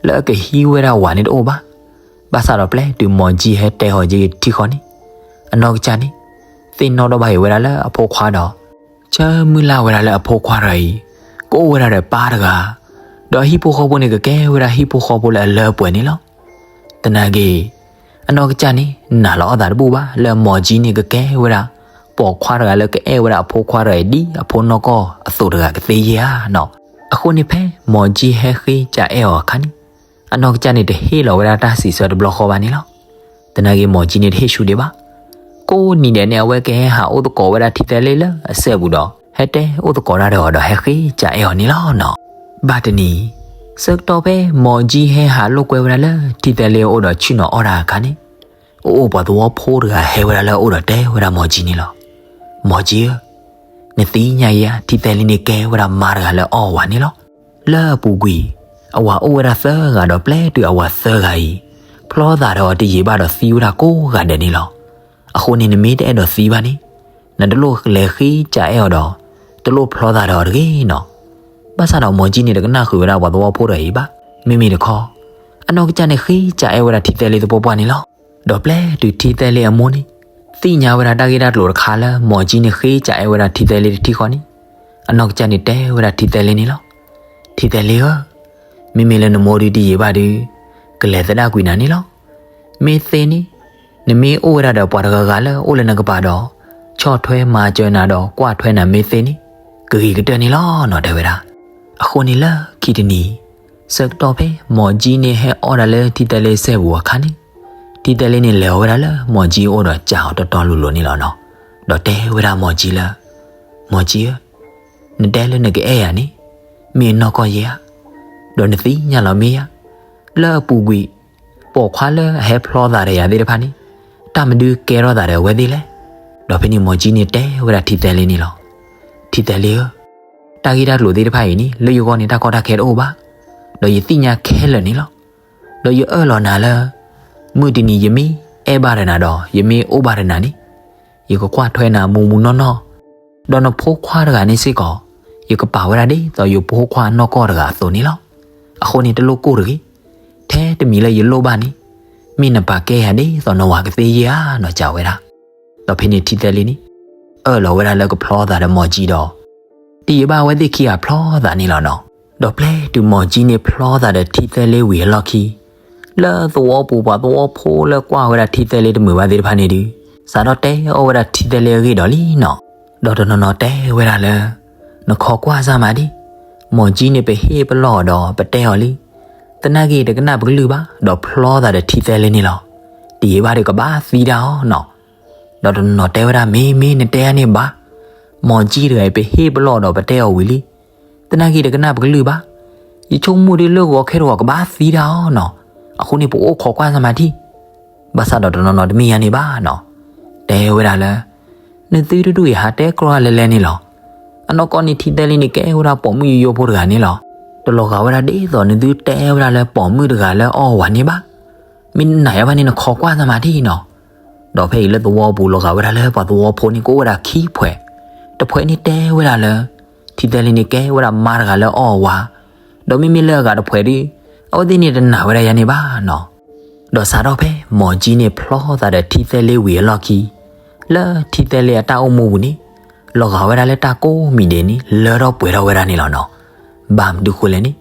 လၢအကဟံးဝဲဒၣ်ဝၤန့ၣ်တအိၣ်ဘၣ်. ဘၣ်ဆၣ်ဒီးပျဲတုၤမီၤကၠံဟဲတဲဟီၤကဲတထံၣ်ဃီန့ၣ် အနီၢ်ကစၢ်န့ၣ် သ့ၣ်နီၣ်ထီၣ်ဘၣ်က့ၤဝဲဒၣ်လၢအဖိခွါဒီး ဆၢမုၢ်လၢ်ဝဲဒၣ်လၢအဖိခွါတဂၤအံၤ ကအိၣ်ဝဲဒၣ်ဒီးပၢ်တဂၤ ဒီးအဟံၣ်ဖိဃီဖိန့ၣ် ကကဲဝဲဒၣ်ဟံၣ်ဖိဃီဖိလၢအလၢပှဲၤန့ၣ်လီၤ. သနာ်က့ အနီၢ်ကစၢ်န့ၣ် နာ်လီၤအီၣ်သးတဘူၣ်ဘၣ်လၢမီၤကၠံန့ၣ် ကကဲဝဲဒၣ် ပိာ်ခွါတဂၤလၢကအဲၣ်ဝဲဒၣ်အဖိခွါတဂၤအံၤ ဒ်အဖိနီၢ်ကီၢ်အသိးတဂၤကသ့ဧါနီၤ. အဃိန့ၣ်ဖဲမီၤကၠံဟဲဃ့စံးအဲၣ်အီၤအခါန့ၣ် အနီၢ်ကစၢ်န့ၣ်တဟ့ၣ်လီၤဝဲဒၣ်တၢ်စံးဆၢတဘျီဃီဘၣ်န့ၣ်လီၤ. သနာ်က့ မီၤကၠံန့ၣ်တဟ့ၣ်ဆူၣ်ဒံးဘၣ်. ကိးနံၤဒဲးန့ၣ် အဝဲကဟဲဟးအိၣ်သကိးဝဲဒၣ်ထံသဲလ့လၢအစဲးပူၤဒီး ဟဲတဲအိၣ်သကိးတၢ်ဒီးအီၤဒီးဟဲဃ့စံးအဲၣ်အီၤန့ၣ်လီၤနီၤ. ဘၣ်တနံၤ ဆၢကတီၢ်ဖဲမီၤကၠံဟဲဟးလိာ်ကွဲဝဲဒၣ်လၢထံသဲလ့အအိၣ်ဒီးဆ့ၣ်နီၤအီၣ်တၢ်အခါန့ၣ်, အအိၣ်ပှၤသဝီဖိတဂၤဟဲဝဲဒၣ်လၢအအိၣ်ဒီးတဲဝဲဒၣ်မီၤကၠံန့ၣ်လီၤ. မီၤကၠံဧၢ, နသ့ၣ်ညါဧါ, ထံသဲလ့န့ၣ်ကဲဝဲဒၣ်မါတဂၤလၢအအီၣ်ဝၤန့ၣ်လီၤ. လၢအပူၤကွံာ်, အဝၤအိၣ်ဝဲဒၣ်သၢဂၤဒီးပျဲတုၤအဝၤသၢဂၤအံၤ, ဖျီသးဒီးအီၤတယံာ်ဘၣ်ဒီးသံဝဲဒၣ်ကိးဂၤဒဲးန့ၣ်လီၤ. အဃိန့ၣ်နမ့ၢ်တအဲၣ်ဒိးသံဘၣ်န့ၣ်, နတလိၣ်လဲၤဃ့စးအဲၣ်အီၤဒီး, တလိၣ်ဖျီသးဒီးအီၤတဂ့ၤနီၤ. ဘၣ်ဆၣ်ဒီးမီၤကၠံန့ၣ်တကနၣ်ဃုာ်ဝဲဒၣ်ပှၤသဝီဖိတဂၤအံၤဘၣ်. မ့မ့ၢ်တခီ, အနီၢ်ကစၢ်န့ၣ်ဃ့စးအဲၣ်ဝဲဒၣ်ထံသဲလ့သပှၢ်ပှၢ်န့ၣ်လီၤ. ဒီးပျဲတုၤထံသဲလ့အမိၢ်န့ၣ်, သ့ၣ်ညါဝဲဒၣ်တၢ်ဂ့ၢ်တၢ်ကျိၤတခါလၢမီၤကၠံန့ၣ်ဃ့စးအဲၣ်ဝဲဒၣ်ထံသဲလ့တထံၣ်ဃီန့ၣ်, အနီၢ်ကစၢ်န့ၣ်တဲဝဲဒၣ်ထံသဲလ့န့ၣ်လီၤ. ထံသဲလ့ဧၢ, မ့မ့ၢ်လၢနမိၢ်ဒုတယံာ်ဘၣ်ဒု, ကလဲၤသဒၣ်ကွံာ်နၤန့ၣ်လီၤ. မ့ၢ်သ့န့ၣ်, နမ့ၢ်အိၣ်ဝဲဒၣ်ဒီးပှၤတဂၤဂၤလၢအိၣ်လၢနကပၤဒီး, ဆီၣ်ထွဲမၤစၢၤနၤဒီးကွၢ်ထွဲနၤမ့ၢ်သ့န့ၣ်, ကဂ့ၤကတၢၢ်န့ၣ်လီၤနီၤ တဲဝဲဒၣ်. အဃိန့ၣ်လၢခံတနံၤ, ဆၢကတီၢ်ဖဲမီၤကၠံန့ၣ်ဟဲအီၣ်ဒၣ်လၢထံသဲလ့စဲပူၤအခါန့ၣ်, ထံသဲလ့န့ၣ်လဲၤအီၤဝဲဒၣ်လၢမီၤကၠံအအိၣ်ဒီးစးအီၤတီတီလိၤလိၤန့ၣ်လီၤနီၤ. ဒီးတဲဝဲဒၣ်မီၤကၠံလၢ, မီၤကၠံဧၢ, နတဲလၢနကအဲၣ်ယၤန့ၣ်, မ့ၢ်အနီၢ်ကီၢ်ယဲဧါ, ဒီးနသ့ၣ်ညါလီၤမ့ၢ်ဧါ, လၢအပူၤကွံာ်, ပိာ်ခွါလၢအဟဲဖျီသးဒီးယၤသ့ၣ်တဖၣ်န့ၣ်, တၢ်မနုၤကဲထီၣ်သးဒီးအဝဲသ့ၣ်လဲၣ်. ဒီးဖဲန့ၣ်မီၤကၠံန့ၣ်တဲဝဲဒၣ်ထံသဲလ့န့ၣ်လီၤ. ထံသဲလ့ဧၢ, တၢ်ဂ့ၢ်တၢ်ကျိၤသ့ၣ်တဖၣ်အံၤန့ၣ် လၢယဂီၢ်န့ၣ်တၢ်ကီတၢ်ခဲတအိၣ်ဘၣ်, ဒီးယသ့ၣ်ညါခဲလၢာ်န့ၣ်လီၤ. ဒီးယအၢၣ်လီၤနၤလၢ, မုၢ်တနံၤယမ့ၢ်အဲၣ်ဘၣ်ဒီးနၤဒီး ယမ့ၢ်အိၣ်ဘၣ်ဒီးနၤန့ၣ်, ယကကွၢ်ထွဲနၤမူးမူးနီၢ်နီၢ်, ဒီးနဖိခွါတဂၤန့ၣ်စ့ၢ်ကီး, ယကပာ်ဝဲဒၣ်ဒ်သိးယဖိခွါနီၢ်ကီၢ်တဂၤအသိးန့ၣ်လီၤ. အဃိန့ၣ်တလိၣ်ကိၢ်တဂ့ၤ, ထဲတမံၤလၢယလိၣ်ဘၣ်န့ၣ်, မ့ၢ်နပာ်ကဲယၤဒ်သိးနဝၤကသ့ဧါနီၤ စံးဝဲဒၣ်. ဒီးဖဲန့ၣ်ထံသဲလ့န့ၣ်, အၢၣ်လီၤဝဲဒၣ်လၢကဖျီသးဒီးမီၤကၠံဒီး, တယံာ်ဘၣ်အဝဲသ့ၣ်ခံဂၤဖျီသးန့ၣ်လီၤနီၤ. ဒီးပျဲတုၤမီၤကၠံန့ၣ်ဖျီသးဒီးထံသဲလ့ဝံၤအလီၢ်ခံ, လၢသဝီပူၤပှၤသဝီဖိလၢကွၢ်ဝဲဒၣ်ထံသဲလ့တမုာ်ဘၣ်သ့ၣ်တဖၣ်န့ၣ်ဒုး, စးထီၣ်တဲအီၣ်ဝဲဒၣ်ထံသဲလ့အဂ့ၢ်ဒီးလံနီၤ. ဒီးတနီၤနီၤတဲဝဲဒၣ်လၢ, နခိးကွၢ်စၢ်မးဒံး, မီၤကၠံန့ၣ်ပဟ့ၣ်ပလီၢ်အီၤဒီးပတဲအီၤလံ, သနာ်က့တကနၣ်ပကလုၢ်ဘၣ် ဒီးဖျီသးဒီးထံသဲလ့န့ၣ်လီၤ. တယံာ်ဘၣ်ဒီးကဘၣ်သံဒၣ်အီၤနီၤ. ဒီးတနီၤနီၤတဲဝဲဒၣ် မ့ၢ်မ့ၢ်နတဲန့ၣ်ဘၣ်, မီၤကၠံတဂၤအံၤပဟ့ၣ်ပလီၢ်ဒီးပတဲအီၤဝံၤလံ, သနာ်က့တကနၣ်ပကလုၢ်ဘၣ်, ယဆိကမိၣ်ဒ်လၢဂီၤခဲတဂီၤကဘၣ်သံဒၣ်အီၤနီၤ. အဃိန့ၣ်ပအိၣ်ခိးကွၢ်စၢ်မးဒံး. ဘၣ်ဆၣ်ဒီးတနီၤနီၤတမ့ၢ်ယၤန့ၣ်ဘၣ်နီၤ. တဲဝဲဒၣ်လၢ, နသုတဒူၣ်အံၤဟးတဲကြီလဲၤလဲၤန့ၣ်လီၤ. အနီၢ်ကီၢ်န့ၣ်ထံသဲလ့န့ၣ်ကဲဝဲဒၣ်ပိာ်မုၣ်ယိယိဖိတဂၤန့ၣ်လီၤ. တလီၤဂာ်ဝဲဒၣ်ဒ်သိးနသုတဲဝဲဒၣ်လၢပိာ်မုၣ်တဂၤလၢအီၣ်ဝၤန့ၣ်ဘၣ်. မ့ၢ်နနာ်ယၤဘၣ်န့ၣ် နခိးကွၢ်စၢ်မးဒံးနီၤ. ဒီးဖဲအံၤလၢသဝီပူၤလီၤဂာ်ဝဲဒၣ်လၢပှၤသဝီဖိန့ၣ်ကအိၣ်ဝဲဒၣ်ခံဖှဲး, တဖှဲးန့ၣ်တဲဝဲဒၣ်လၢ, ထံသဲလ့န့ၣ်ကဲဝဲဒၣ်မါတဂၤလၢအီၣ်ဝၤ, ဒီးမ့မ့ၢ်လၢအဂၤတဖှဲးဒုး, အဝဲသ့ၣ်န့ၣ်တနာ်ဝဲဒၣ်ယၤန့ၣ်ဘၣ်နီၤ. ဒီးစးထီၣ်ဖဲမီၤကၠံန့ၣ်ဖျီသးဒီးထံသဲလ့ဝံၤအလီၢ်ခံ, လၢထံသဲလ့အတၢ်အိၣ်မူပူၤန့ၣ်, လီၤဂာ်ဝဲဒၣ်လၢတၢ်ကိးမံၤဒဲးန့ၣ် လၢထီၣ်ပှဲၤထီၣ်ဝဲဒၣ်န့ၣ်လီၤနီၤ. ဘၣ်မနုၤဃိလဲၣ်န့ၣ်,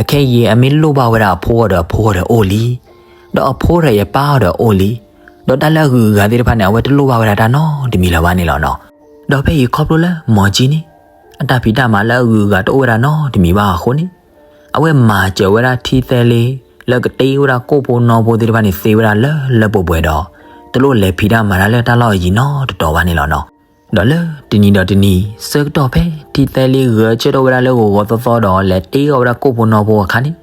အခဲအံၤအမ့ၢ်လိၣ်ဘၣ်ဝဲဒၣ်အဖိအီၤဒီးအဖိအီၤဒီးအိၣ်လံ, ဒီးအဖိဒီးအပၢ်အီၤဒီးအိၣ်လံ, ဒီးတၢ်လၢအဂုၤအဂၤသ့ၣ်တဖၣ်န့ၣ် အဝဲတလိၣ်ဘၣ်ဝဲဒၣ်တၢ်နီတမံၤလၢၤဘၣ်န့ၣ်လီၤနီၤ. ဒီးဖဲအံၤခီဖျိလၢမီၤကၠံန့ၣ်, အတၢ်ဖံးတၢ်မၤလၢအဂုၤအဂၤတအိၣ်ဝဲဒၣ်နီတမံၤဘၣ်အဃိန့ၣ်, အဝဲမၤစၢၤဝဲဒၣ်ထံသဲလ့, လၢကတ့ဝဲဒၣ်ကိၣ်ဖိနီဖိသ့ၣ်တဖၣ်န့ၣ်သ့ဝဲဒၣ်လၢလၢပှဲၤပှဲၤဒီး, တလိၣ်လဲၤဖံးတၢ်မၤတၢ်လၢတၢ်လီၢ်အယံၤနီတတီၤဘၣ်န့ၣ်လီၤနီၤ. ဒီးလၢတနံၤဒီးတနံၤ ဆၢကတီၢ်ဖဲထံသဲလ့ဂဲၤဆၢထၢၣ်ဝဲဒၣ်လၢဂီၤဂီၤသီသီဒီးလဲၤတ့အီၣ်ဝဲဒၣ်ကိၣ်ဖိနီဖိအခါန့ၣ်,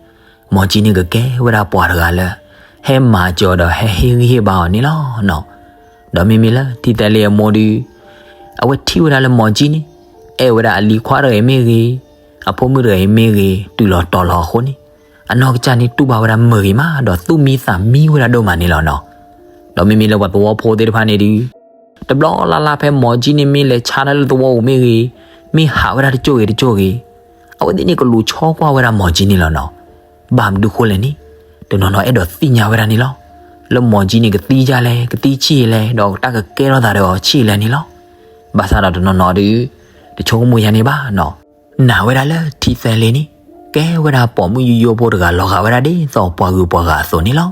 မီၤကၠံန့ၣ်ကကဲဝဲဒၣ်ပှၤတဂၤလၢ, ဟဲမၤစၢၤဒီးဟဲဟ့ၣ်ဂံၢ်ဟ့ၣ်ဘါအီၤန့ၣ်လီၤနီၤ. ဒီးမ့မ့ၢ်လၢထံသဲလ့အမိၢ်ဒုး, အဝဲထံၣ်ဝဲဒၣ်လၢမီၤကၠံန့ၣ်, အဲၣ်ဝဲဒၣ်အလံၤခွါတဂၤအံၤမ့ၢ်ဂ့ၤ, အဖိမုၣ်တဂၤအံၤမ့ၢ်ဂ့ၤ တုၤလီၤတီၤလီၤအဃိန့ၣ်, အနီၢ်ကစၢ်န့ၣ်တူၢ်ဘၣ်ဝဲဒၣ်မုာ်ဂ့ၤမးဒီးသူၣ်မံသးမံဝဲဒၣ်ဒိၣ်မးန့ၣ်လီၤနီၤ. ဒီးမ့မ့ၢ်လၢပှၤသဝီဖိသ့ၣ်တဖၣ်န့ၣ်ဒုး, တဘျီလၢ်လၢ်ဖဲမီၤကၠံန့ၣ်မ့ၢ်လဲၤဆါတၢ်လၢသဝီပူၤမ့ၢ်ဂ့ၤ, မ့ၢ်ဟးဝဲဒၣ်တကၠိၢ်ဂ့ၤတကၠိၢ်ဂ့ၤ, အဝဲသ့ၣ်န့ၣ်ကလူၤဆီကွၢ်ဝဲဒၣ်မီၤကၠံန့ၣ်လီၤနီၤ. ဘၣ်မနုၤဃိလဲၣ်န့ၣ်, တနီၤနီၤအဲၣ်ဒိးသ့ၣ်ညါဝဲဒၣ်န့ၣ်လီၤ. လၢမီၤကၠံန့ၣ်ကသံဒ်လဲၣ်, ကသံဆံးလဲၣ်, ဒီးတၢ်ကကဲထီၣ်သးဒီးအီၤဆံးလဲၣ်န့ၣ်လီၤ. ဘၣ်ဆၣ်ဒီးတနီၤနီၤဒုး, တဆိကမိၣ်ယၤန့ၣ်ဘၣ်နီၤ. နာ်ဝဲဒၣ်လၢထံသဲလ့န့ၣ်, ကဲဝဲဒၣ်ပိာ်မုၣ်ယိယိဖိတဂၤလီၤဂာ်ဝဲဒၣ်ဒ်သိးပှၤဂုၤပှၤဂၤအသိးန့ၣ်လီၤ.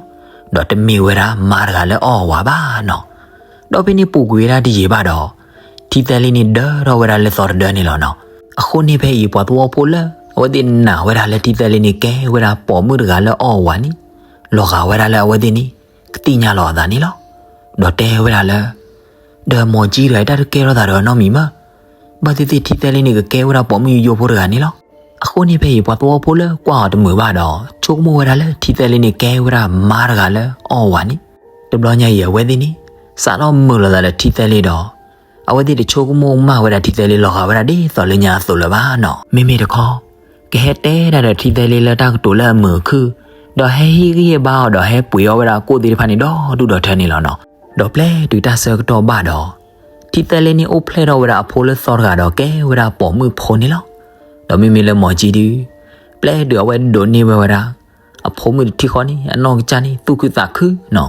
ဒီးတမ့ၢ်ဝဲဒၣ်မါတဂၤလၢအီၣ်ဝၤဘၣ်နီၤ. ဒီးဖဲန့ၣ်ပူၤကွံာ်ဝဲဒၣ်တယံာ်ဘၣ်ဒီး, ထံသဲလ့န့ၣ်ဒၢထီၣ်ဝဲဒၣ်လၢသီတဒၢန့ၣ်လီၤနီၤ. အဃိန့ၣ်ဖဲအံၤပှၤသဝီဖိလၢ, အဝဲသ့ၣ်နာ်ဝဲဒၣ်လၢထံသဲလ့န့ၣ်ကဲဝဲဒၣ်ပိာ်မုၣ်တဂၤလၢအီၣ်ဝၤန့ၣ်, လီၤဂာ်ဝဲဒၣ်လၢအဝဲသ့ၣ်န့ၣ်, ကသ့ၣ်ညါလီၤအသးန့ၣ်လီၤ. ဒီးတဲဝဲဒၣ်လၢ, ဒီးမီၤကၠံတဂၤအံၤတၢ်တကဲထီၣ်သးဒီးနီတမံၤမး, ဘၣ်သ့ၣ်သ့ၣ်ထံသဲလ့န့ၣ်ကကဲဝဲဒၣ်ပိာ်မုၣ်ယိယိဖိတဂၤန့ၣ်လီၤ. အဃိန့ၣ်ဖဲအံၤ ပှၤသဝီဖိလၢကွၢ်အီၤတမုာ်ဘၣ်ဒီး ဆိကမိၣ်ဝဲဒၣ်လၢထံသဲလ့န့ၣ်ကဲဝဲဒၣ်မါတဂၤလၢအီၣ်ဝၤန့ၣ်, တဘျီညါအံၤအဝဲသ့ၣ်န့ၣ် စးထီၣ်မုာ်လိာ်သးဒီးထံသဲလ့ဒီး အဝဲသ့ၣ်တဆိကမိၣ်မၢ်ဝဲဒၣ်ထံသဲလ့လီၤဂာ်ဝဲဒၣ်ဒ်သိးလၢညါအသိးလၢၤဘၣ်နီၤ. မ့မ့ၢ်တခီ ကဟဲတဲဒၣ်ဒီးထံသဲလ့လၢတၢ်ကတိၤလၢအမုာ်အခုၣ်, ဒီးဟဲဟ့ၣ်ဂံၢ်ဟ့ၣ်ဘါအီၤဒီးဟဲပှ့ၤအီၣ်ဝဲဒၣ်ကိၣ်သ့ၣ်တဖၣ်န့ၣ်ဒီဒူၣ်ဒီထၢန့ၣ်လီၤနီၤ. ဒီးပျဲတုၤတၢ်ဆၢကတီၢ်ဘၣ်ဒီး ထံသဲလ့န့ၣ်အိၣ်ဖျဲၣ်ထီၣ်ဝဲဒၣ်အဖိလၢသီတဂၤဒီးကဲဝဲဒၣ်ပိာ်မုၣ်ဖိန့ၣ်လီၤ. ဒီးမ့မ့ၢ်လၢမိၢ်ကၠံဒု ပျဲတုၤအဝဲဒိးန့ၢ်ဝဲဝဲဒၣ် အဖိမုၣ်တထံၣ်ဃီန့ၣ် အနီၢ်ကစၢ်န့ၣ် သူၣ်ခုသးခုနီၤ.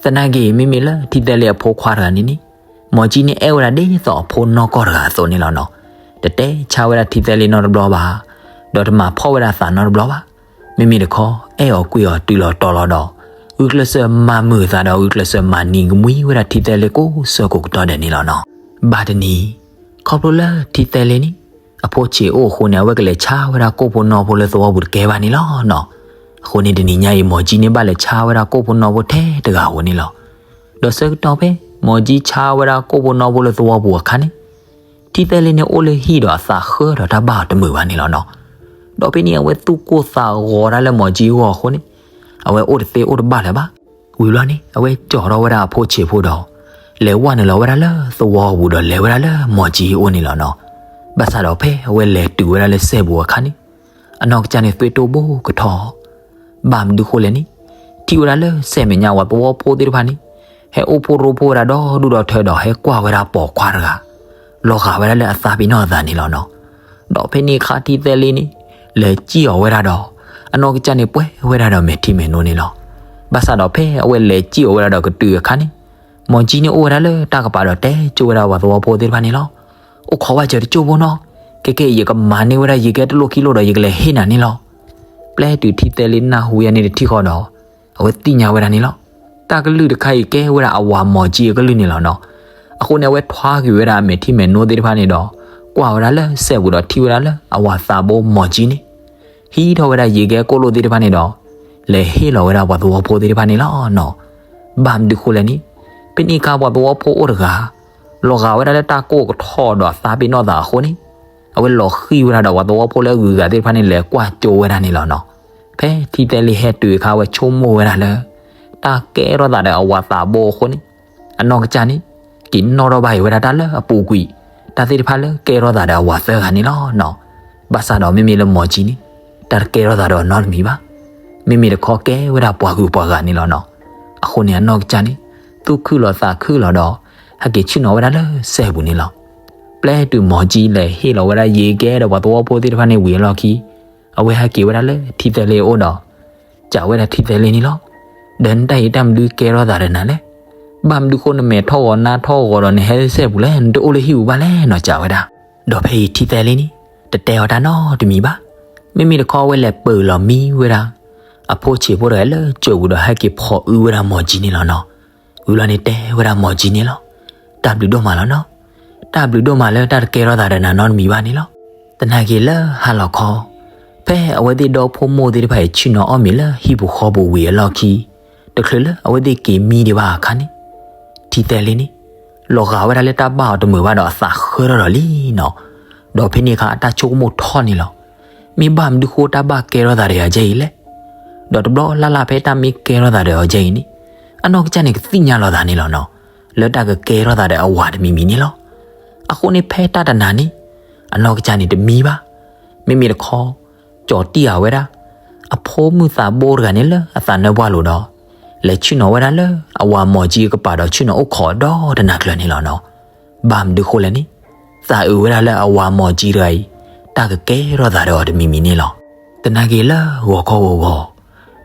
သနာ်က့ မ့မ့ၢ်လၢထံသဲလ့အဖိခွါတဂၤန့ၣ်န့ၣ် မိၢ်ကၠံန့ၣ်အဲၣ်ဝဲဒၣ်ဒ်သိးအဖိနီၢ်ကီၢ်တဂၤအသိးန့ၣ်လီၤနီၤ. တတဲဆါဝဲဒၣ်ထံသဲလ့နီတဘျီဘၣ်, ဒီးတမၤဖှီၣ်ဝဲဒၣ်သးနီတဘျီဘၣ်. မ့မ့ၢ်တခီ အဲၣ်အီၤကွံအီၤတုၤလီၤတီၤလီၤဒီး ဂုာ်ကျဲးစၢးမၤမုာ်အသးဒီးဂုာ်ကျဲးစၢးမၤနံၤကမှံဝဲဒၣ်ထံသဲလ့ကိးဆၢကိးကတီၢ်ဒဲးန့ၣ်လီၤနီၤ. ဘၣ်တနံၤ ခီဖျိလၢထံသဲလ့န့ၣ် အဖိဆံးအိၣ်အဃိန့ၣ် အဝဲကလဲၤဆါဝဲဒၣ်ကိၣ်ဖိနီဖိလၢသဝီပူၤတကဲဘၣ်န့ၣ်လီၤနီၤ. အဃိန့ၣ်တနံၤညါအံၤ မိၢ်ကၠံန့ၣ်ဘၣ်လဲၤဆါဝဲဒၣ်ကိၣ်ဖိနီဖိထဲတဂၤဧိၤန့ၣ်လီၤ. ဒီးဆၢကတီၢ်ဖဲ မိၢ်ကၠံဆါဝဲဒၣ်ကိၣ်ဖိနီဖိလၢသဝီပူၤအခါန့ၣ် ထံသဲလ့န့ၣ်အိၣ်လၢဟံၣ်ဒီးအသးဃၢဒီးတၢ်ဘၣ်အီၤတမုာ်ဘၣ်န့ၣ်လီၤနီၤ. ဒီးဖဲန့ၣ်အဝဲသူၣ်ကိၢ်သးဂီၤဒၣ်လၢမိၢ်ကၠံအဂီၢ်အဃိန့ၣ် အဝဲအိၣ်တသ့အိၣ်တဘၣ်လၢၤဘၣ်. ဝံၤဘျီန့ၣ် အဝဲကၠီၤထီၣ်ဝဲဒၣ်အဖိဆံးဖိဒီး လဲၤဝဲနုာ်လီၤဝဲဒၣ်လၢသဝီပူၤဒီးလဲၤဝဲဒၣ်လၢမိၢ်ကၠံအအိၣ်န့ၣ်လီၤနီၤ. ဘၣ်ဆၣ်ဒီးဖဲအဝဲလဲၤတုၤဝဲဒၣ်လၢစဲပူၤအခါန့ၣ် အနီၢ်ကစၢ်န့ၣ်သွံၣ်တိၢ်ဘိကထီၣ် ဘၣ်မနုၤဃိလဲၣ်န့ၣ် ထံၣ်ဝဲဒၣ်လၢစဲမဲာ်ညါပှၤသဝီဖိသ့ၣ်တဖၣ်န့ၣ် ဟဲအိၣ်ဖှိၣ်ရိဖှိၣ်ဝဲဒၣ်ဒီဒူၣ်ဒီထၢဒီးဟဲကွၢ်ဝဲဒၣ်ပိာ်ခွါတဂၤ လီၤဂာ်ဝဲဒၣ်လၢအသးပ့ၤနီၣ်အသးန့ၣ်လီၤနီၤ. ဒီးဖဲန့ၣ်အခါထံသဲလ့န့ၣ် လဲၤစံၣ်အီၤဝဲဒၣ်ဒီး အနီၢ်ကစၢ်န့ၣ်ပှဲၤဝဲဒၣ်ဒီးမဲာ်ထံမဲာ်နိန့ၣ်လီၤ. ဘၣ်ဆၣ်ဒီးဖဲအဝဲလဲၤစံၣ်အီၤဝဲဒၣ်ဒီးကတုၤအခါန့ၣ် မိၢ်ကၠံန့ၣ်အိၣ်ဝဲဒၣ်လၢတၢ်ကပၤဒီးတဲကၠိဝဲဒၣ်ပှၤသဝီဖိသ့ၣ်တဖၣ်န့ၣ်လီၤ. အိၣ်ခိးဘၣ်စၢၤတကၠိဖိနီၤ, ကဲကဲ ယကမၤန့ၢ်ဝဲဒၣ်ယကဲတလိၣ်ခံလိၣ်ဒီးယကလဲၤဟ့ၣ်နၤန့ၣ်လီၤ. ပျဲတုၤထံသဲလ့နၢ်ဟူယၤန့ၣ်တထံၣ်ဃီဒီး အဝဲသ့ၣ်ညါဝဲဒၣ်န့ၣ်လီၤ. တၢ်ကလုၢ်တခါအံၤကဲဝဲဒၣ်အဝၤမိၢ်ကၠံအကလုၢ်န့ၣ်လီၤနီၤ. အဃိန့ၣ် အဝဲထွါက့ၤဝဲဒၣ်အမဲာ်ထံမဲာ်နိသ့ၣ်တဖၣ်န့ၣ်ဒီး ကွၢ်ဝဲဒၣ်လၢစဲပူၤဒီးထံၣ်ဝဲဒၣ်လၢအဝၤသးဘိမိၢ်ကၠံန့ၣ် ဟံးထီၣ်ဝဲဒၣ်ယံၤကဲကိၣ်လိၣ်သ့ၣ်တဖၣ်န့ၣ်ဒီး လဲၤဟ့ၣ်လီၤဝဲဒၣ်ပှၤသဝီဖိသ့ၣ်တဖၣ်န့ၣ်လီၤနီၤ. ဘၣ်မနုၤဃိလဲၣ်န့ၣ် ဖဲန့ၣ်အခါပှၤသဝီဖိအိၣ်တဂၤ လီၤဂာ်ဝဲဒၣ်လၢတၢ်ကိၢ်ကထီၣ်ဒီးအသးပ့ၤနီၣ်သးအဃိန့ၣ် အဝဲလီၤဃံၤဝဲဒၣ်ဒီးပှၤသဝီဖိလၢအဂုၤအဂၤသ့ၣ်တဖၣ်န့ၣ် လဲၤကွၢ်ကၠိဝဲဒၣ်န့ၣ်လီၤနီၤ. ဖဲထံသဲလ့ဟဲတုၤအခါ အဝဲဆိကမိၣ်ဝဲဒၣ်လၢ တၢ်ကဲထီၣ်သးဒီးအဝၤသးဘိအဃိန့ၣ် အနီၢ်ကစၢ်န့ၣ် က့ၤနီၣ်ထီၣ်ဘၣ်အံၤဝဲဒၣ်တၢ်လၢအပူၤကွံာ် တၢ်သ့ၣ်တဖၣ်လၢကဲထီၣ်သးဒီးအဝၤသၢဂၤန့ၣ်လီၤနီၤ. ဘၣ်ဆၣ်ဒီးမ့မ့ၢ်လၢမိၢ်ကၠံန့ၣ် တၢ်တကဲထီၣ်သးဒီးအီၤနီတမံၤဘၣ်. မ့မ့ၢ်တခီကဲဝဲဒၣ်ပှၤဂုၤပှၤဂၤန့ၣ်လီၤနီၤ. အဃိန့ၣ် အနီၢ်ကစၢ်န့ၣ် သူၣ်ခုၣ်လီၤသးခုၣ်လီၤဒီး ဟဲက့ၤဆ့ၣ်နီၤဝဲဒၣ်လၢစဲပူၤန့ၣ်လီၤ. ပျဲတုၤမိၢ်ကၠံလဲၤဟ့ၣ်လီၤဝဲဒၣ်ယံၤကဲဒီးပှၤသဝီဖိသ့ၣ်တဖၣ်န့ၣ်ဝံၤအလီၢ်ခံ အဝဲဟဲက့ၤဝဲဒၣ်လၢထံသဲလ့အအိၣ်ဒီး စံးဝဲဒၣ်ထံသဲလ့န့ၣ်လီၤ. ဒီးနတၢ်အံၤတၢ်မနုၤကဲထီၣ်သးဒီးနၤလဲၣ်. ဘၣ်မနုၤဃိနမဲာ်ထီၣ်ဂီၤနါထီၣ်ဂီၤဒီးနဟဲလၢစဲပူၤလဲၣ်, နတအိၣ်လၢဟံၣ်ပူၤဘၣ်လဲၣ်နီၤ စံးဝဲဒၣ်. ဒီးဖဲအံၤထံသဲလ့န့ၣ် တတဲအီၤတၢ်နီတမံၤဘၣ်. မ့မ့ၢ်တခီအဝဲလဲၤပၢၤလီၤမံဝဲဒၣ် အဖိဆံးဖိတဂၤလၢစဲပူၤဒီး ဟဲက့ၤဖီၣ်အုဝဲဒၣ်မိၢ်ကၠံန့ၣ်လီၤနီၤ. ဝံၤလီၤန့ၣ်တဲဝဲဒၣ်မိၢ်ကၠံန့ၣ်လီၤ. တၢ်ဘျုးဒိၣ်မးလီၤနီၤ. တၢ်ဘျုးဒိၣ်မးလၢတၢ်တကဲထီၣ်သးဒီးနၤနီတမံၤဘၣ်န့ၣ်လီၤ. သနာ်က့လၢဟါလီၤခီ ဖဲအဝဲသ့ၣ်ဒီဖိမိၢ်သ့ၣ်တဖၣ်အံၤ ဆ့ၣ်နီၤအီၣ်မ့ၤလၢဟံၣ်ပူၤဃီပူၤဝံၤအလီၢ်ခံ တချုးလၢအဝဲသ့ၣ်က့ၤမံဒံးဘၣ်အခါန့ၣ် ထံသဲလ့န့ၣ် လီၤဂာ်ဝဲဒၣ်လၢတၢ်ဘၣ်အီၤတမုာ်ဘၣ်ဒီးအသးဃၢထီၣ်ဒီးလံနီၤ. ဒီးဖဲန့ၣ်အခါအတၢ်ဆိကမိၣ်ထီၣ်န့ၣ်လီၤ. မ့ၢ်ဘၣ်မနုၤဃိတၢ်ဘၣ်ကဲထီၣ်သးဒီးအီၤဒ်အံၤလဲၣ်. ဒီးတဘျီလၢ်လၢ်ဖဲတၢ်မ့ၢ်ကဲထီၣ်သးဒီးအီၤဒ်အံၤန့ၣ် အနီၢ်ကစၢ်န့ၣ်ကသ့ၣ်ညါလီၤသးန့ၣ်လီၤနီၤ. လၢတၢ်ကကဲထီၣ်သးဒီးအဝၤတမံၤမံၤန့ၣ်လီၤ. အဃိန့ၣ်ဖဲတၢ်တနၤန့ၣ် အနီၢ်ကစၢ်န့ၣ်တမံဘၣ်. မ့မ့ၢ်တခီ ကၠီၤတံၢ်အဝဲဒၣ် အဖိမုၣ်သးဘိတဂၤန့ၣ်လၢအသးနၢပှၢ်လိၤဒီး လဲၤဆ့ၣ်နီၤဝဲဒၣ်လၢအဝၤမိၢ်ကၠံအကပၤဒီးဆ့ၣ်နီၤအိၣ်ခိးဒီတနၤကျၢၤန့ၣ်လီၤနီၤ. ဘၣ်မနုၤဃိလဲၣ်န့ၣ် သးအုးဝဲဒၣ်လၢအဝၤမိၢ်ကၠံတဂၤအံၤ တၢ်ကကဲထီၣ်သးဒီးအီၤတမံၤမံၤန့ၣ်လီၤ. သနာ်က့လၢဂီၤခီဂီၤဂီၤ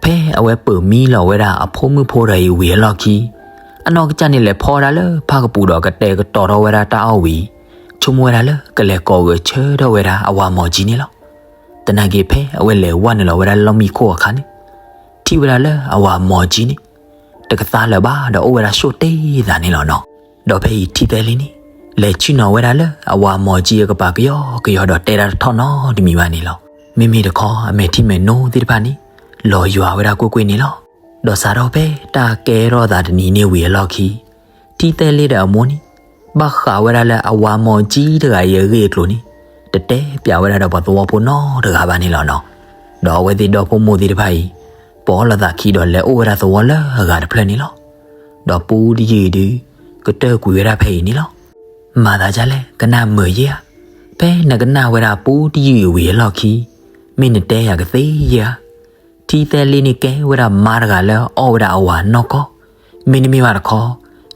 ဖဲအဝဲပၢၤမံလီၤဝဲဒၣ်အဖိမုၣ်ဖိတဂၤအံၤဝံၤအလီၢ်ခံ အနီၢ်ကစၢ်န့ၣ်လဲၤဖီဝဲဒၣ်လၢဖၣ်ကပူၤဒီးကတဲာ်ကတီၤထီၣ်ဝဲဒၣ်တၢ်အီၣ်ဝံၤ ဆိကမိၣ်ဝဲဒၣ်လၢကလဲၤကိးဂဲၤဆၢထၢၣ်ဝဲဒၣ်အဝၤမိၢ်ကၠံန့ၣ်လီၤ. သနာ်က့ဖဲအဝဲလဲၤဝဲနုာ်လီၤဝဲဒၣ်လၢလီၢ်မံခိၣ်အခါန့ၣ် ထံၣ်ဝဲဒၣ်လၢအဝၤမိၢ်ကၠံန့ၣ် တကသါလၢၤဘၣ်ဒီးအိၣ်ဝဲဒၣ်ဆိၣ်တ့ၢ်သးန့ၣ်လီၤနီၤ. ဒီးဖဲအံၤထံသဲလ့န့ၣ် လဲၤဆ့ၣ်နီၤဝဲဒၣ်လၢအဝၤမိၢ်ကၠံအကပၤကယီကယီဒီးတဲဒၣ်တထီၣ်နီတမံၤဘၣ်န့ၣ်လီၤ. မ့မ့ၢ်တခီအမဲာ်ထံမဲာ်နိသ့ၣ်တဖၣ်န့ၣ် လီၤယွၤဝဲဒၣ်ကွ့ၢ်ကွ့ၢ်န့ၣ်လီၤ. ဒီးစးထီၣ်ဖဲတၢ်ကဲထီၣ်သးတနံၤန့ၣ်ဝံၤအလီၢ်ခံ ထံသဲလ့ဒီးအမိၢ်န့ၣ် ဘၣ်ဃးဝဲဒၣ်လၢအဝၤမိၢ်ကၠံတဂၤအံၤအဂ့ၢ်အကျိၤန့ၣ် တတဲပျးဝဲဒၣ်ဒီးပှၤသဝီဖိနီတဂၤဘၣ်န့ၣ်လီၤနီၤ. ဒီးအဝဲသ့ၣ်ဒီဖိမိၢ်သ့ၣ်တဖၣ်အံၤ ပိာ်လိာ်သးခံဒီးလဲၤအိၣ်ဝဲဒၣ်သဝီလၢအဂၤတဖျၢၣ်န့ၣ်လီၤ. ဒီးပူတယုၢ်အံၤဒုး ကတၢၢ်ကွံာ်ဝဲဒၣ်ဖဲအံၤန့ၣ်လီၤ. မၤသးဒ်လဲၣ် ကနၣ်မုာ်ယဲဧါ. ဖဲနကနၣ်ဝဲဒၣ်ပူတယုၢ်အံၤဝံၤအလီၢ်ခံ မ့ၢ်နတဲယၤကသ့ယဲဧါ. ထံသဲလ့န့ၣ်ကဲဝဲဒၣ်မါတဂၤလၢအီၣ်ဝဲဒၣ်အဝၤနီၢ်ကီၢ်, မ့တမ့ၢ်ဘၣ်တခီ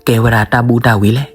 ကဲဝဲဒၣ်တၢ်ဘူၣ်တၢ်ဝံၤလဲၣ်.